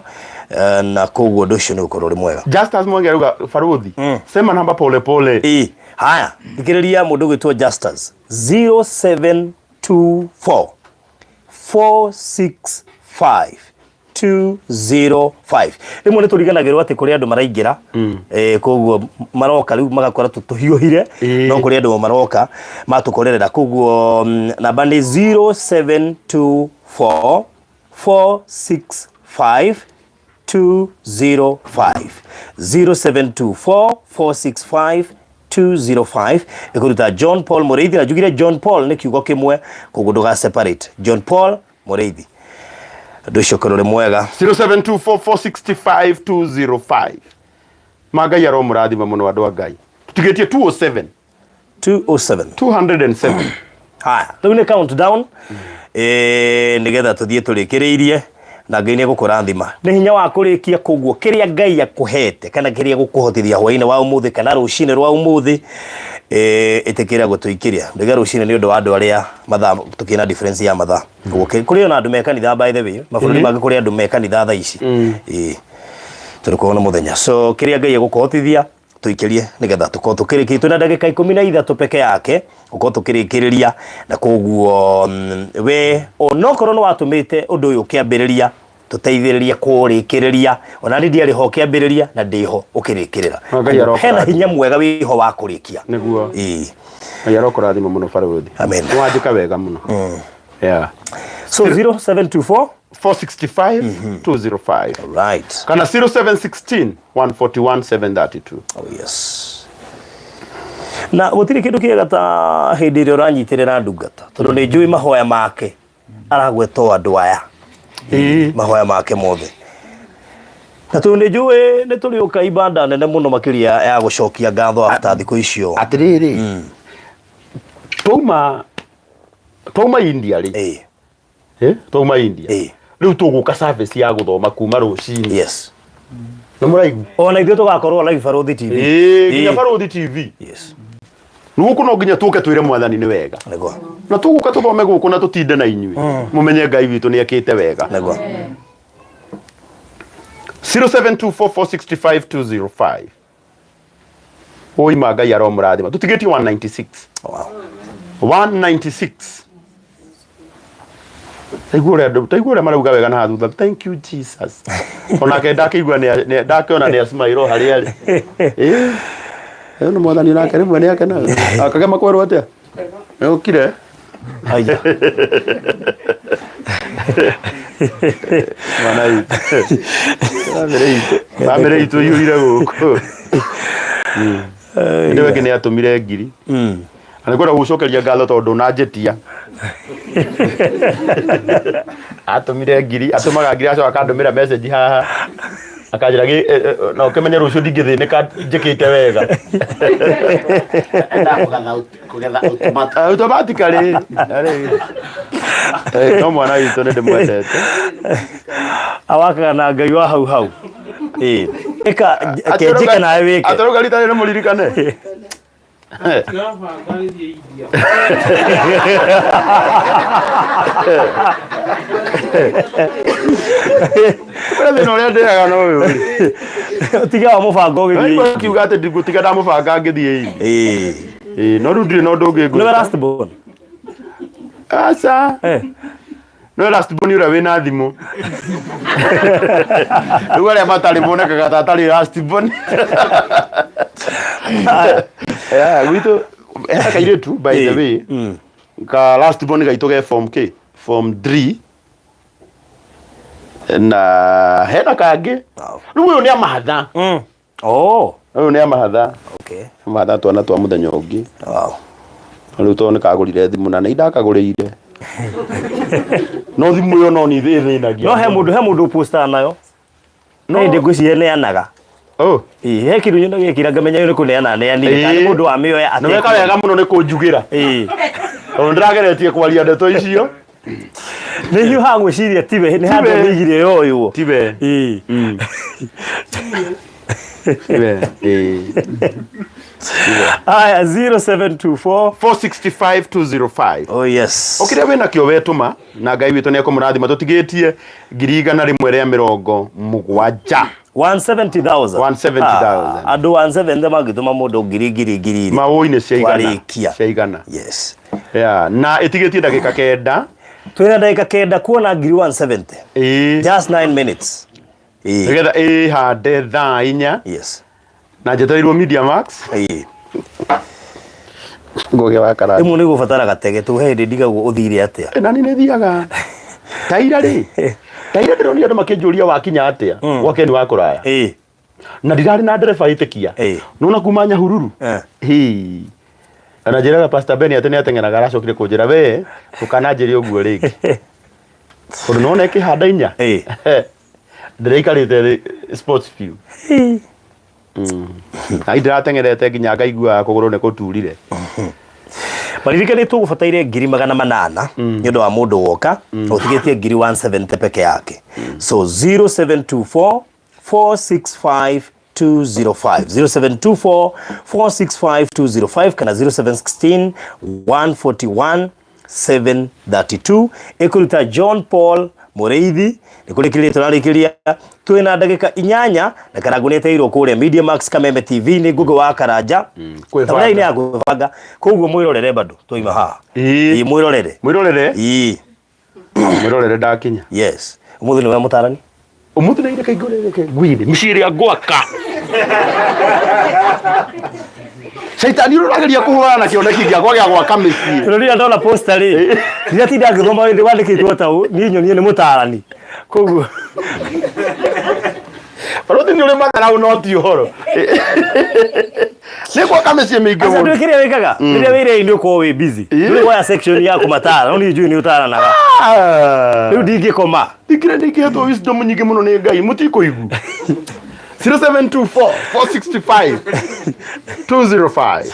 na koguo ũndũ ũcio nĩ ũgũkorwo ũrĩ mwega. Justus Mwangi arauga baruthi, sema namba pole pole. Ĩ, haya, thikĩrĩria mũndũ ũgwĩtwo Justus 0724 465 205. Rĩmwe nĩ tũriganagĩrwo atĩ kũrĩ andũ maraingĩra, koguo maroka rĩu magakora tũhiũhire, no kũrĩ andũ maroka matũkorerera, koguo namba nĩ 0724 465 205, 0724 465 205, ĩkũruta John Paul Mũrĩithi, na njugire John Paul nĩ kiugo kĩmwe, koguo ndũga separate John Paul Mũrĩithi. Ũndũ ũcio ũkorwo ũrĩ mwega. 0724465205. Ma Ngai aromũrathima mũno andũ a Ngai. Tũtigĩtie 207. 207. 207. Haya, rĩu nĩ countdown, nĩgetha tũthiĩ tũrĩkĩrĩirie na Ngai nĩ egũkũrathima. Nĩ hinya wa kũrĩkia, koguo kĩrĩa Ngai akũhete kana kĩrĩa gũkũhotithia hwainĩ wa ũmũthĩ kana rũcinĩ rwa ũmũthĩ, ĩtĩkĩra gũtũikĩria. Ndauga rũcinĩ nĩ ũndũ wa andũ arĩa mathaa tũkĩna difference ya mathaa. Koguo kũrĩ ona andũ me kanitha, by the way, mabũrũri mangĩ kũrĩ andũ me kanitha thaa ici. Ĩĩ. Tondũ kwao nĩ mũthenya. So kĩrĩa Ngai egũkũhotithia tũikĩrie nĩgetha tũkorwo tũkĩrĩkia, twĩna ndagĩka 13 peke yake gũkorwo tũkĩrĩkĩrĩria, na koguo we onokorwo nĩ watũmĩte ũndũ ũyũ ũkĩambĩrĩria, tũteithĩrĩrie kũrĩkĩrĩria. Ona niĩ ndiarĩ ho ũkĩambĩrĩria na ndĩho ũkĩrĩkĩrĩra. No, Ngai arokũrathima. Hena hinya mwega wĩho wa kũrĩkia. Nĩguo. Ĩĩ. Ngai arokũrathima mũno barũthi. Amen. Nĩwanjĩka wega mũno. Yeah. So 0724 465 205. Right. Kana 0716 141 732. Oh yes. Na gũtirĩ kĩndũ kĩega ta hĩndĩ ĩrĩa ũranyitĩrĩra ndungata, tondũ nĩ njũĩ mahoya make aragweta o andũ aya. Mahoya make mothe. Na tondũ nĩ njũĩ nĩ tũrĩũka ibanda nene mũno makĩria ya gũcokia ngatho after thikũ icio. Atĩrĩrĩ, twauma India rĩ, twauma India rĩu tũgũka service ya gũthoma kuma rũcinĩ. Yes. Nĩ mũraigua? Ona ithuĩ tũgakorwo live Barũthi TV. Ĩĩ, nginya Barũthi TV. Yes. Gũkũ no nginya tũke twĩre mwathani nĩ wega. Nĩguo. Na tũgũka tũthome gũkũ na tũtinde na inyuĩ. Mũmenye Ngai witũ nĩ ekĩte wega. Nĩguo. 0724465205. Oi ma Ngai aromũrathima. Tũtigĩtie 196. Wow. 196. Taigua ũrĩa andũ, taigua ũrĩa marauga wega na haha thutha. Thank you Jesus. Onake ndakĩigua nĩ ndakĩona nĩ asmile harĩa arĩ. Ĩĩ. Ĩyo nĩ mwathani nake rĩmwe nĩ akenaga. Akagema kwerwo atĩa? Nĩ ũkire? Haya. Mwana witũ. Bamĩrĩ itũ. Bamĩrĩ itũ iyũire gũkũ. Ndĩ wengĩ nĩ atũmire ngiri. Na nĩngwenda gũgũcokeria ngatho tondũ ndũnanjĩtia. Atũmire ngiri, atũmaga ngiri acoka akandũmĩra message haha. Akanjĩra na ũkĩmenye rũciũ ndingĩthĩnĩka njĩkĩte wega. Endaga kũgetha automatic. Automatically. No mwana witũ nĩ ndĩmwendete. Awakaga na Ngai wa hau hau. Ĩĩ. Ĩka kenjĩke nawe wĩke. Atũrũga rita rĩrĩ mũririkane. Tirabanga gĩthiĩ India. Kũrĩa thĩna ũrĩa ndĩaga no ũyũ rĩ. Tiga wa mũbango ũgĩthiĩ. Nĩ kiuga atĩ ndigũtiga ndamũbanga ngĩthiĩ India. Ĩĩ. Ĩĩ, no rĩu ndirĩ na ũndũ ũngĩ Nĩwe ngwĩka. last born. Aca. Eh. No last born ũrĩa wĩna thimũ. Rĩu arĩa matarĩ monekaga ta atarĩ last born. Yeah, gwitũ hena kairĩtu by the way. Ka last born gaitũ ge form K, form 3. Na hena kangĩ. Rĩu ũyũ nĩ amahatha. Oh. Ũyũ nĩ amahatha. Okay. Amahatha twana twa mũthenya ũngĩ. Wow. Rĩu tondũ nĩ kagũrire thimũ na nĩ ndakagũrĩire. No thimũ ĩyo no nĩ ĩthĩnagia. No he mũndũ ũpostaga nayo. No hĩndĩ ngwĩciria neanaga. Oh. Ĩĩ, he kĩndũ nyona gĩkĩra ngamenya ũyũ nĩ kũneana neanire. Kana nĩ Ĩĩ. mũndũ wamĩoya Nĩ weka wega mũno nĩ kũnjugĩra. Ĩĩ. Tondũ ndĩrageretie kwaria ndeto icio. Nĩ hiũhaga gwĩciria tiwe nĩ handũ Tiwe. mĩigire yoywo. Tiwe. Ĩĩ. Tiwe. Ĩĩ. Aya 0724 465 205. Oh yes. O kĩrĩa wĩna kĩo wetũma na Ngai witũ nĩ ekũmũrathima tũtigĩtie 170,170. 170,000. 170,000. Ah, andũ 170 mangĩtũma mũndũ ngiri ngiri ngiri. Maũĩ-inĩ cia igana. Twarĩkia. Cia igana. Yes. Yeah, na ĩtigĩtie ndagĩka 9. Twĩna ndagĩka 9 kuona ngiri 170. Ĩĩ. Just 9 minutes. Ĩĩ. Nĩgetha ĩhande thaa 4. Yes. Na njetereirwo Media Max. Ĩĩ. Ngũgĩ wa karanja. Rĩmwe nĩ gũbatara gatege tu he hĩndĩ ndigagwo ũthire atĩa. Na niĩ nĩ thiaga. Taira rĩ. Taira ndĩronire andũ makĩnjũria wakinya atĩa. Gwake nĩ wa kũraya. Ĩĩ. Na ndirarĩ na ndereba ĩtĩkia. Ĩĩ. Nona kuma Nyahururu. Eh. Hii. Na njĩraga Pastor Ben atĩ nĩ ateng'eraga aracokire kũnjĩra we ndũkananjĩre ũguo rĩngĩ. Tondũ nona ĩkĩhanda 4. Ĩĩ. Ndĩraikarĩte sports view. Na ndĩrateng'erete nginya ngaigua kũgũrũ nĩ kũturire. Maririkane tũgũbataire 800,000 nĩ ũndũ wa mũndũ woka ũtigĩtie ngiri 170 peke yake. So 0724 465 205 0724 465 205 kana 0716 141 732 ĩkũruta John Paul Mũrĩithi nĩ kũrĩkĩrĩria tũrarĩkĩria twĩna ndagĩka 8 na Karangũ nĩ etereirwo kũrĩa Media Max Kameme TV nĩ Ngũgĩ wa Karanja Kwĩbanga. tabarĩra-inĩ ya kwĩbanga koguo mwĩrorere bado twaima haha. Ĩĩ. Ĩĩ, mwĩrorere. Mwĩrorere. Ĩĩ. Mwĩrorere ndakinya. Yes, ũmũthĩ nĩwe mũtarani. Ũmũthĩ nĩ reke ngũreke ngwĩre mĩciĩ ĩrĩa ngwaka. Caitani ũrĩa ũrageria kũhũrana na kĩoneki gĩakwa gĩa gwaka mĩciĩ. Tondũ rĩrĩa ndona poster rĩ, rĩrĩa tinda ngĩthoma wĩndĩ wandĩkĩtwo ta ũũ, niĩ nyonire nĩ mũtarani. Koguo Barũthi nĩ ũrĩ matharau no ti ũhoro. Nĩ gwaka mĩciĩ mĩingĩ Aca mũno. ndũĩ kĩrĩa wĩkaga rĩrĩa wĩ ĩrĩa-inĩ ũkorwo wĩ busy. Ndũrĩ woya section ya kũmatara no niĩ njũĩ nĩ ũtaranaga. Rĩu ndingĩkoma. Ndikire ndingĩhetwo wisdom nyingĩ mũno nĩ Ngai mũtikũigua. 0724 465 205.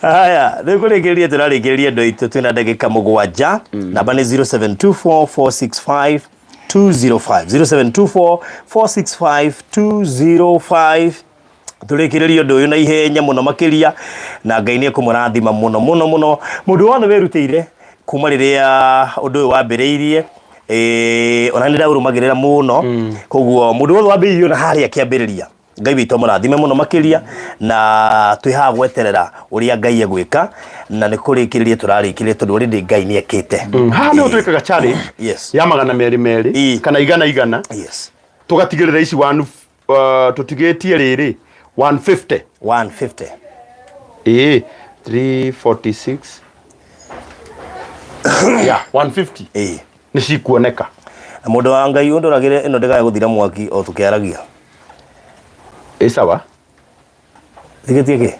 Haya, rĩu kũrĩkĩrĩria tũrarĩkĩrĩria andũ aitũ twĩna ndagĩka 7. Namba nĩ 0724 465 205 0724 465 205. Tũrĩkĩrĩrie ũndũ ũyũ na ihenya mũno makĩria na Ngai nĩ ekũmũrathima mũno mũno mũno mũndũ wothe wĩrutĩire kuma rĩrĩa ũndũ ũyũ wambĩrĩirie. Ona nĩ ndaũrũmagĩrĩra mũno, koguo mũndũ wothe wambĩrĩirie ona harĩa kĩambĩrĩria, Ngai witũ amũrathime mũno makĩria na twĩ haha gweterera ũrĩa Ngai egwĩka na nĩ kũrĩkĩrĩria tũrarĩkĩrĩria tondũ already Ngai nĩ ekĩte. Haha nĩho twĩkaga challenge Yes. ya 200 Ĩĩ. kana igana igana. Yes. Tũgatigĩrĩra ici one, tũtigĩtie rĩrĩ 150. 150. Ĩĩ, 346, yeah, 150. Ĩĩ. Nĩ cikuoneka. Na mũndũ wa Ngai ũndoragĩre ĩno ndĩkae gũthira mwaki o tũkĩaragia. Ĩ sawa. Thigĩtie kĩ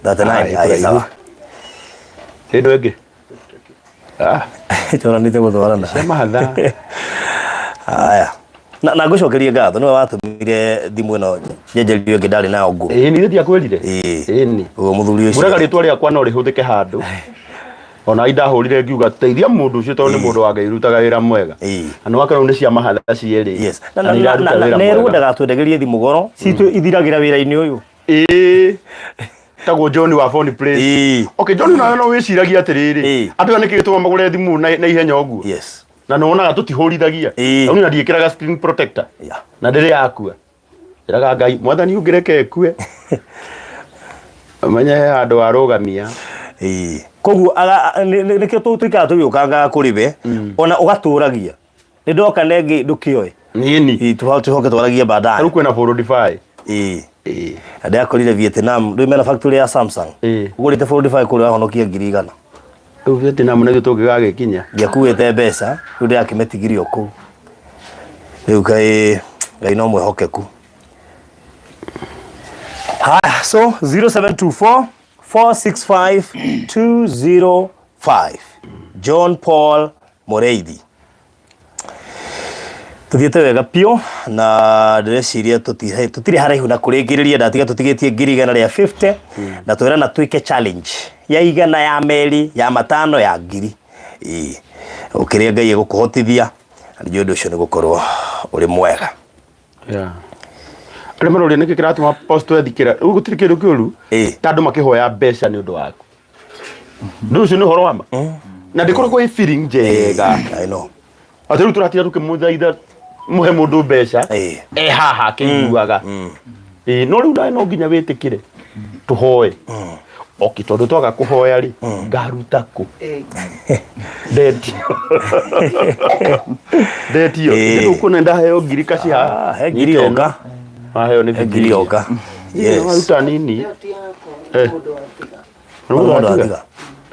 39. Ah, Aya, ĩkũraihu. sawa. Ĩno ĩngĩ. Ah, tũranĩte gũtwarana. Cia mahatha. Haya. Na ngũcokerie ngatho nĩwe watũmire thimũ ĩno njenjerio ĩngĩ ndarĩ nayo ngũrũ. Ĩĩ nĩ ndiakwĩrire. Ĩĩ. Ĩni. Ũguo mũthuri ũcio. Ngwĩraga rĩtwa rĩakwa no rĩhũthĩke handũ. Ona indahũrire ngiuga teithia mũndũ ũcio tondũ nĩ mũndũ wa Ngai ũrutaga wĩra mwega. Ĩĩ. Na nĩ wakorwo nĩ cia mahatha cierĩ. Yes. Na Na na nĩ na iraruta na wĩra na erwo mwega. ndagatwendagĩrie thimũ goro citũ ithiragĩra wĩra-inĩ ũyũ. Ĩĩ. Tagwo John wa Phone Place. Ĩĩ. Okay, John nawe no wĩciragia atĩrĩrĩ. Ĩĩ. Andũ aya nĩkĩ gĩtũma magũre thimũ na ihenya ũguo? Yes. Na nĩ wonaga tũtihũrithagia. Ĩĩ. Na niĩ ndiĩkĩraga screen protector. Yeah. Na ndĩrĩ yakua. Njĩraga Ngai, mwathani ũngĩreke ĩkue. Ũmenye he handũ warũgamia. Ĩĩ. Koguo nĩkĩo tũikaraga tũgĩũkangaga kũrĩ we ona ũgatũragia nĩ ndoka na ĩngĩ ndũkĩoe. Nĩni. Ĩĩ, tũcoke twaragie baadaye. Rĩu kwĩna 45. Ĩĩ. Ĩĩ. Na ndĩrakorire Vietnam rĩu mena factory ya Samsung. Ĩĩ. Ũgũrĩte 45 kũrĩa wahonokia 100,000. Rĩu Vietnam nĩguo tũngĩgagĩkinya. Ndiakuĩte mbeca rĩu ndĩrakĩmĩtigirie o kũu. Rĩu kaĩ Ngai no mwĩhokeku. Haya, so 0724 465 205 John Paul Mũrĩithi. Tũthiĩte wega biũ na ndĩreciria tũtirĩ haraihu na kũrĩkĩrĩria ndatiga tũtigĩtie 150,000 na twĩrana twĩke challenge ya 100 ya merĩ ya 5 ya 1000. Ĩĩ. Ũkĩrĩa Ngai egũkũhotithia na nĩ ũndũ ũcio nĩ gũkorwo ũrĩ mwega. Yeah. Arĩa maroria nĩkĩ kĩratũma post ethikĩra rĩu gũtirĩ kĩndũ kĩũru ta andũ makĩhoya mbeca nĩ ũndũ waku. Ndũ ũcio nĩ ũhoro wa ma. Na ndĩkoragwo ĩ feeling njega. I know. Atĩ rĩu tũratira tũkĩmũthaitha mũhe mũndũ mbeca e haha akĩiguaga. Ĩĩ, no rĩu nawe no nginya wĩtĩkĩre tũhoe. Okay, tondũ twaga kũhoya rĩ, ngaruta kũ? Ndetio. Ndetio. Rĩu kuona ndaheo ngiri kaci haha. Ah, he ngiri yoka. Waheo nĩ He ngiri yoka. Yes. Waruta nini? Eh. Nĩ Mũndũ mũndũ watiga. watiga.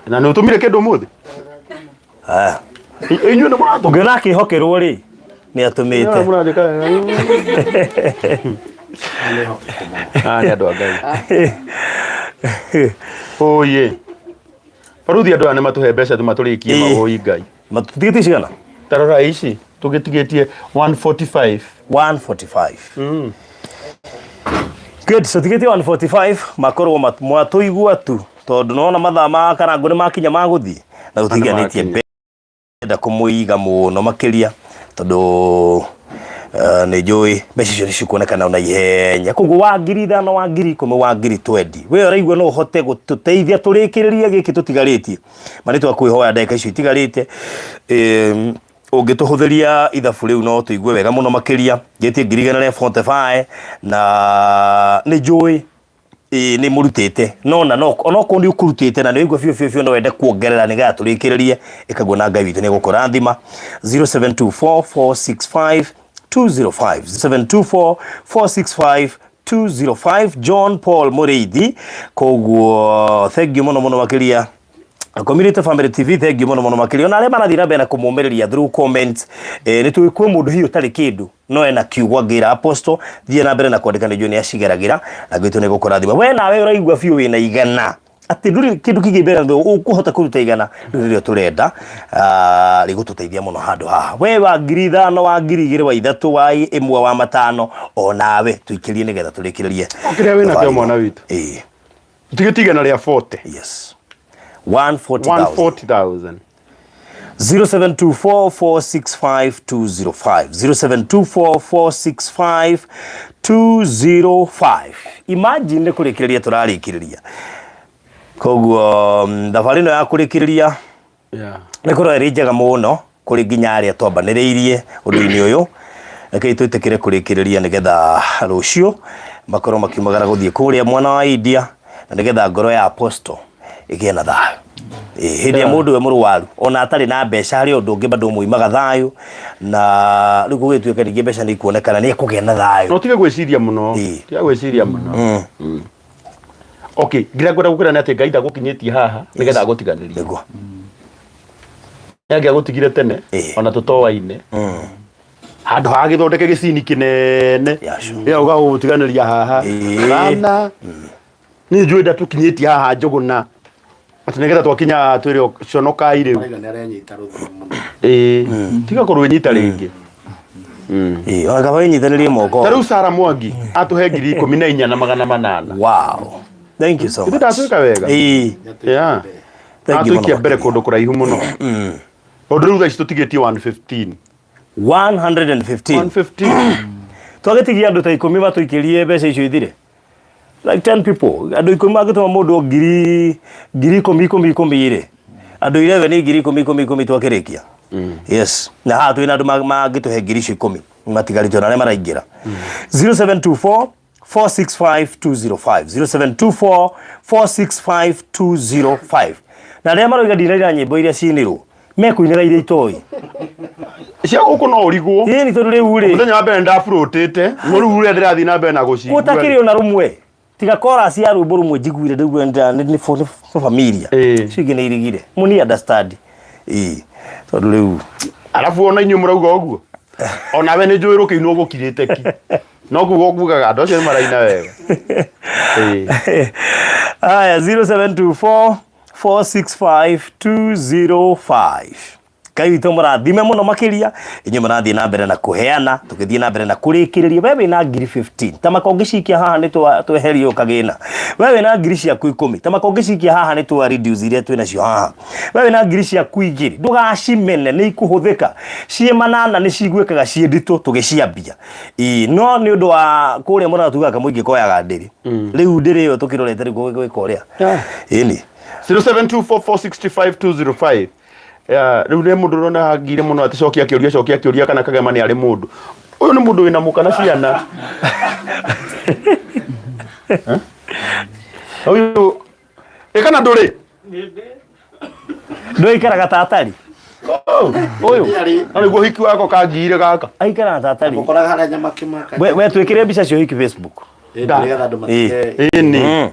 Na nĩ ũtũmire kĩndũ ũmũthĩ? Haya. Inyuĩ nĩ mũratũma. Ũngĩona akĩhokerwo rĩ, nĩ atũmĩte. Mũranjĩka wega. Ah, nĩ andũ a Ngai. Oye. Baruthi andũ aya nĩ matũhe mbeca tũmatũrĩkie mawoi Ngai. Matũtigĩtie cigana? Tarora ici tũgĩtigĩtie 145. 145. Good, so tigĩtie 145 makorwo mwatũigua tu tondũ nona mathaa ma karangũ nĩ makinya ma gũthiĩ na tũtiganĩtie ndĩrenda kũmũiga mũno makĩria tondũ nĩ njũĩ mbeca icio nĩ cikuonekana na ihenya. Koguo wa 5,000 wa 10,000 wa 20,000 we ũraigua no ũhote gũtũteithia tũrĩkĩrĩrie gĩkĩ tũtigarĩtie. Ma nĩ twakwĩhoya ndagĩka icio itigarĩte ũngĩtũhũthĩria ithabu rĩu no tũigue wega mũno makĩria. Ngĩtie 145,000 na nĩ njũĩ ĩĩ nĩ mũrutĩte no na no onokorwo nĩ ũkũrutĩte na nĩ waigua biũ biũ biũ no wende kuongerera nĩgetha tũrĩkĩrĩrie ĩkaguo na Ngai witũ nĩ egũkũrathima. 0724 465 205 0724 465 205 John Paul Mũrĩithi. Koguo thank you mũno mũno makĩria Community Family TV, thank you mũno mũno makĩria ona arĩa marathiĩ na mbere na kũmũmĩrĩria through comments. Nĩ tũĩ kwĩ mũndũ hihi ũtarĩ kĩndũ no ena kiugo angĩra apostle thiĩ na mbere na kwandĩka nĩ njũĩ nĩ acigeragĩra na Ngai witũ nĩ egũkũrathima. We nawe ũraigua biũ wĩna 100 atĩ ndũrĩ kĩndũ kĩngĩ mbere na ũkũhota kũruta 100 rĩu nĩrĩo tũrenda rĩgũtũteithia mũno handũ haha. We wa 5,000 wa 2,000 wa 3 wa 1 wa 5 onawe tũikĩrie nĩgetha tũrĩkĩrĩrie. O kĩrĩa wĩnakĩo mwana witũ. Ĩĩ. Tũtigĩtie 140. Yes. 140,000. 140,000. 0724 465 205. 0724 465 205. Imagine nĩ kũrĩkĩrĩria tũrarĩkĩrĩria. Koguo thabarĩ ĩno ya kũrĩkĩrĩria nĩ korwo ĩrĩ njega mũno kũrĩ nginya arĩa twambanĩrĩirie ũndũ-inĩ ũyũ. Rekei twĩtĩkĩre kũrĩkĩrĩria nĩgetha rũciũ makorwo makiumagara gũthiĩ kũrĩa mwena wa India na nĩgetha ngoro ya apostle ĩgĩe na thayũ. Hĩndĩ ĩrĩa mũndũ we mũrwaru ona atarĩ na mbeca harĩ ũndũ ũngĩ bado mũimaga thayũ na rĩu gũgĩtuĩka ningĩ mbeca nĩ ikuonekana nĩ ekũgĩa na thayũ. No tige gwĩciria mũno. Tiga gwĩciria mũno. Okay, ngira ngwenda gũkwĩra nĩ atĩ Ngai ndagũkinyĩtie haha nĩgetha agũtiganĩrie. Nĩguo. Nĩ angĩagũtigire tene ona tũtoaine. Handũ ha agĩthondeke gĩcini kĩnene ĩyo ũgagũtiganĩria haha. Bana. Niĩ njũĩ ndatũkinyĩtie haha Njũgũna. Atĩ nĩgetha twakinya haha twĩre conokai rĩu. Marauga nĩ arenyita rũthiomi mũno. Ĩĩ. Tiga kũrwĩnyita rĩngĩ. Ĩĩ, ona kaba wĩnyitanĩrie moko. Ta rĩu Sara Mwangi atũhe 14,800. Wow, thank you so Ithe much. ndatwĩka wega. Ĩĩ. Yeah. Thank you mũno Atũikia mbere makĩria. kũndũ kũraihu mũno. Tondũ rĩu thaa ici tũtigĩtie 115. 115. 115. Twagĩtigia andũ ta 10 matũikĩrie mbeca icio ithire, like 10 people, andũ 10 mangĩtũma mũndũ ngiri 10 10 10 rĩ, andũ 11 10,000 10 10 twakĩrĩkia. Yes, na haha twĩna andũ mangĩtũhe ngiri icio 10 matigarĩte, ona arĩa maraingĩra. 0724 465 205, 0724 465 205. Na arĩa maroiga ndinaira nyĩmbo iria cinirwo, mekũinĩra iria itoĩ. Cia gũkũ no ũrigwo. Ĩni, tondũ rĩu rĩ, Mũthenya wa mbere ndaburũtĩte, no rĩu ũrĩa ndĩrathiĩ na mbere na gũcigua. Gũtakĩrĩ ona rũmwe tiga chorus ya rwĩmbo rũmwe njiguire ndĩguo nĩ familia. Icio ingĩ nĩ irigire mũni understand. Ĩĩ, tondũ rĩu Arabu ona inyuĩ mũrauga ũguo. Onawe nĩ njũĩ rũkĩinwo gũkirĩte ki. No kuga ũkugaga andũ acio nĩ maraina wega. Ĩĩ. Aya, 0724 465 205. Ngai witũ mũrathime mũno makĩria inyuĩ mũrathiĩ na mbere na kũheana. Tũgĩthiĩ na mbere na kũrĩkĩrĩria, we wĩna ngiri 15, ta maka ũngĩcikia haha nĩ tweherio kagĩna. We wĩna ngiri ciaku 10, ta maka ũngĩcikia haha nĩ twa reduce iria twĩ nacio haha. We wĩna ngiri ciaku 2, ndũgacimene, nĩ ikũhũthĩka ciĩ 800, nĩ ciguĩkaga ciĩ nditũ tũgĩciambia. Ĩĩ, no nĩ ũndũ wa kũrĩa mũratugaga kamũingĩ koyaga ndĩrĩ rĩu, ndĩrĩ ĩyo tũkĩrorete rĩu gwĩka ũrĩa ĩni. 0724465205. Ya, rĩu nĩ mũndũ ũrona hangire mũno atĩ cokia kĩũria, cokia kĩũria, kana kagema nĩ arĩ mũndũ ũyũ, nĩ mũndũ wĩna mũka na ciana. Eh? Ũyũ ĩ kana ndũrĩ? Ndũikaraga ta atari. Ũyũ na nĩguo hiki wako kangire gaka. Aikaraga ta atari. Mũkoraga harĩa nyama kĩmaka. We twĩkĩre mbica cio hiki Facebook. Nĩgetha andũ matige. Ĩni.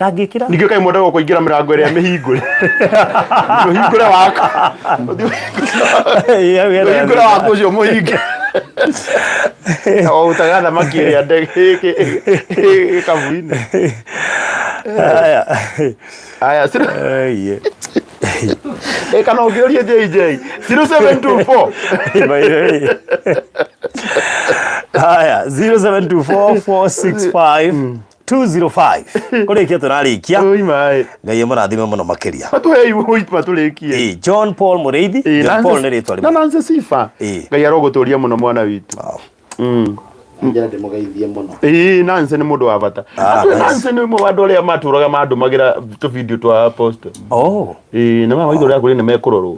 Ndangĩkĩra. Ningĩ kaĩ mwendaga kũingĩra mĩrango ĩrĩa mĩhingũre, mũhingũre waka, mũhingũre waku ũcio mũhinge o utaga thamaki ĩrĩa ndege gĩkabu-inĩ. Aya. Aya, zero Aiye. Ĩ, kana ũngĩũrie JJ 0724. By the way. Haya, 0724 465 205. Kũrĩkia tũrarĩkia. Oi maĩ. Ngai amũrathime mũno makĩria. Matũhei ũitma tũrĩkie. Ĩ, John Paul Mũrĩithi. Ĩ, John Paul nĩ rĩtwa na rĩmwe. Nancy Sifa. Ĩ. Ngai arogũtũria mũno mwana witũ. Wow. Njĩra ndĩmũgeithie mũno. Ĩĩ, Nancy nĩ mũndũ wa bata. Ah, Atĩ nice. Nancy nĩ ũmwe wa andũ arĩa matũraga mandũmagĩra tũbindio twa apostle. Oh. Ĩĩ, na mama itũra kũrĩ nĩ mekũrorwo.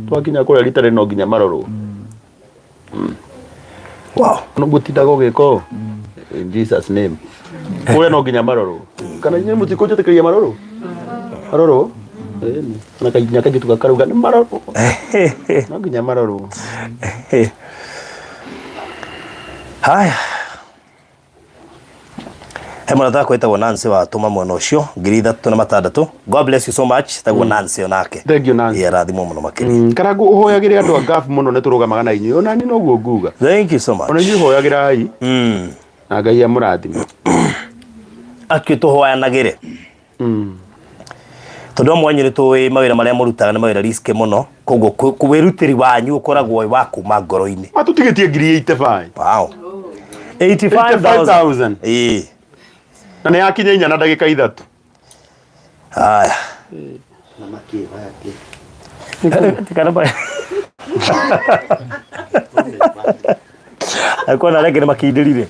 Twakinya kũrĩa rita rĩrĩ no nginya marorwo. Wow. No gũtindaga ũgĩka ũũ. In Jesus name. Kũrĩa no nginya marorwo. Kana inyuĩ mũtikũnjĩtĩkĩria marorwo? Marorwo? Ĩni. Na kaginya kaingĩ tugakarauga nĩ marorwo. No nginya marorwo. Haya. He mũrata wakwa wĩtagwo Nancy watũma mwena ũcio 3600. God bless you so much. Tagwo Nancy onake. Thank you, Nancy. Ĩ, arathimwo mũno makĩria. Karangu ũhoyagĩre andũ a ngabu mũno, nĩ tũrũgamaga na inyuĩ. Ona niĩ noguo nguga. Thank you so much. Ona inyuĩ hoyagĩrai na Ngai amũrathime. Akĩ tũhoyanagĩre. Tondũ amwe anyu nĩ tũĩ mawĩra marĩa mũrutaga nĩ mawĩra risky mũno, koguo wĩrutĩri wanyu ũkoragwo wĩ wa kuma ngoro-inĩ. Matũtigĩtie 85,000. Wow. 85,000. 85,000. Ĩĩ. Na nĩ yakinya 4 na ndagĩka 3. Haya. Na makĩ maya kĩ. Tikana ba. Alikuwa na rege nĩ makindĩrire.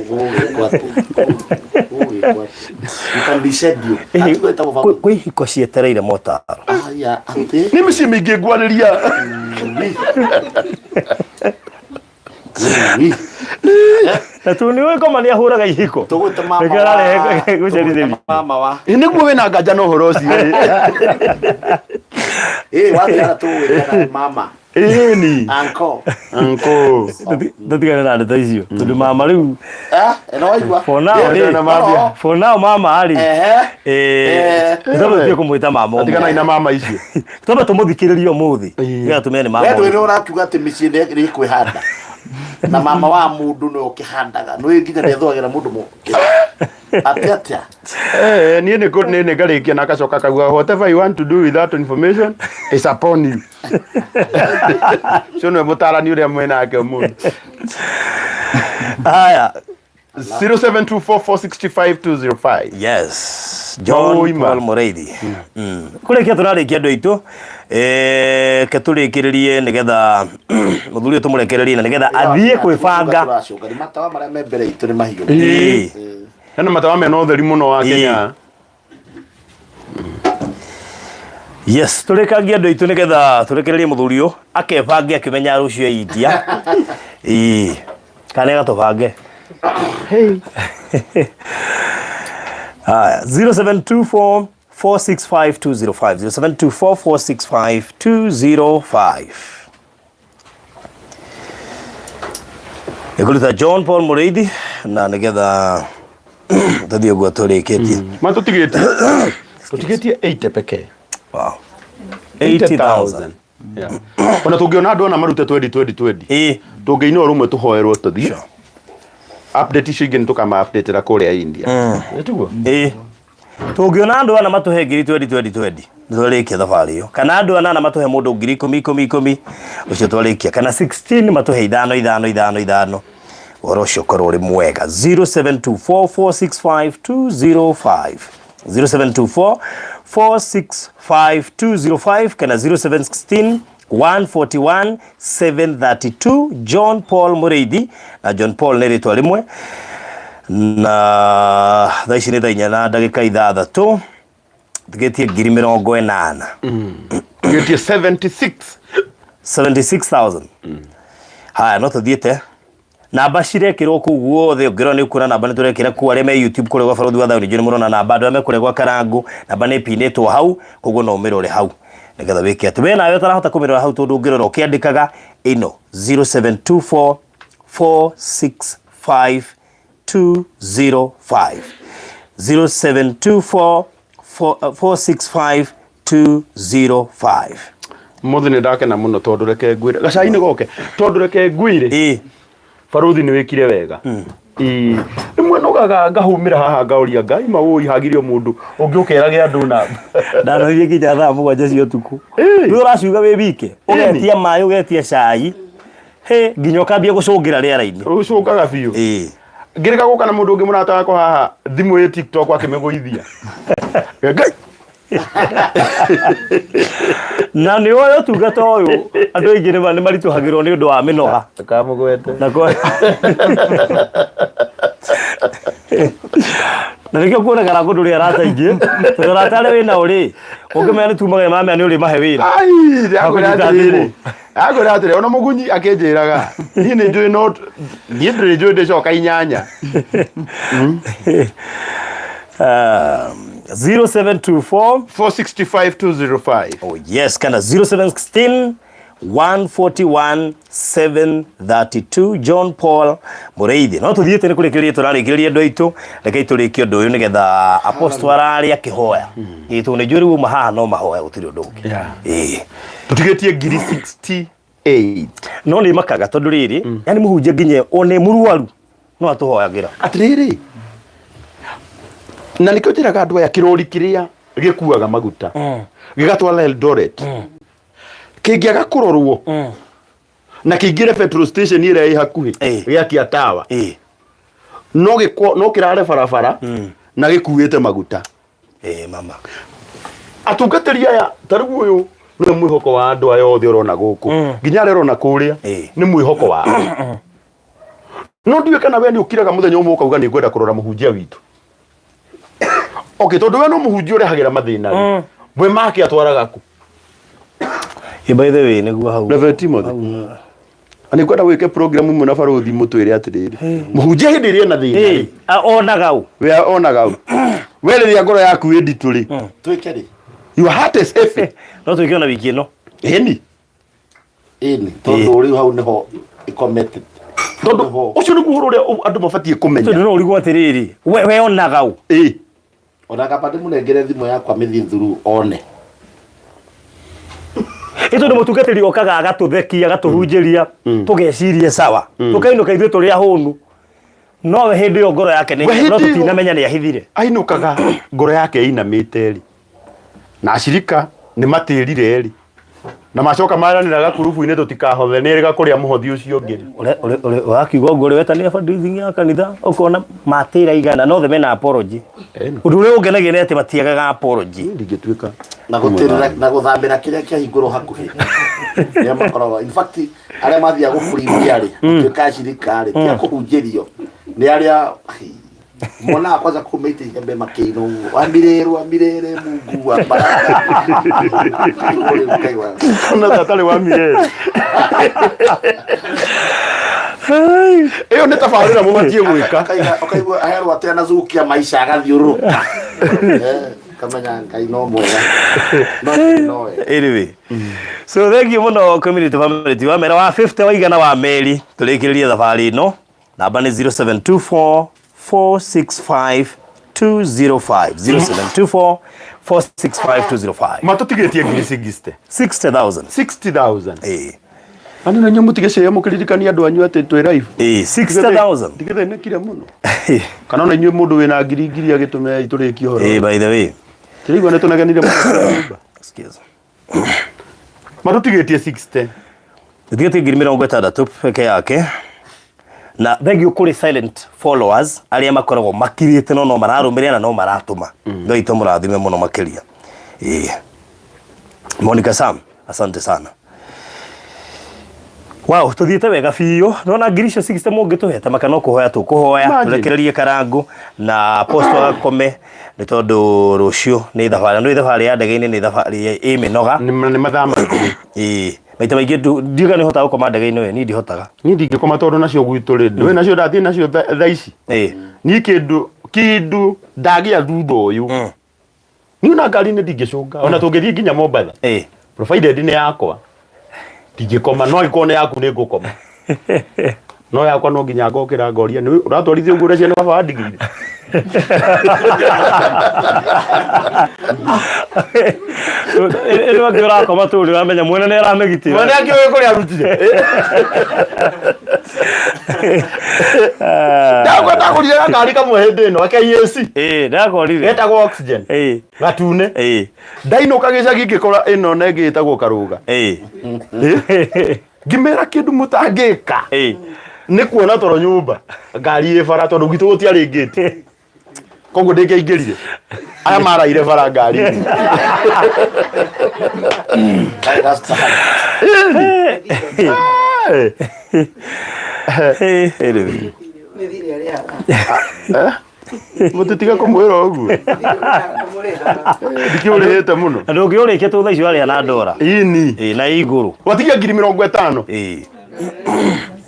Gũgĩkwo atĩ. Gũgĩkwo atĩ. You can reschedule. Ati gwĩtagwo baba. Kwĩ hiko cietereire motaro. Aya, atĩ. Nĩ mĩciĩ mĩingĩ ngwarĩria. Na tu nĩ ũĩ ngoma nĩ ahũraga ihiko. Tũgwĩta mama Nĩkĩo wa. ararehe gũcerithĩria. Tũgwĩta mama wa. Ĩ, nĩguo wĩna nganja na ũhoro ũcio. Ĩ, wathiaga tũgwĩtaga mama. Ĩni. Uncle. Uncle. Tũtigane na ndeto icio tondũ mama rĩu Eh, ĩno waigua. for now Yeah, rĩ na mambia. for now mama rĩ Ehe. eh tũtamba tũtige kũmwĩta mama Tiganai ũmũthĩ. na mama icio. Tũtamba tũmũthikĩrĩrie ũmũthĩ Ĩĩ. nĩgetha tũmenye nĩ mama We ndũĩ ũrĩkũ. nĩ ũrakiuga atĩ mĩciĩ nĩ ĩkwĩhanda. Na mama wa mũndũ nĩwe ũkĩhandaga. Nĩũĩ nginya nĩethũagĩra mũndũ mũkĩ. Atĩa atĩa? Eh, niĩ nĩ nĩ nĩ ngarĩkia na akacoka akauga whatever you want to do with that information is upon you. Ũcio nĩwe mũtaarani ũrĩa mwĩ nake ũmũthĩ. Haya. 0724465205. Yes, John Maũima. Paul Mũrĩithi. Kũrĩkia tũrarĩkia andũ aitũ, ke tũrĩkĩrĩrie nĩgetha mũthuri ũyũ tũmũrekererie na nĩgetha athiĩ kwĩbanga. Tũracoka nĩ matawa marĩa me mbere itũ nĩ mahiũ. Ĩĩ. Hena matawa mena ũtheri mũno wa Kenya. Yes, tũrĩkangie andũ aitũ nĩgetha tũrekererie mũthuri ũyũ akebange akĩmenya rũciũ e India. Ĩĩ. Kana gatũbange. Haya, 0724 465 205 0724 465 205. Ĩkũruta John Paul Mũrĩithi na nĩgetha tũthiĩ ũguo tũrĩkĩtie. Ma tũtigĩtie tũtigĩtie 80 pekee. Wow. 80,000. Yeah. Ona tũngĩona andũ ana marute 20 20 20. Ĩĩ. Tũngĩina o rũmwe tũhoerwo tũthiĩ. Update icio ingĩ nĩ tũkama update ra kũrĩa India. Nĩ tiguo? Ĩĩ. Tũngĩona andũ ana matũhe ngiri 20 20 20 nĩ twarĩkia thabarĩ ĩyo, kana andũ anana matũhe mũndũ ngiri ikũmi ikũmi ikũmi, ũcio twarĩkia, kana 16 matũhe ithano ithano ithano ithano, ũhoro ũcio ũkorwo ũrĩ mwega. 0724465205 0724465205 kana 0716 141 732 John Paul Mũrĩithi, na John Paul nĩ rĩtwa rĩmwe. Na thaa ici nĩ thaa inya na ndagĩka ithathatũ, tigĩtie ngiri mĩrongo ĩnana. Tũtigĩtie 76. 76,000. Haya, no tũthiĩte namba cirekĩrwo kũu guothe, ũngĩrora nĩ ũkuona namba nĩ tũrekĩra kũu. Arĩa me YouTube kũrĩa gwa Barũthi wa Thayũ ningĩ nĩ mũrona namba, andũ arĩa me kũrĩa gwa Karangu namba nĩ ĩpinĩtwo hau, koguo no ũmĩrore hau nĩgetha wĩke atĩ we nawe ũtarahota kũmĩrora hau, tondũ ũngĩrora ũkĩandĩkaga ĩno 0724 465 205 0724 465 205. Mũthĩ nĩ ndakena mũno tondũ reke ngwĩre gacai-inĩ goke, tondũ reke ngwĩre barũthi nĩ wĩkire wega. Ĩĩ, rĩmwe nogaga ngahũmĩra haha ngaũria Ngai maũi hagirio mũndũ ũngĩ ũkerage andũ namba. Ndanothiĩ nginya thaa mũgwanja cia ũtukũ. Rĩu ũraciuga wĩ wike, ũgetia maĩ, ũgetia cai, he nginya ũkambia gũcũngĩra rĩera-inĩ. Ũcũngaga biũ. Ngĩrĩka gũka na mũndũ ũngĩ mũrata wakwa haha thimũ ĩ TikTok akĩmĩgũithia. Ngai. Na nĩ ũĩ ũtungata ũyũ andũ aingĩ nĩ maritũhagĩrwo nĩ ũndũ wa mĩnoga. Ndũkamũgwete. Na kwa na nĩkĩo kuonekaga kũndũ rĩ arata aingĩ, tondũ arata arĩa wĩ nao rĩ, ũngĩmenya nĩ tumaga mamenya nĩ ũrĩmahe wĩra. Ai, ndĩrakwĩra Makũnyita atĩrĩrĩ. thimũ. Akwĩra atĩrĩ, ona mũgunyi akĩnjĩraga, niĩ nĩ njũĩ no niĩ ndĩrĩ njũĩ ndĩcoka inyanya. 0724 465 205. Oh yes, kana 0716 141 732 John Paul Mũrĩithi. No tũthiĩte nĩ kũrĩkĩrĩria tũrarĩkĩrĩria andũ aitũ, rekei tũrĩkie ũndũ ũyũ nĩgetha apostle ararĩ akĩhoya. Ĩĩ tondũ nĩ njũĩ rĩu uma haha no mahoya gũtirĩ ũndũ ũngĩ. Ĩĩ. Tũtigĩtie ngiri 68. No nĩ makaga tondũ rĩrĩ, yani mũhunjia nginya one mũrwaru no atũhoyagĩra. Atĩrĩrĩ, na nĩkĩo njĩraga andũ aya kĩrori kĩrĩa gĩkuaga maguta gĩgatwara Eldoret kĩngĩaga kũrorwo na kĩingĩre petrol station ĩrĩa ĩ hakuhĩ gĩakia tawa no gĩko no kĩrare barabara na gĩkuĩte maguta. Mama. Atungatĩri aya ta rĩu ũyũ nĩwe mwĩhoko wa andũ aya othe ũrona gũkũ nginya arĩa ũrona kũrĩa nĩ mwĩhoko wao. No ndiũĩ kana we nĩ ũkiraga mũthenya ũmwe ũkauga nĩ ngwenda kũrora mũhunjia witũ. Okay, tondũ we no mũhunjia ũrehagĩra mathĩna rĩ, we make atwaraga kũ? By the way, nĩguo hau. Reverend Timothy. Nĩ ngwenda wĩke program ĩmwe na barũthi mũtwĩre atĩrĩrĩ, mũhunjia hĩndĩ ĩrĩa ena thĩna rĩ, onaga ũ? We onaga ũ? We rĩrĩa ngoro yaku ĩ nditũ rĩ, Twĩke rĩ? Your heart is heavy. No twĩke ona wiki ĩno. Ĩni. Ĩni, tondũ rĩu hau nĩho ĩkomete. Tondũ ũcio nĩguo ũhoro ũrĩa andũ mabatiĩ kũmenya. Tondũ no ũrigwo atĩrĩrĩ, we onaga ũ? Ĩ. Ona kaba ndĩmũnengere thimũ yakwa mĩthiĩ through one. Ĩ tondũ mũtungatĩri okaga agatũthekia, agatũhunjĩria, tũgeciria sawa. Tũkainũka ithuĩ tũrĩ ahũnu. Nowe hĩndĩ ĩyo ngoro yake nĩ We hĩndĩ no ĩyo- tũtinamenya nĩ ahithire. Ainũkaga ngoro yake ĩinamĩte rĩ, na acirika nĩ matĩrire rĩ, na macoka maranĩra gakurubu-inĩ tũtikahothe nĩ erĩga kũrĩa mũhothi ũcio ũngĩ. Wakiuga ũguo ũrĩ wetania fundraising ya kanitha ũkona matĩra igana no othe mena apology. Ĩno. Ũndũ ũrĩa ũngenagia nĩ atĩ matiagaga apology. Ndingĩtuĩka Na gũtĩrĩra na gũthambĩra kĩrĩa kĩahingũrwo hakuhĩ nĩo makoragwo, in fact, arĩa mathiaga gũkũrithia rĩ, matuĩka acirika rĩ, ti a kũhunjĩrio, nĩ arĩa monaga kwanza kumĩte ihembe makĩina ũguo, wa mirere wa mirere Mungu wa baraka. Rĩu ũkaigua, ona ta atarĩ wa mirere. Ĩyo nĩ tabarĩra mũbatiĩ gwĩka. Ũkaigua aherwo atĩ anazukia maisha agathiũrũrũka. Kamenya Ngai no mwega no nowe. Anyway, so thank you mũno community family ti wamera wa 50 waigana wa meri tũrĩkĩrĩrie thabarĩ ĩno. Namba nĩ 0724 465 205, 0724 465 205. Matũtigĩtie ngiri 60. 60,000. 60,000. Ĩĩ. Ani na inyuĩ mũtige cĩo mũkĩririkania andũ anyu atĩ twĩ live. Ĩĩ, 60,000. Ndigĩthĩnĩkire mũno. Kana ona inyuĩ mũndũ wĩna ngiri ngiri agĩtũme tũrĩkie ũhoro. Ĩĩ, by the way. Tũraigua nĩ tũnegenire mũno nyũmba. Excuse. Matũtigĩtie 60. Tũtigĩtie ngiri 60 peke yake. Na thank you kũrĩ silent followers arĩa makoragwo makirĩte no no mararũmĩrĩra na no maratũma. Ngai witũ amũrathime mũno makĩria. Ĩĩ. Monica Sam, asante sana. Wow, tuthiĩte wega biũ. Nona ngiri icio 60 mũngĩtũhe ta maka no kũhoya tũkũhoya Imagine. tũrekererie karangu na apostle agakome nĩ tondũ rũciũ nĩ thabarĩ nĩ thabarĩ ya ndege-inĩ nĩ thabarĩ ĩ mĩnoga. Nĩ mathaa maingĩ. Ĩĩ, maita maingĩ ndiũĩ kana nĩ ũhotaga gũkoma ndege-inĩ we, niĩ ndihotaga. Niĩ ndingĩkoma tondũ nacio gwitũ rĩ, ndũĩ nacio ndathiĩ nacio thaa ici. Ĩĩ. Niĩ kĩndũ ndagĩa thutha ũyũ. Niĩ ona ngari-inĩ ndingĩcũnga ona tũngĩthiĩ nginya Mombatha. Ĩĩ. Provided nĩ yakwa ndingĩkoma, no angĩkorwo nĩ yaku nĩ ngũkoma. No yakwa no nginya ngokĩra ngoria nĩ ũratwarithia ũguo ũreciria nĩ baba wandigĩire. Ĩno angĩ ũrakoma tũ nĩ ũramenya mwene nĩ aramĩgitĩra. Mwene akĩũĩ kũrĩa arutire. Ndagwa ndagũrire gakari kamwe hĩndĩ ĩno ake AC. Ĩĩ, ndakorire. Getagwo oxygen. Ĩĩ. Gatune. Ĩĩ. Ndainũka gĩcagi ngĩkora ĩno na ĩngĩ ĩtagwo karũga. Ĩĩ. Ngĩmera kĩndũ mũtangĩka. Ĩĩ. Nĩ kuona toro nyũmba ngari ĩ bara tondũ gwitũ gũtiarĩ ngĩti. Koguo ndĩngĩaingĩrire. Aya maraire bara ngari-inĩ. Anyway. Mũtitiga kũmwĩra ũguo. Ndikĩũrĩhĩte mũno. Na ndũngĩũrĩkia tũ thaa icio arĩa na ndora. Ini. Ĩĩ, na igũrũ. Watigia ngiri 50. Ĩĩ.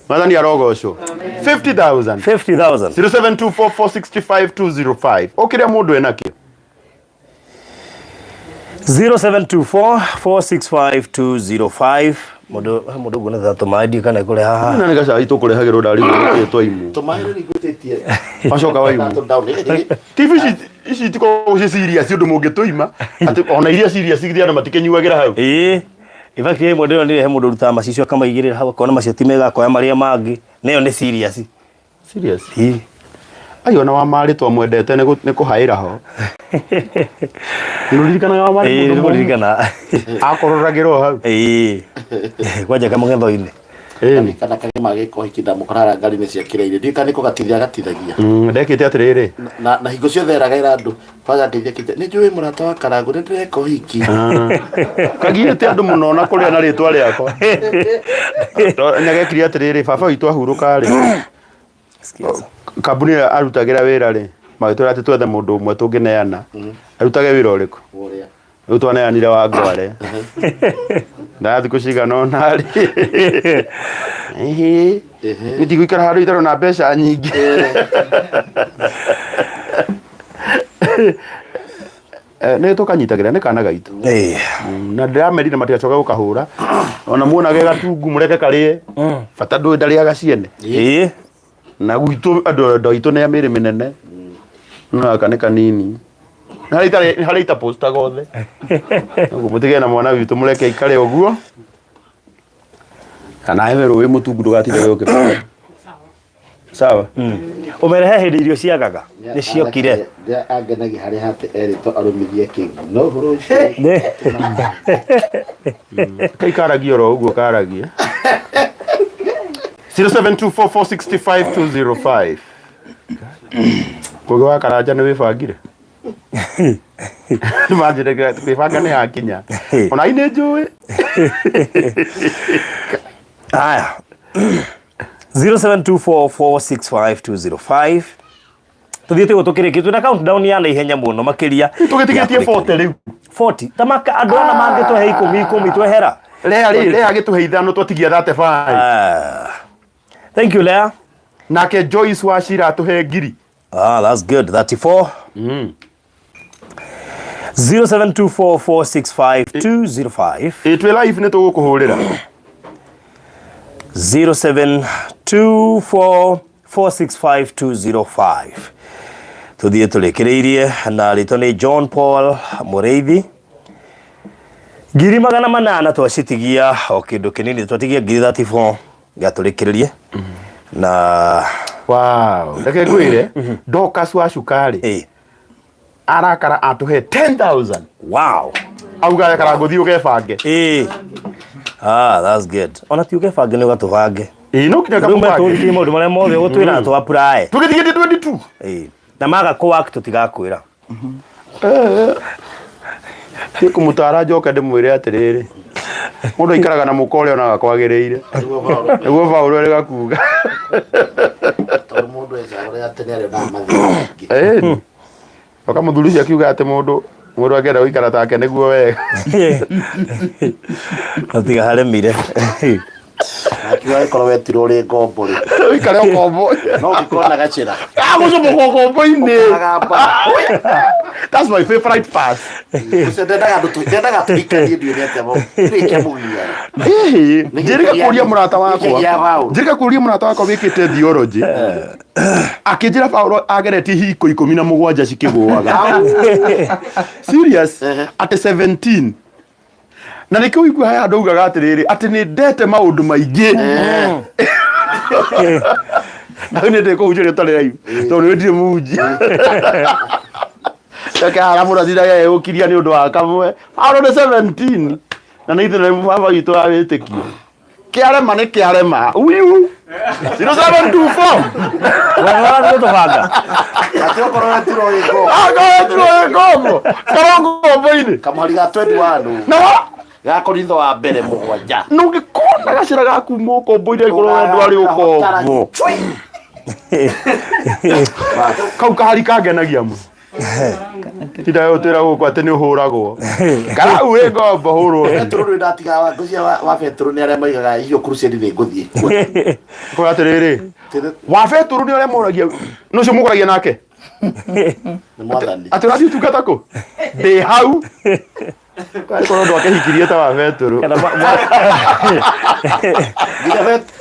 Mwathani arogocwo. 50,000. 50,000. 0724465205. O kĩrĩa mũndũ enakĩo. 0724465205. Mũndũ mũndũ nguona ta tũmaĩ ndiũĩ kana kũrĩ haha. Na nĩ gacai tũkũrehagĩrwo ndarigwo nĩkĩĩ twaimwo. Tũmaĩ rĩu ngwĩtĩtie. Wacoka waimwo. TV ici ici itikoragwo ci serious ũndũ mũngĩtũima atĩ ona iria serious ithe andũ matikĩnyuagĩra hau. Ĩĩ. In fact ĩmwe ndĩronire he mũndũ ũrutaga macicio akamaigĩrĩra hau akona macio ti mega akoya marĩa mangĩ. Na ĩyo nĩ serious. Serious. Ĩĩ. Ai ona wa marĩ twamwendete nĩ kũhaĩra ho. Nĩũririkanaga wa marĩ Ĩĩ, mũndũ mũũru? nĩngũririkana. Akororagĩra o hau. Ĩĩ. Kwanja kamũng'etho-inĩ. Ĩni. Kana karĩma gĩko hiki ndamũkora ngari-inĩ cia kĩrairĩ ndiũĩ kana nĩko gatithia gatithagia. Ndekĩte atĩrĩrĩ. Na hingo ciothe eraga ĩra andũ kwanja ngeithia kĩnja nĩ njũĩ mũrata wa Karangũ nĩ ndĩreka ũhiki. Kagiĩte andũ mũno na kũrĩa na rĩtwa rĩakwa. Nĩagekire atĩrĩrĩ, baba witũ ahurũka rĩ, kambuni ĩrĩa arutagĩra wĩra rĩ, magĩtwĩra atĩ twethe mũndũ ũmwe tũngĩneana arutage wĩra ũrĩkũ. Ũrĩa. Rĩu twaneanire wa Ngware. Na thikũ cigana ũna rĩ, ĩhĩ, niĩ ndigũikara handũ itarĩ na mbeca nyingĩ. Nĩ tũkanyitagĩra nĩ kana gaitũ. Na ndĩramerire matigacoke gũkahũra. Ona muona ge gatungu mũreke karĩe. Bata ndũĩ ndarĩaga ciene. Na gwitũ andũ aitũ nĩ a mĩrĩ mĩnene. No gaka nĩ kanini. Nĩ harĩa itarĩ nĩ harĩa itapostaga othe. Ũguo mũtigane na mwana witũ mũreke aikare ũguo. Kana hewe rũĩ mũtungu ndũgatinde ũkĩmenya. Sawa. Ũmere he hĩndĩ irio ciagaga nĩ ciokire. Angenagia harĩa hate erĩtwo arũmithie kĩngĩ no ũhoro ũcio. Kai karagia oro ũguo karagia. 0724465205. Kũgĩ wa Karanja nĩ wĩbangire? Nĩmanjĩre kwĩbanga nĩ hakinya. Ona inĩ njũĩ. Haya. 0724465205 tuthiĩte ũguo tũkĩrĩkia twĩna countdown ya naihenya mũno makĩria. Tũgĩtigĩtie 40 rĩu. 40 ta maka andũ ana mangĩtũhe ikũmi ikũmi twehera. Lea rĩ, Lea agĩtũhe ithano twatigia 35. Ah. Thank you, Lea. Nake Joyce Wachira atũhe ngiri. Ah, that's good. 34. 0724465205. Ĩ twĩ live nĩ tũgũkũhũrĩra. 0724465205. Tuthiĩ tũrĩkĩrĩirie na rĩtwa nĩ John Paul Mũrĩithi. 800,000 twacitigia o kĩndũ kĩnini, twatigia ngiri 34 gatũrĩkĩrĩrie na Wow. Reke ngwĩre, Dorcas wa cukari arakara atũhe 10,000. Wow. Auga akara ngũthiĩ ũgebange. Ah, that's good. Ona ti ũgebange nĩ ũgatũbange. Ĩĩ no nginya Rĩu kamũbange. metũrikie maũndũ marĩa mothe ũgũtwĩra na tũ apply. Tũgĩtigĩtie 22. Ĩĩ. Na maga kũ work tũtigakwĩra. Thiĩ kũmũtara njoke ndĩmwĩre atĩrĩrĩ. Mũndũ aikaraga na mũka ũrĩa onaga kwagĩrĩire. Nĩguo Paũlũ erĩga kuga. Tondũ mũndũ ecagũraga atĩ nĩ arĩonaga mathĩna maingĩ. Ĩni. Oka mũthuri ũcio akiuga atĩ mũndũ mũndũ angĩenda gũikara take nĩguo wega. Gatiga haremire. Akiuga angĩkorwo wetirwo ũrĩ ngombo rĩ. Ũikare ngombo. No ũngĩkorwo na gacĩra. Ah, gũcomokwo ngombo-inĩ. Ũkagamba. That's my favorite verse. Ũcio ndendaga andũ ndendaga tũhikanie ndiũĩ nĩ atĩa kĩrĩ kĩamũgia. Hihi, njĩrĩga kũria mũrata wakwa. Nĩkĩgia Paũlũ. Njĩrĩga kũria mũrata wakwa wĩkĩte theology. Akĩnjĩra Paũlũ ageretie hiko 17 cikĩgũaga. Serious? Atĩ 17. Na nĩkĩo ũigua haya andũ augaga atĩrĩrĩ, atĩ nĩ ndete maũndũ maingĩ. Na rĩu nĩ ndĩkũhunjia ũtarĩ live, tondũ nĩ ndirĩ mũhunjia. Reke haha mũndũ atindage agĩũkiria nĩ ũndũ wa kamwe. Paũlũ nĩ 17. Na nĩ ithuĩ nĩ baba witũ wa wĩtĩkio. Kĩarema nĩ kĩarema. Uyu. 0724. Wewe warathiĩ gũtũbanga. Atĩ okorwo wetirwo wĩ ngombo. Okorwo wetirwo wĩ ngombo. Korwo ngombo-inĩ. Kamũhari ga 21. Na wa? Ga Korintho wa mbere 7. Na ũngĩkona gacĩra ga kuma ũkombo-inĩ angĩkorwo we ndwarĩ ũkombo. Kau kahari kangenagia mũno. Tinda ũtwĩra gũkũ atĩ nĩ ũhũragwo. Karau wĩ ngombo hũrwo. Petero nĩ ndatiga wa ngũcia wa Petero nĩ arĩa moigaga hiyo crusade nĩ ngũthiĩ. Kwa atĩrĩrĩ, wa Petero nĩ arĩa moragia, nĩ ũcio mũgũragia nake? Nĩ mwathani. Atĩ ũrathiĩ ũtungata kũ? Ndĩ hau. Karĩ korwo andũ akehikirie ta wa Petero.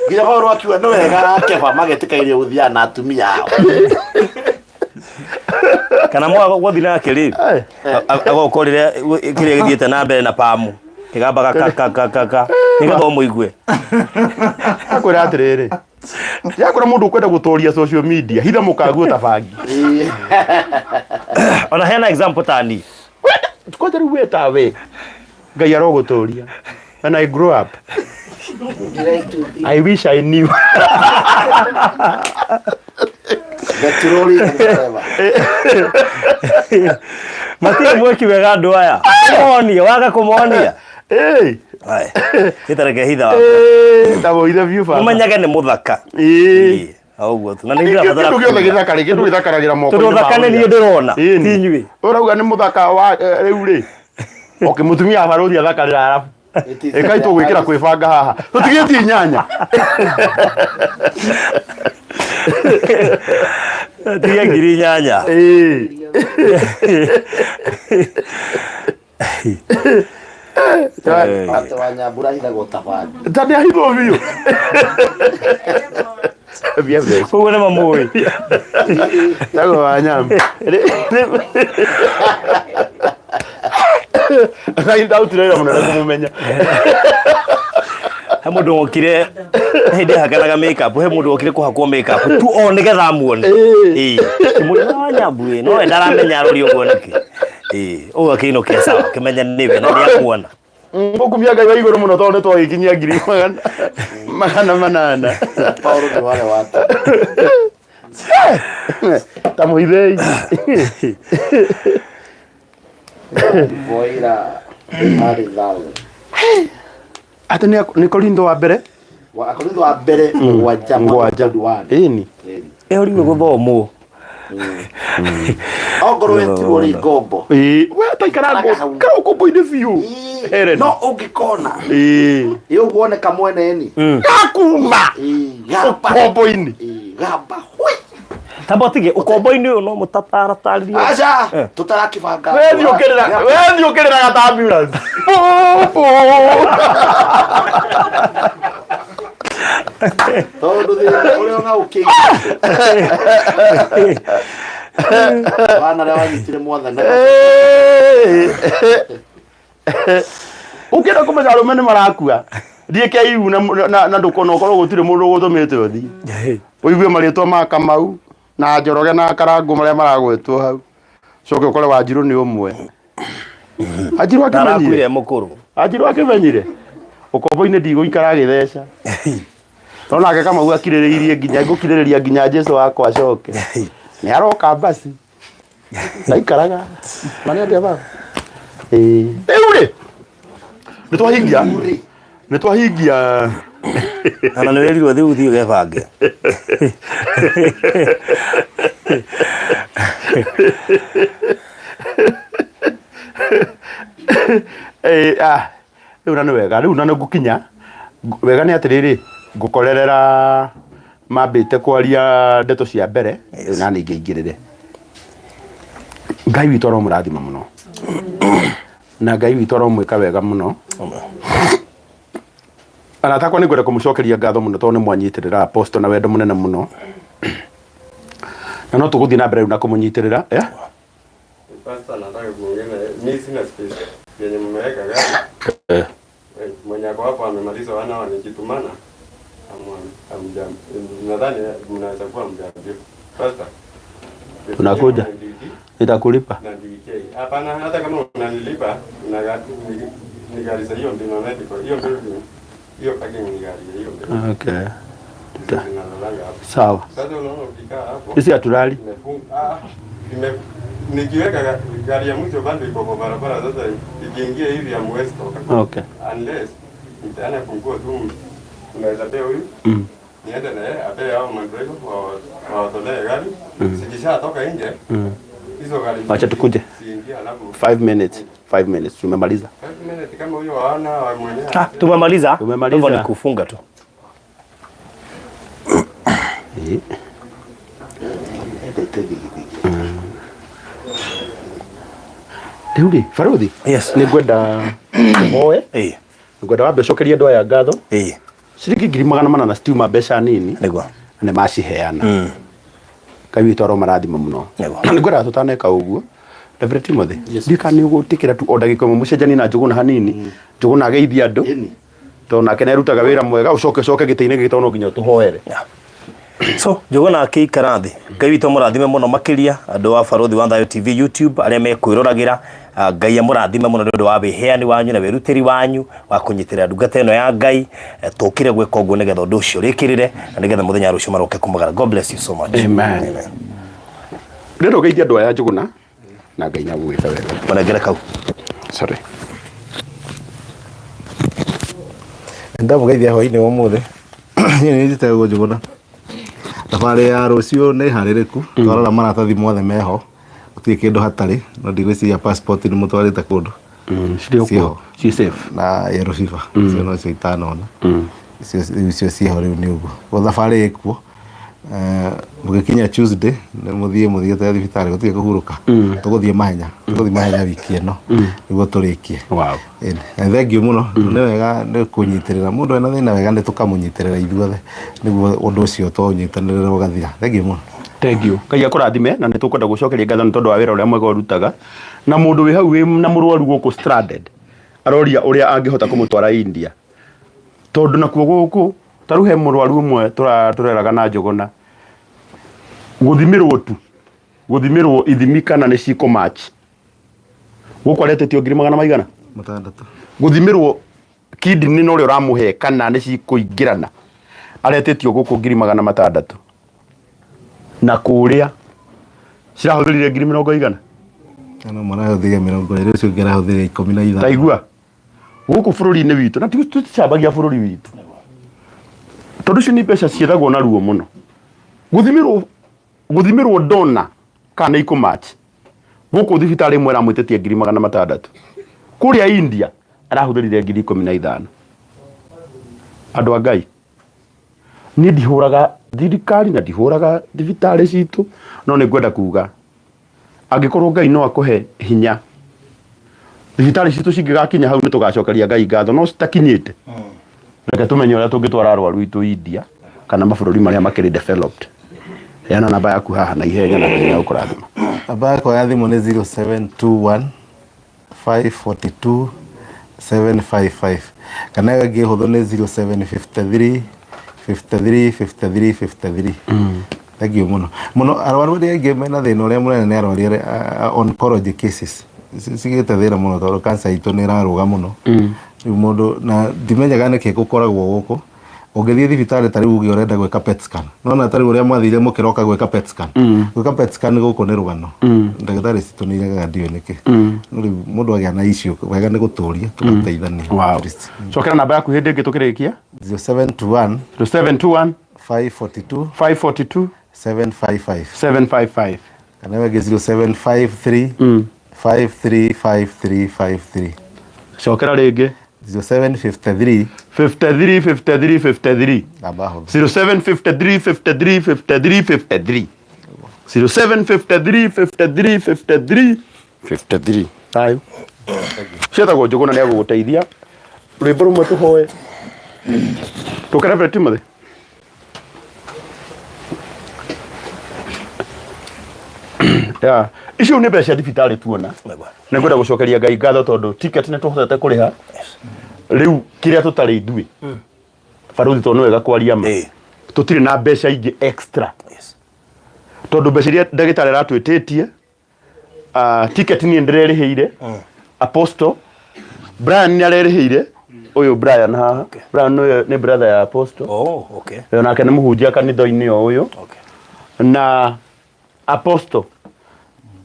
Nginya Paulo akiuga nĩ wega Kefa magetĩkagĩrio gũthiaga na atumia ao. Kana mwaga gwathi nake rĩ, agoka rĩrĩa kĩrĩa gĩthiĩte na mbere na pamu kĩgambaga ka ka ka ka ka nĩgetha ũmũigue. Akwĩra atĩrĩrĩ, yakora mũndũ ũkwenda gũtoria social media, hitha mũkaguo ta bangi. Ona hena example ta niĩ. Kwanja rĩu we ta we, Ngai arogũtũria. When I grow up, I wish I knew. Matirĩ mwĩki wega andũ aya. Kũmonia, waga kũmonia. Gĩtareke hitha waku. Ta mũithe biũ baba. Ũmenyage nĩ mũthaka. Ũguo tu. Na nĩ ndĩrabatara Kĩndũ gĩothe gĩthaka rĩ, kĩndũ gĩthakaragĩra moko-inĩ Tondũ ũthaka nĩ niĩ ndĩrona, ti inyuĩ. Ũrauga nĩ mũthaka wa rĩu rĩ. Okay, mũtumia wa barũthi athakarĩra arabu. Ĩkai tũgwĩkĩra kwĩbanga haha. Tũtigĩtie inyanya. Tiga 8,000. Atĩ wa Nyambura ahithagwo ta bangi. Ta nĩ ahithwo biũ. Koguo nĩ mamũĩ. Tagwo wa Nyambu. Ngai ndautire wĩra mũnene kũmũmenya. He mũndũ wokire hĩndĩ ahakanaga makeup, he mũndũ wokire kũhakwo makeup tu o nĩgetha amuone. Ĩĩ. Kĩmũrĩ wa Nyambu ĩ, no we ndaramenya arori ũguo nĩkĩ. Ĩĩ, ũguo akĩinũkia sawa, akĩmenya nĩwe na nĩamuona. Ngũkumia Ngai wa igũrũ mũno tondũ nĩ twagĩkinyia ngiri magana magana manana. Paulo nĩ wale watu. Ta mũithei. Boira arĩ thayũ. Atĩ nĩ nĩ Korintho wa mbere Wa Akorintho wa mbere mũgwanja mũgwanja. mweri wa Ĩni. Ĩyo rĩu gũthomwo. Ongorwo wetirwo rĩ ngombo. Ĩĩ, we taikara Ikaraga hau. kara ũkombo-inĩ biũ. Helen. No ũngĩkona Ĩĩ. ĩ ũguo woneka mwene-ni. Gakuma Ĩ, gamba. ũkombo-inĩ. Ĩ, gamba. Hui. Tamba ũtige ũkombo-inĩ ũyũ no mũtataratarĩrie. Aca, tũtarakĩbanga. Wethi ũkĩrĩra, wethi ũkĩrĩraga ta ambulance. Bũ, bũ. Tondũ thĩna ũrĩa ona ũkĩigua. Wana arĩa wanyitire mwathani. Ũngĩenda kũmenya arũme nĩ marakua thiĩ KU na na na ndũkona ũkorwo gũtirĩ mũndũ ũgũtũmĩte ũthiĩ ũigue marĩtwa ma Kamau na Njoroge na Karangũ marĩa maragwetwo hau coke ũkore Wanjirũ nĩ ũmwe Wanjirũ Ndarakuire akĩmenyire mũkũrũ. Wanjirũ akĩmenyire ũkombo-inĩ ndigũikara agĩtheca no nake Kamau akirĩrĩirie nginya ngũkirĩrĩria nginya Jesu wakwa acoke nĩ aroka basi ndaikaraga na nĩ atĩa baba ĩĩ rĩu rĩ nĩ twahingia nĩ twahingia Ona nĩ wĩrirwo thiĩ ũthiĩ ũgebange. Ĩĩ, ah, rĩu na nĩ wega rĩu na nĩ ngũkinya wega nĩ atĩrĩrĩ ngũkorerera mambĩte kwaria ndeto cia mbere rĩu na niĩ ngĩingĩrĩre Ngai witũ aromũrathima mũno na Ngai witũ aromwĩka wega mũno arata akwa nĩ ngwenda kũmũcokeria ngatho mũno tondũ nĩ mwanyitĩrĩra apostle na wendo mũnene mũno na no tũgũthiĩ na mbere rĩu na kũmũnyitĩrĩra eh? Pastor nataka kuongea na mimi sina space. Yenye mmeweka gari. Eh. Mwenye ako hapo amemaliza wana wanikitumana. Amja nadhani mnaweza kuwa mjaambiwa. Pastor. Tunakuja. Nitakulipa. Na DK. Hapana, hata kama unanilipa ni gari za hiyo ndio medical. Hiyo building. Hiyo parking ni gari ya hiyo building. Okay. Zinalalanga hapo. Sawa. Sasa unaona ukikaa hapo. Sisi hatulali. Imefunga. Ah, nikiweka gari ya mwisho bado iko kwa barabara sasa ikiingia hivi hamwezi toka. Okay. Unless mpeane funguo tu unaweza pea huyu niende na yeye apee hao madriver wawatolee gari. Zikishatoka nje hizo gari Wacha tukuje. siingie alafu 5 minutes. 5 minutes tumemaliza. 5 minutes kama huyo hawana wa mwenyewe. Ah, tumemaliza. Tumemaliza. Hivyo ni kufunga tu. Eh. Rĩu rĩ baruthi Yes. nĩ ngwenda ũhoe Ĩĩ. ngwenda wambe ũcokerie andũ aya ngatho Ĩĩ. ciringi 400,000 citiuma mbeca nini Nĩguo. na nĩ maciheana Ngai witũ aromarathima mũno Nĩguo. na nĩ ngwendaga tũtaneka ũguo Reverend Timothy ndiũĩ kana nĩ ũgũtĩkĩra tu o ndagĩka ĩmwe mũcenjanie na Njũgũna hanini Njũgũna ageithie andũ tondũ nake nĩarutaga wĩra mwega ũcoke ũcoke gĩtĩ-inĩ gĩkĩ tondũ no nginya ũtũhoere So, Njũgũna akĩikara thĩ. Ngai witũ amũrathime mũno makĩria andũ a Barũthi wa Thayũ TV YouTube arĩa mekwĩroragĩra. Ngai amũrathime mũno nĩ ũndũ wa wĩheani wanyu na wĩrutĩri wanyu wa kũnyitĩrĩra ndungata ĩno ya Ngai. Tũkire gwĩka ũguo nĩgetha ũndũ ũcio ũrĩkĩrĩre na nĩgetha mũthenya wa rũciũ maroke kumagara. God bless you so much. Amen. Rĩrĩa ũgeithia andũ aya Njũgũna na Ngai nĩagũgwĩka wega. Mũnengere kau. Sorry. Ndamũgeithia hwainĩ wa ũmũthĩ niĩ nĩ njĩtagwo Njũgũna thabarĩ ya rũciũ nĩ harĩrĩku twarora maratathi mothe meho gũtirĩ kĩndũ hatarĩ no ndigwĩciria passport nĩ mũtwarĩte kũndũ Cirĩ o Ciĩho. kuo. Ciĩ safe. na yellow fever icio nocio itanona icio rĩu icio ciĩho rĩu nĩ ũguo koguo thabarĩ ĩkuo mũgĩkinya Tuesday nĩ mũthiĩ mũthiĩte thibitarĩ gũtirĩ kũhurũka tũgũthiĩ mahenya tũgũthiĩ mahenya wiki ĩno nĩguo tũrĩkie Wow. Ĩni. Na thengiũ mũno nĩ wega nĩ kũnyitĩrĩra mũndũ ena thĩna wega nĩ tũkamũnyitĩrĩra ithuothe nĩguo ũndũ ũcio twaũnyitanĩrĩra ũgathira thengiũ mũno Thank you. Ngai akũrathime na nĩ tũkwenda gũcokeria ngatho nĩ tondũ wa wĩra ũrĩa mwega ũrutaga na mũndũ wĩ hau wĩ na mũrwaru gũkũ stranded aroria ũrĩa angĩhota kũmũtwara India. Tondũ nakuo gũkũ ta rĩu he mũrwaru ũmwe tũreraga na Njũgũna, gũthimĩrwo tu, gũthimĩrwo ithimi kana nĩ cikũ match, gũkũ aretĩtio ngiri magana maigana? Matandatũ. Gũthimĩrwo kidney na ũrĩa ũramũhe kana nĩ cikũingĩrana, aretĩtio gũkũ 600,000, na kũrĩa cirahũthĩrire ngiri mĩrongo igana. Kana ũmwe arahũthĩrire 20, ũcio ũngĩ arahũthĩrire 15. Taigua gũkũ bũrũri-inĩ witũ, na tũticambagia bũrũri witũ, tondũ icio nĩ mbeca ciethagwo na ruo mũno. Gũthimĩrwo ndona kana nĩ ikũ match, gũkũ thibitarĩ ĩmwe ĩramwĩtĩtie 600,000, kũrĩa India arahũthĩrire 15,000. Andũ a Ngai, niĩ ndihũraga thirikari na ndihũraga thibitarĩ citũ, no nĩ ngwenda kuga angĩkorwo Ngai no akũhe hinya, thibitarĩ citũ cingĩgakinya hau nĩ tũgacokeria Ngai ngatho, no citakinyĩte, reke tũmenye ũrĩa tũngĩtwara arwaru aitũ India kana mabũrũri marĩa makĩrĩ developed. Heana namba yaku haha na ihenya, na Ngai nĩegũkũrathima. Namba yakwa ya thimũ nĩ 0721 542 755, kana ĩyo ĩngĩ hũthũ nĩ 0753 53 53 53. Thank you mũno mũno. Arwaru arĩa aingĩ mena thĩna ũrĩa mũnene nĩ arwaru arĩa oncology cases. Cigĩte thĩna mũno tondũ cancer itũ nĩ ĩrarũga mũno rĩu mũndũ, na ndimenyaga nĩkĩ gũkoragwo gũkũ. Ũngĩthiĩ thibitarĩ ta rĩu uge ũrenda gwĩka PET scan, nona ta rĩu ũrĩa mwathire mũkĩroka gwĩka PET scan, gwĩka PET scan gũkũ nĩ rũgano. Ndagĩtarĩ citũ nĩ iregaga, ndiũĩ nĩkĩ. No rĩu mũndũ agĩa na issue, wega nĩ gũtũria tũgateithania. Wow. Cokera namba yaku hĩndĩ ĩngĩ tũkĩrĩkia. 0721 0721 542 542 755. 755. Kana ĩyo ĩngĩ 0753 535353. Cokera rĩngĩ. 0753. 53 53 53. Namba hũthũ. 0753 53 53 53, 0753 53 53 53. Thayũ. Cietagwo Njũgũna, nĩ agũgũteithia. Rwĩmbo rũmwe tũhoe tũke. Reverend Timothy. Yeah. Icio nĩ mbeca cia thibitarĩ tuona. Nĩ ngwenda gũcokeria Ngai ngatho tondũ ticket nĩ tũhotete kũrĩha. Rĩu kĩrĩa tũtarĩ ithuĩ, barũthi, tondũ nĩ wega kwaria ma, tũtirĩ na mbeca ingĩ extra, tondũ mbeca iria ndagĩtarĩ aratwĩtĩtie, ticket niĩ ndĩrerĩhĩire, Apostle Brian nĩ arerĩhĩire, ũyũ Brian haha. Brian ũyũ nĩ brother ya Apostle. Oh, okay. Ũyũ nake nĩ mũhunjia kanitha-inĩ o ũyũ. Na Apostle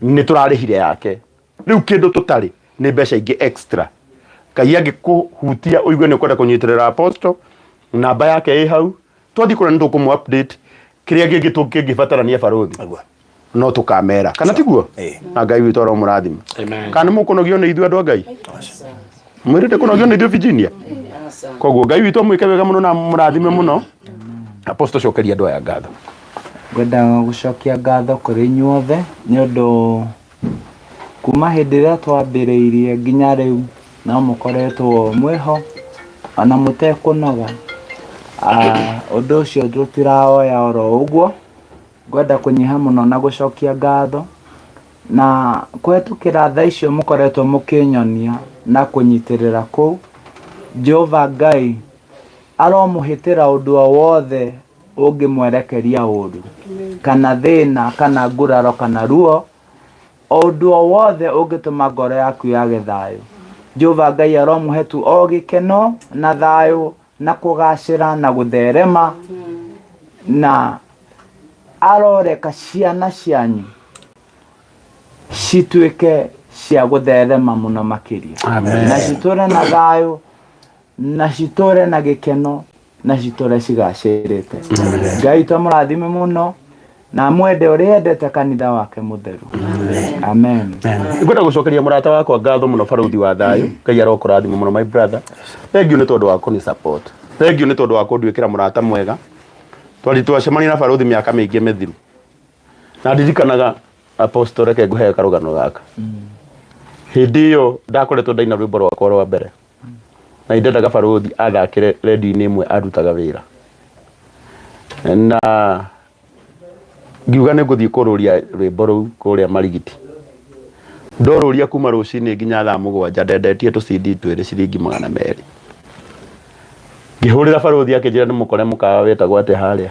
nĩ tũrarĩhire yake. Rĩu kĩndũ tũtarĩ nĩ mbeca ingĩ extra. Ngai angĩkũhutia ũigue nĩ ũkwenda kũnyitĩrĩra Apostle, namba yake ĩ hau. Twathiĩ kũrĩa nĩ tũkũmũ update kĩrĩa kĩngĩ kĩngĩbatarania, barũthi. No tũkamera kana tiguo? Na Ngai witũ aromũrathima. Kana nĩ mũkũnogio nĩ ithuĩ, andũ a Ngai? Mwĩrĩte kũnogio nĩ ithuĩ Virginia? Koguo Ngai witũ amwĩke wega mũno na mũrathime mũno. Apostle, cokeria andũ aya ngatho. Ngwenda gũcokia ngatho kũrĩ inyuothe nĩ ũndũ kuma hĩndĩ ĩrĩa twambĩrĩirie nginya rĩu no mũkoretwo mwĩho ona mũtekũnoga. Ũndũ ũcio tũtirawoya oro ũguo. Ngwenda kũnyiha mũno na gũcokia ngatho na kũhetũkĩra tha icio mũkoretwo mũkĩnyonia na kũnyitĩrĩra kũu. Jehova Ngai aromũhĩtĩra ũndũ o wothe ũngĩmwerekeria ũru kana thĩna kana nguraro kana ruo, o ũndũ o wothe ũngĩtũma ngoro yaku yage thayũ. Jehova Ngai aromũhe tu o gĩkeno na thayũ na kũgacĩra na gũtherema, na aroreka ciana cianyu cituĩke cia gũtherema mũno makĩria. Amen. Na citũre na thayũ na citũre na gĩkeno na citũre cigacĩrĩte. Ngai witũ amũrathime mũno na amwende ũrĩa endete kanitha wake mũtheru. Amen. Ngwenda gũcokeria mũrata wakwa ngatho mũno, barũthi wa thayũ. Ngai arokũrathima mũno, my brother. Thank you nĩ tondũ wa kũni support. Thank you nĩ tondũ wa kũnduĩkĩra mũrata mwega. Twari twacemania na barũthi mĩaka mĩingĩ mĩthiru, na ndirikanaga, Apostle, reke ngũhe karũgano gaka. Hĩndĩ ĩyo ndakoretwo ndaina rwĩmbo rwakwa rwa mbere, na ndendaga barũthi athakĩre redio-inĩ ĩmwe arutaga wĩra, na ngiuga nĩ ngũthiĩ kũrũria rwĩmbo rũu kũrĩa Marigiti. Ndorũria kuma rũcinĩ nginya thaa 7, ndendetie tũ CD twĩrĩ ciringi 200. Ngĩhũrĩra barũthi akĩnjĩra nĩ mũkore mũkawa wetagwo atĩa harĩa?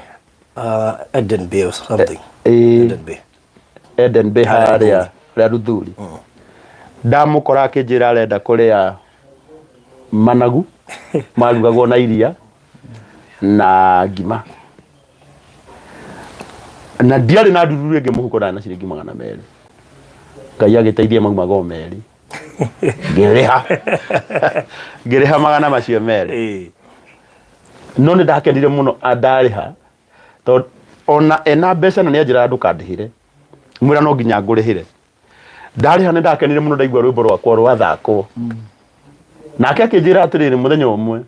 Eden Bay or something. Ĩĩ. Eden Bay. Eden Bay harĩa harĩa Ruthuri. Ndamũkora akĩnjĩra arenda kũrĩa managu marugagwo na iria na ngima. Na ndiarĩ na ndururu ĩngĩ mũhuko ndarĩ na ciringi 200. Ngai agĩteithia maumaga o merĩ. Ngĩrĩha. Ngĩrĩha 200. No nĩ ndakenire mũno ndarĩha tondũ ona ena mbeca na nĩ anjĩraga ndũkandĩhĩre. Mwĩra no nginya ngũrĩhĩre. Ndarĩha nĩ ndakenire mũno ndaigua rwĩmbo rwakwa rwathakwo. Nake akĩnjĩra atĩrĩrĩ mũthenya ũmwe,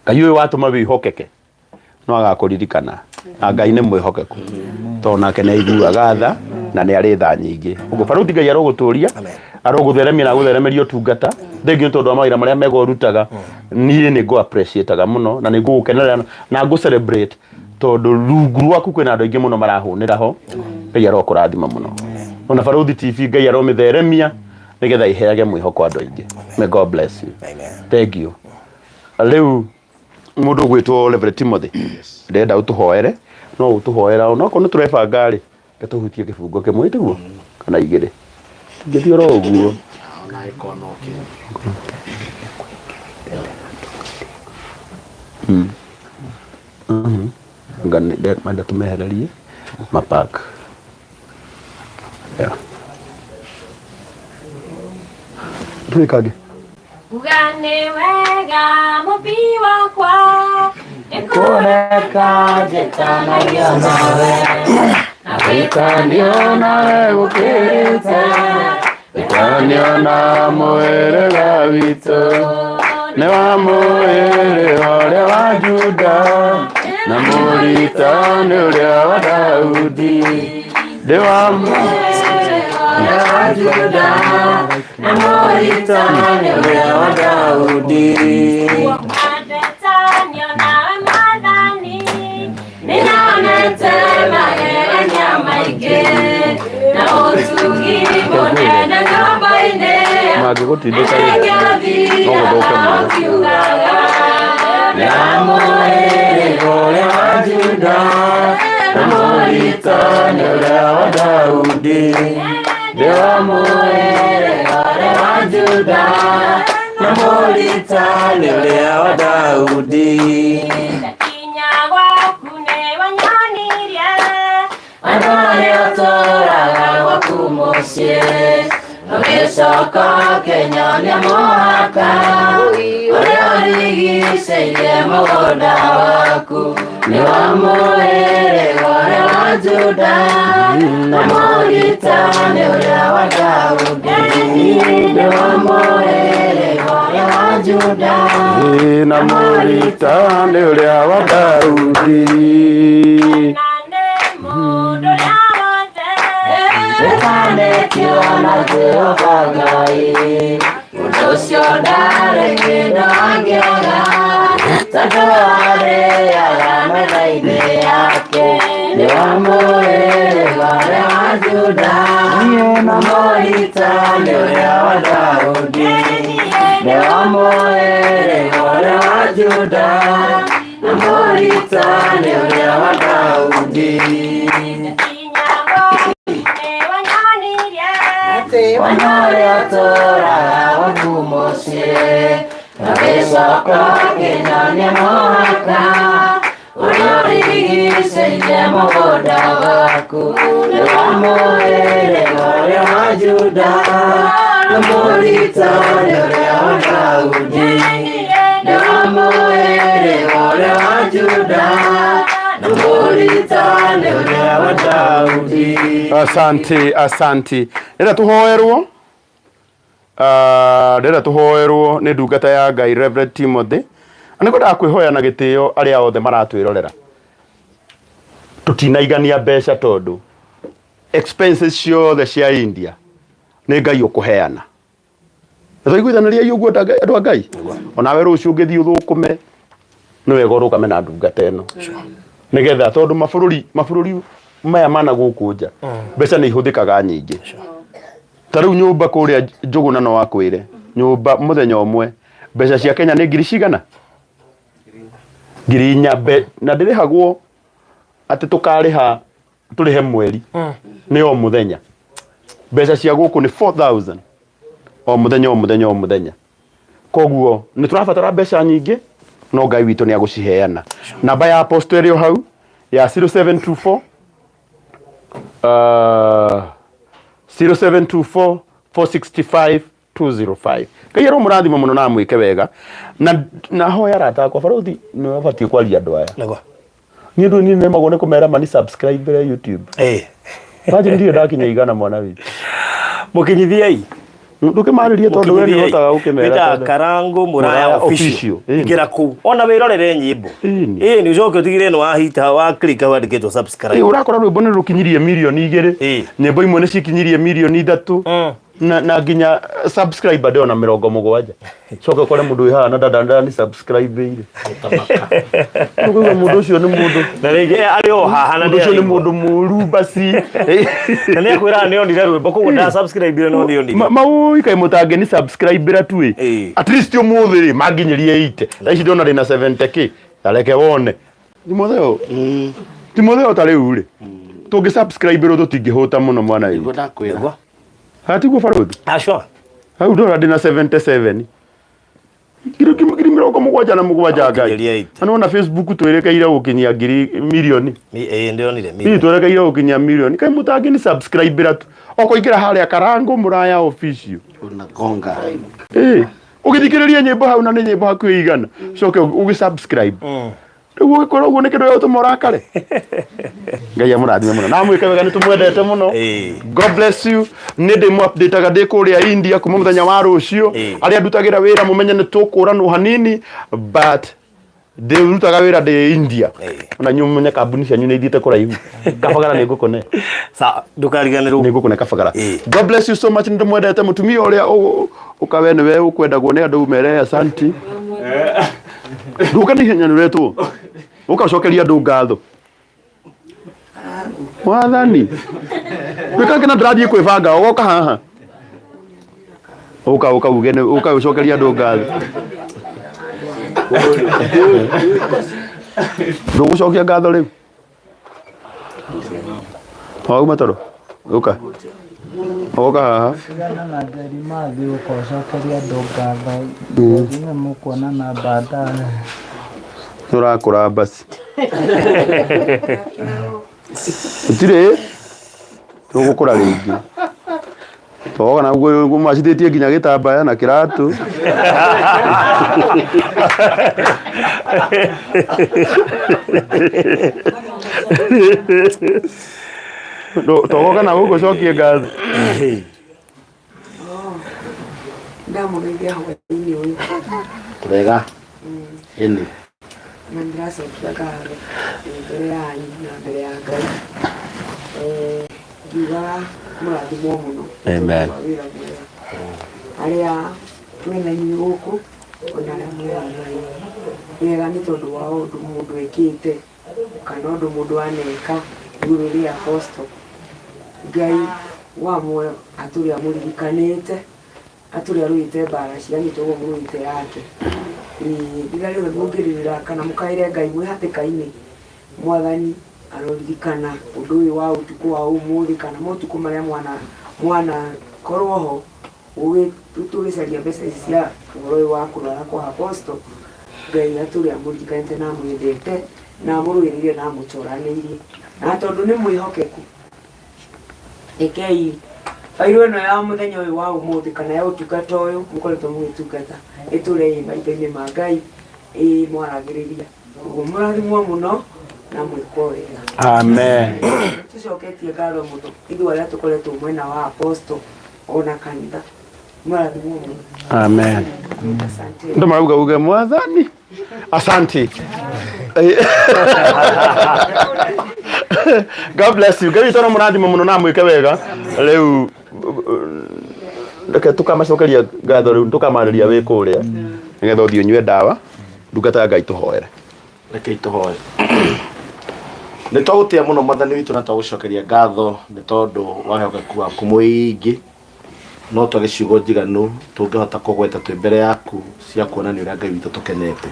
Ngai ũyũ watũma wĩhokeke no agakũririkana na Ngai nĩ mwĩhokeku tondũ nake nĩ aiguaga tha na nĩ arĩ tha nyingĩ. Ũguo barũthi Ngai arogũtũria, arogũtheremia na agũtheremeria ũtungata. Thengiũ nĩ tondũ wa mawĩra marĩa mega ũrutaga. Niĩ nĩ ngũ appreciate-aga mũno na nĩ ngũgũkenerera na ngũ celebrate tondũ rungu rwaku kwĩna andũ aingĩ mũno marahũnĩra ho. Ngai arokũrathima mũno. Ona Barũthi TV Ngai aromĩtheremia nĩgetha ĩheage mwĩhoko andũ aingĩ. May God bless you. Thank you. Rĩu mũndũ ũgwĩtwo Reverend Timothy ndĩrenda ũtũhoere no ũtũhoera ona okorwo nĩ tũrebanga rĩ reke tũhutie kĩbungo kĩmwe tiguo kana igĩrĩ tũngĩthiĩ oro ũguo. Anga menda tũmehererie mapark. Yeah. Twĩkange. Uga nĩ wega mũmbi wakwa Nĩkũreka njĩtanagio nawe na gwĩtanio nawe gũkĩrĩte Gwĩtanio na mũhĩrĩga witũ nĩ wa mũhĩrĩga ũrĩa wa Juda na mũritani ũrĩa wa Daudi ndĩ wa mũhĩrĩga wa Juda na mũritani ũrĩa wa Daudi. Ndetanio nawe Mwathani nĩnyonete magegania maingĩ na ũtugi mũnene nyũmba-inĩ mangĩgũtindĩka rĩ no gũthũke mũno. ũkiugaga Nĩ wa mũhĩrĩga ũrĩa wa Juda na mũritani ũrĩa wa Daudi ndĩ wa mũhĩrĩga ũrĩa wa Juda na mũritani ũrĩa wa Daudi. Ndakinya gwaku nĩwanyonirie Andũ arĩa ũtũũraga gwaku mũciĩ ũgĩcoka ũkĩnyonia mũhaka ũrĩa ũrigicĩirie mũgũnda waku nĩ wa mũhĩrĩga ũrĩa wa Juda na mũritani ũrĩa wa Daudi nĩ wa mũhĩrĩga ũrĩa wa Juda Ĩ, na mũritani ũrĩa wa Daudi. Na nĩ mũndũ ũrĩa wothe Wĩtanĩtio na Jehova Ngai mũndũ ũcio ndarĩ kĩndũ angĩaga tondũ arĩaga metha-inĩ yake nĩ wa mũhĩrĩga ũrĩa wa Juda na mũritani ũrĩa wa Daudi nĩ wa mũhĩrĩga ũrĩa wa Juda na mũritani ũrĩa wa Daudi. Ndakinya gwaku nĩwanyonirie Wanyore ũtũũraga gwaku mũciĩ ũgĩcoka ũkĩnyonia mũhaka ũrĩa ũrigicĩirie mũgũnda waku nĩ wa mũhĩrĩga ũrĩa wa Juda na mũritani ũrĩa wa Daudi nĩ wa mũhĩrĩga ũrĩa wa Juda na mũritani ũrĩa wa Daudi. Asante, asante. Ndĩrenda tũhoerwo ndĩrenda tũhoerwo nĩ ndungata ya Ngai Reverend Timothy. Na nĩngwendaga kwĩhoya na gĩtĩo arĩa othe maratwĩrorera. Tũtinaigania mbeca tondũ expenses ciothe cia India nĩ Ngai ũkũheana. Na twaiguithanĩriai ũguo andũ a Ngai. Onawe rũciũ ũngĩthiĩ ũthũkũme nĩ wega ũrũgame na ndungata ĩno. Nĩgetha tondũ mabũrũri maya mana gũkũ nja mbeca nĩ ihũthĩkaga nyingĩ. Ta rĩu nyũmba kũrĩa Njũgũna no akwĩre nyũmba mũthenya ũmwe mbeca cia Kenya nĩ ngiri cigana? 4,000 na ndĩrĩhagwo atĩ tũkarĩha tũrĩhe mweri nĩ o mũthenya mbeca cia gũkũ nĩ 4000 o mũthenya o mũthenya o mũthenya koguo nĩ tũrabatara mbeca nyingĩ no ngai witũ nĩ agũciheana namba ya apostle ĩrĩ o hau ya 0724 0724 465 205 ngai aromũrathima mũno na amwĩke wega na na hoya arata akwa barothi nĩ wabatiĩ kwaria andũ aya Nĩguo. niĩ ndũ niĩ nemagwo nĩ kũmera mani subscribe re youtube Eh. imagine ndirĩ ndakinya igana mwana witũ Mũkinyithiei. ndũkĩmarĩrie tondũ we nĩ ũhotaga gũkĩmera Wĩtaga tondũ- Karango Muraya Muraya Official. Official, ĩni. Ingĩra kũu. Ona wĩrorere nyĩmbo. Ĩni. Ĩni ũcoke ũtigĩrĩre nĩ wahita wa click hau handĩkĩtwo subscribe. Ĩ, ũrakora rwĩmbo nĩ rũkinyirie mirioni 2 Ĩ. nyĩmbo imwe nĩ cikinyirie mirioni 3 na nginya subscriber ndĩona 70 coke ũkore mũndũ wĩ haha na ndanda ni subscribe ire ũkauga mũndũ ũcio nĩ mũndũ Na rĩngĩ arĩ o haha na mũndũ ũcio nĩ nĩaraigua. mũndũ mũru basi Na nĩ akwĩraga nĩ onire rwĩmbo koguo nda subscribe no nĩ onire. Maũi kaĩ mũtangĩ ni subscribe ra tu ĩ Ĩ. at least ũmũthĩ rĩ manginyĩrie 80 thaa ici ndĩrona ndĩna 70k tareke wone Timotheo Timotheo ta rĩu rĩ tũngĩ subscribe rĩ tũtingĩhũta mũno mwana witũ Nĩguo ndakwĩra. hatiguo barũthi Acio. hau ndora ndĩna 77 77 ngai Gũkinyĩria 80. na nĩwona facebook twĩrĩkeire gũkinyia ngiri mirioni Ĩĩ ndĩronire. hihi twerekeire gũkinyia mirioni kaĩ mũtangĩ ni subscribe ra tu okoingĩra harĩa karango mũraya official Unagonga. ĩĩ ũgĩthikĩrĩria nyĩmbo hau na nĩ nyĩmbo hakuhĩ igana coke ũgĩ subscribe rĩu ũgĩkorwo ũguo nĩ kĩndũ gĩa gũtũma ũrakare ngai amũrathime mũno na amwĩke wega nĩ tũmwendete mũno Ĩĩ. god bless you nĩ ndĩmũ updateaga ndĩ kũrĩa India kuma mũthenya wa rũciũ Ĩĩ. arĩa ndutagĩra wĩra mũmenye nĩ tũkũranwo hanini but ndĩrutaga wĩra ndĩ India Ĩĩ. ona inyuĩ mũmenye kambuni cianyu nĩ ithiĩte kũraihu kabagara nĩ ngũkũne Sawa, ndũkariganĩrwo. nĩ ngũkũne kabagara Ĩĩ. god bless you so much nĩ ndĩmwendete mũtumia ũrĩa ũkawe nĩwe ũkwendagwo nĩ andũ mere asanti ndũka nĩ ihenya nĩũretwo ũkacokeria andũ ngatho wathani wĩkange na ndĩrathiĩ kwĩbanga ũgoka haha ũka ũka uge nĩ- ũka ũcokeria andũ ngatho ndũgũcokia ngatho rĩu wauma toro ũka ũka haha Tigana na Njeri Mathi ũkocokeria andũ ngatho Njeri mũkuonana baadaye. tũrakũra basi gũtirĩ tũgũkũra rĩngĩ toga na guo macithĩtie nginya gĩtambaya na kĩratũ togoka na gũkũ cokie ngatho ndamũgeithia hwainĩ ũyũ Wega. Ĩni. na ndĩracokia ngatho mbere yanyu na mbere ya Ngai ngiuga mũrathimwo mũno Amen. wa wĩra mwega arĩa twĩna inyuĩ gũkũ ona arĩa mwĩ online wega nĩ tondũ wa ũndũ mũndũ ekĩte kana ũndũ mũndũ aneka igũrũ rĩa apostle Ngai wa muoyo atũrĩa mũririkanĩte atũrĩa arũĩte mbara cianyu toguo mũrũĩte yake rĩrĩa rĩothe mũngĩrĩrĩra kana mũkaĩre Ngai mwĩ hatĩka-inĩ mwathani aroririkana ũndũ ũyũ wa ũtukũ wa ũmũthĩ kana motukũ marĩa mwanakorwo ho tũgĩcaria mbeca ici cia ũhoro ũyũ wa kũrwara kwa apostle Ngai atũrĩa amũririkanĩte na amwendete na amũrũĩrĩire na amũcoranĩirie na tondũ nĩ mwĩhokeku rekei bairũ ĩno ya mũthenya ũyũ wa ũmũthĩ kana ya ũtungata ũyũ mũkoretwo mũgĩtungata ĩtũre ĩ maitho-inĩ ma Ngai ĩmwaragĩrĩria ũguo mũrathimwo mũno na mwĩkwo wega amen tũcoketie ngatho mũno ithuĩ arĩa tũkoretwo mwena wa apostle ona kanitha mũrathimwo mũno amen asante ndo marauga uge mwathani asante god bless you ngai witũ mũrathimo mũno na mwĩke wega rĩu reke tũkamacokeria ngatho rĩu tũkamarĩria wĩ kũrĩa nĩgetha ũthiĩ ũnyue ndawa ndungata ya ngai tũhoere Reke itũhoe. Nĩ twagũtĩa mũno mwathani witũ na twagũcokeria ngatho nĩ tondũ wa wĩhokeku waku mũingĩ no twage ciugo njiganu tũngĩhota kũgweta twĩ mbere yaku cia kuonania ũrĩa Ngai witũ tũkenete.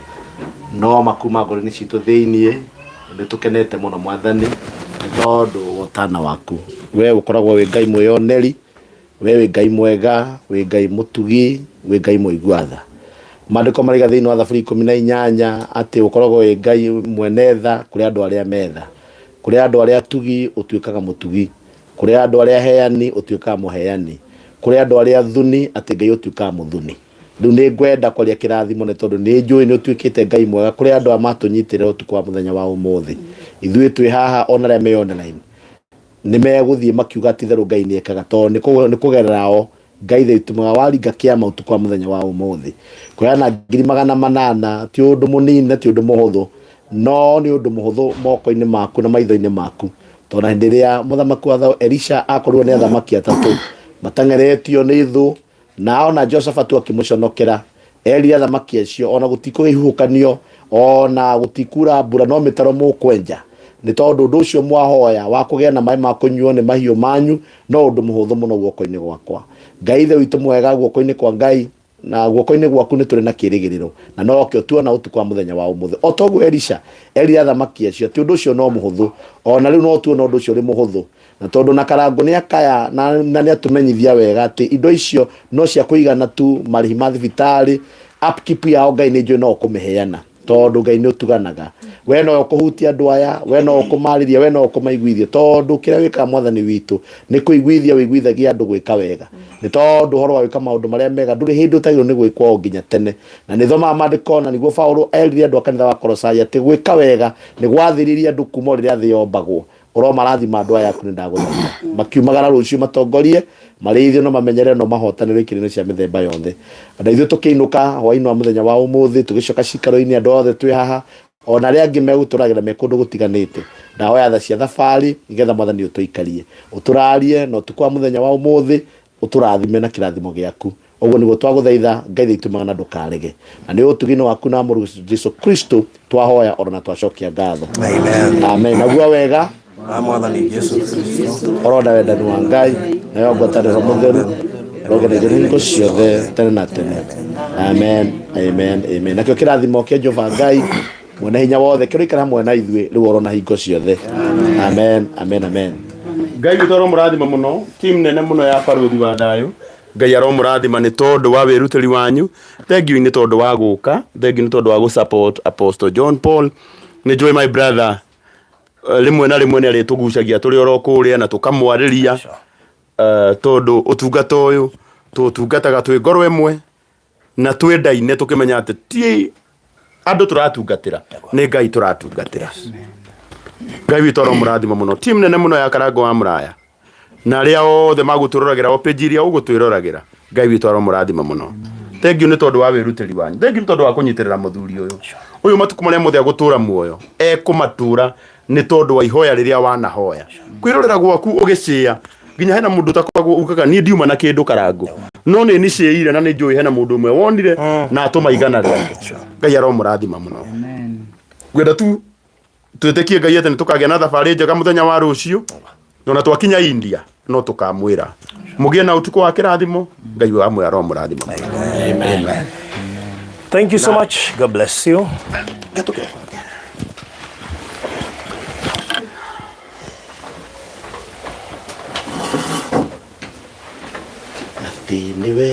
No makuma ngoro-inĩ citũ thĩiniĩ nĩ tũkenete mũno mwathani nĩ tondũ wa ũtana waku. We ũkoragwo wĩ Ngai mwĩyoneri, we wĩ Ngai mwega, wĩ Ngai mũtugi, wĩ Ngai mũigua tha. Maandĩko maraiga thĩinĩ wa Thaburi 18 atĩ ũkoragwo wĩ Ngai mwene tha kũrĩ andũ arĩa metha. Kũrĩ andũ arĩa atugi ũtuĩkaga mũtugi. Kũrĩ andũ arĩa aheani ũtuĩkaga mũheani. Kũrĩ andũ arĩa athuni atĩ Ngai ũtuĩkaga mũthuni. Rĩu nĩ ngwenda kwaria kĩrathimo nĩ tondũ nĩ njũĩ nĩ ũtuĩkĩte Ngai mwega kũrĩ andũ aya matũnyitĩrĩra ũtukũ wa mũthenya wa ũmũthĩ. Ithuĩ twĩ haha ona arĩa me online nĩ megũthiĩ makiuga ti itherũ Ngai nĩ ekaga tondũ nĩ kũgerera o Ngai ithe witũ mwega waringa kĩama ũtukũ wa mũthenya wa ũmũthĩ. Kũheana 800,000 ti ũndũ mũnini na ti ũndũ mũhũthũ, no nĩ ũndũ mũhũthũ moko-inĩ maku na maitho-inĩ maku. Tondũ na hĩndĩ ĩrĩa mũthamaki wa thayũ Elisha akorirwo nĩ athamaki atatũ mateng'eretio nĩ thũ na ona Josafatu akĩmũconokera, erire athamaki acio ona gũtikũgĩa ihuhũkanio ona gũtikura mbura no mĩtaro mũkwenja nĩ tondũ ũndũ ũcio mwahoya wa kũgĩa na maĩ ma kũnyuo nĩ mahiũ manyu no ũndũ mũhũthũ mũno guoko-inĩ gwakwa. Ngai ithe witũ mwega, guoko-inĩ kwa Ngai na guoko-inĩ gwaku nĩ tũrĩ na kĩĩrĩgĩrĩro na nokĩo tuona ũtukũ wa mũthenya wa ũmũthĩ. O toguo Elisha erire athamaki acio atĩ ũndũ ũcio no mũhũthũ, ona rĩu no tuona ũndũ ũcio ũrĩ mũhũthũ. Na tondũ na Karangũ nĩ akaya na nĩ atũmenyithia wega atĩ indo icio no cia kũigana tu marĩhi ma thibitarĩ, upkeep yao Ngai nĩ njũĩ no ũkũmĩheana tondũ Ngai nĩ ũtuganaga. We no ũkũhutia andũ aya, we no ũkũmarĩria, we no ũkũmaiguithia tondũ kĩrĩa wĩkaga mwathani witũ nĩ kũiguithia ũiguithagia andũ gwĩka wega. Nĩ tondũ ũhoro wa gwĩka maũndũ marĩa mega ndũrĩ hĩndĩ ũtagĩrĩirwo nĩ gwĩkwo o nginya tene. Na nĩ thomaga maandĩko na nĩguo Paulo erire andũ a kanitha wa Kolosai atĩ gwĩka wega nĩ gwathĩrĩirie andũ kuma o rĩrĩa thĩ yombagwo. Ũromarathima andũ aya aku nĩ ndagũthaitha. Makiumagara rũciũ matongorie, marĩithio na mamenyerere na ũmahotanĩre ikĩro-inĩ cia mĩthemba yothe. Na ithuĩ tũkĩinũka hwaĩ-inĩ wa mũthenya wa ũmũthĩ, tũgĩcoka ciikaro-inĩ andũ othe twĩ haha, ona arĩa angĩ megũtũragĩra me kũndũ gũtiganĩte. Ndahoya tha cia thabarĩ, nĩgetha Mwathani ũtũikarie, ũtũrarie na ũtukũ wa mũthenya wa ũmũthĩ, ũtũrathime na kĩrathimo gĩaku. Ũguo nĩguo twagũthaitha, Ngai witũ mwega na ndũkarege. Na nĩ ũtugi-inĩ waku na mũrũ Jesu Kristo twahoya oro na twacokia ngatho. Amen. Amen. Naguo wega Wa Mwathani Jesu Kristo. oro na wendani wa Ngai nayo ngwatanĩro mũtheru ĩrogererio hingo ciothe tene na tene. Amen. Amen. Amen. Nakĩo kĩrathimo kĩa Jehova Ngai mwene hinya wothe kĩroikara hamwe na ithuĩ rĩu oro na hingo ciothe. Amen. Amen. Amen. Ngai witũ aromũrathima mũno team nene mũno ya barũthi wa thayũ Ngai aromũrathima nĩ tondũ wa wĩrutĩri wanyu. Thank you nĩ tondũ wa gũka. Thank you nĩ tondũ wa gũ support Apostle John Paul. Nĩ njũĩ my brother rĩmwe na rĩmwe nĩ arĩtũgucagia tũrĩ oro kũrĩa na tũkamwarĩria tondũ ũtungata ũyũ tũũtungataga twĩ ngoro ĩmwe na twendaine tũkĩmenya atĩ ti andũ tũratungatĩra nĩ Ngai tũratungatĩra. Ngai witũ aromũrathima mũno. Team nene mũno ya Karango wa Mũraya na arĩa othe magũtwĩroragĩra o page iria ũgũtwĩroragĩra Ngai witũ aromũrathima mũno. Thank you nĩ tondũ wa wĩrutĩri wanyu. Thank you nĩ tondũ wa kũnyitĩrĩra mũthuri ũyũ. Ũyũ matukũ marĩa mothe agũtũra muoyo ekũmatũra nĩ tondũ wa ihoya rĩrĩa wanahoya. Kwĩrorera gwaku ũgĩcĩa nginya hena mũndũ ũtakoragwo ugaga niĩ ndiuma na kĩndũ Karangũ no nĩ nicĩire na nĩ njũĩ hena mũndũ ũmwe wonire na atũma igana rĩake. Ngai aromũrathima mũno. Ngwenda tu twĩtĩkie Ngai atĩ nĩ tũkagĩa na thabarĩ njega mũthenya wa rũciũ na ona twakinya India no tũkamwĩra mũgĩe na ũtukũ wa kĩrathimo. Ngai wa amwe aromũrathima. Amen. Thank you so much. God bless you. Atĩ nĩwe.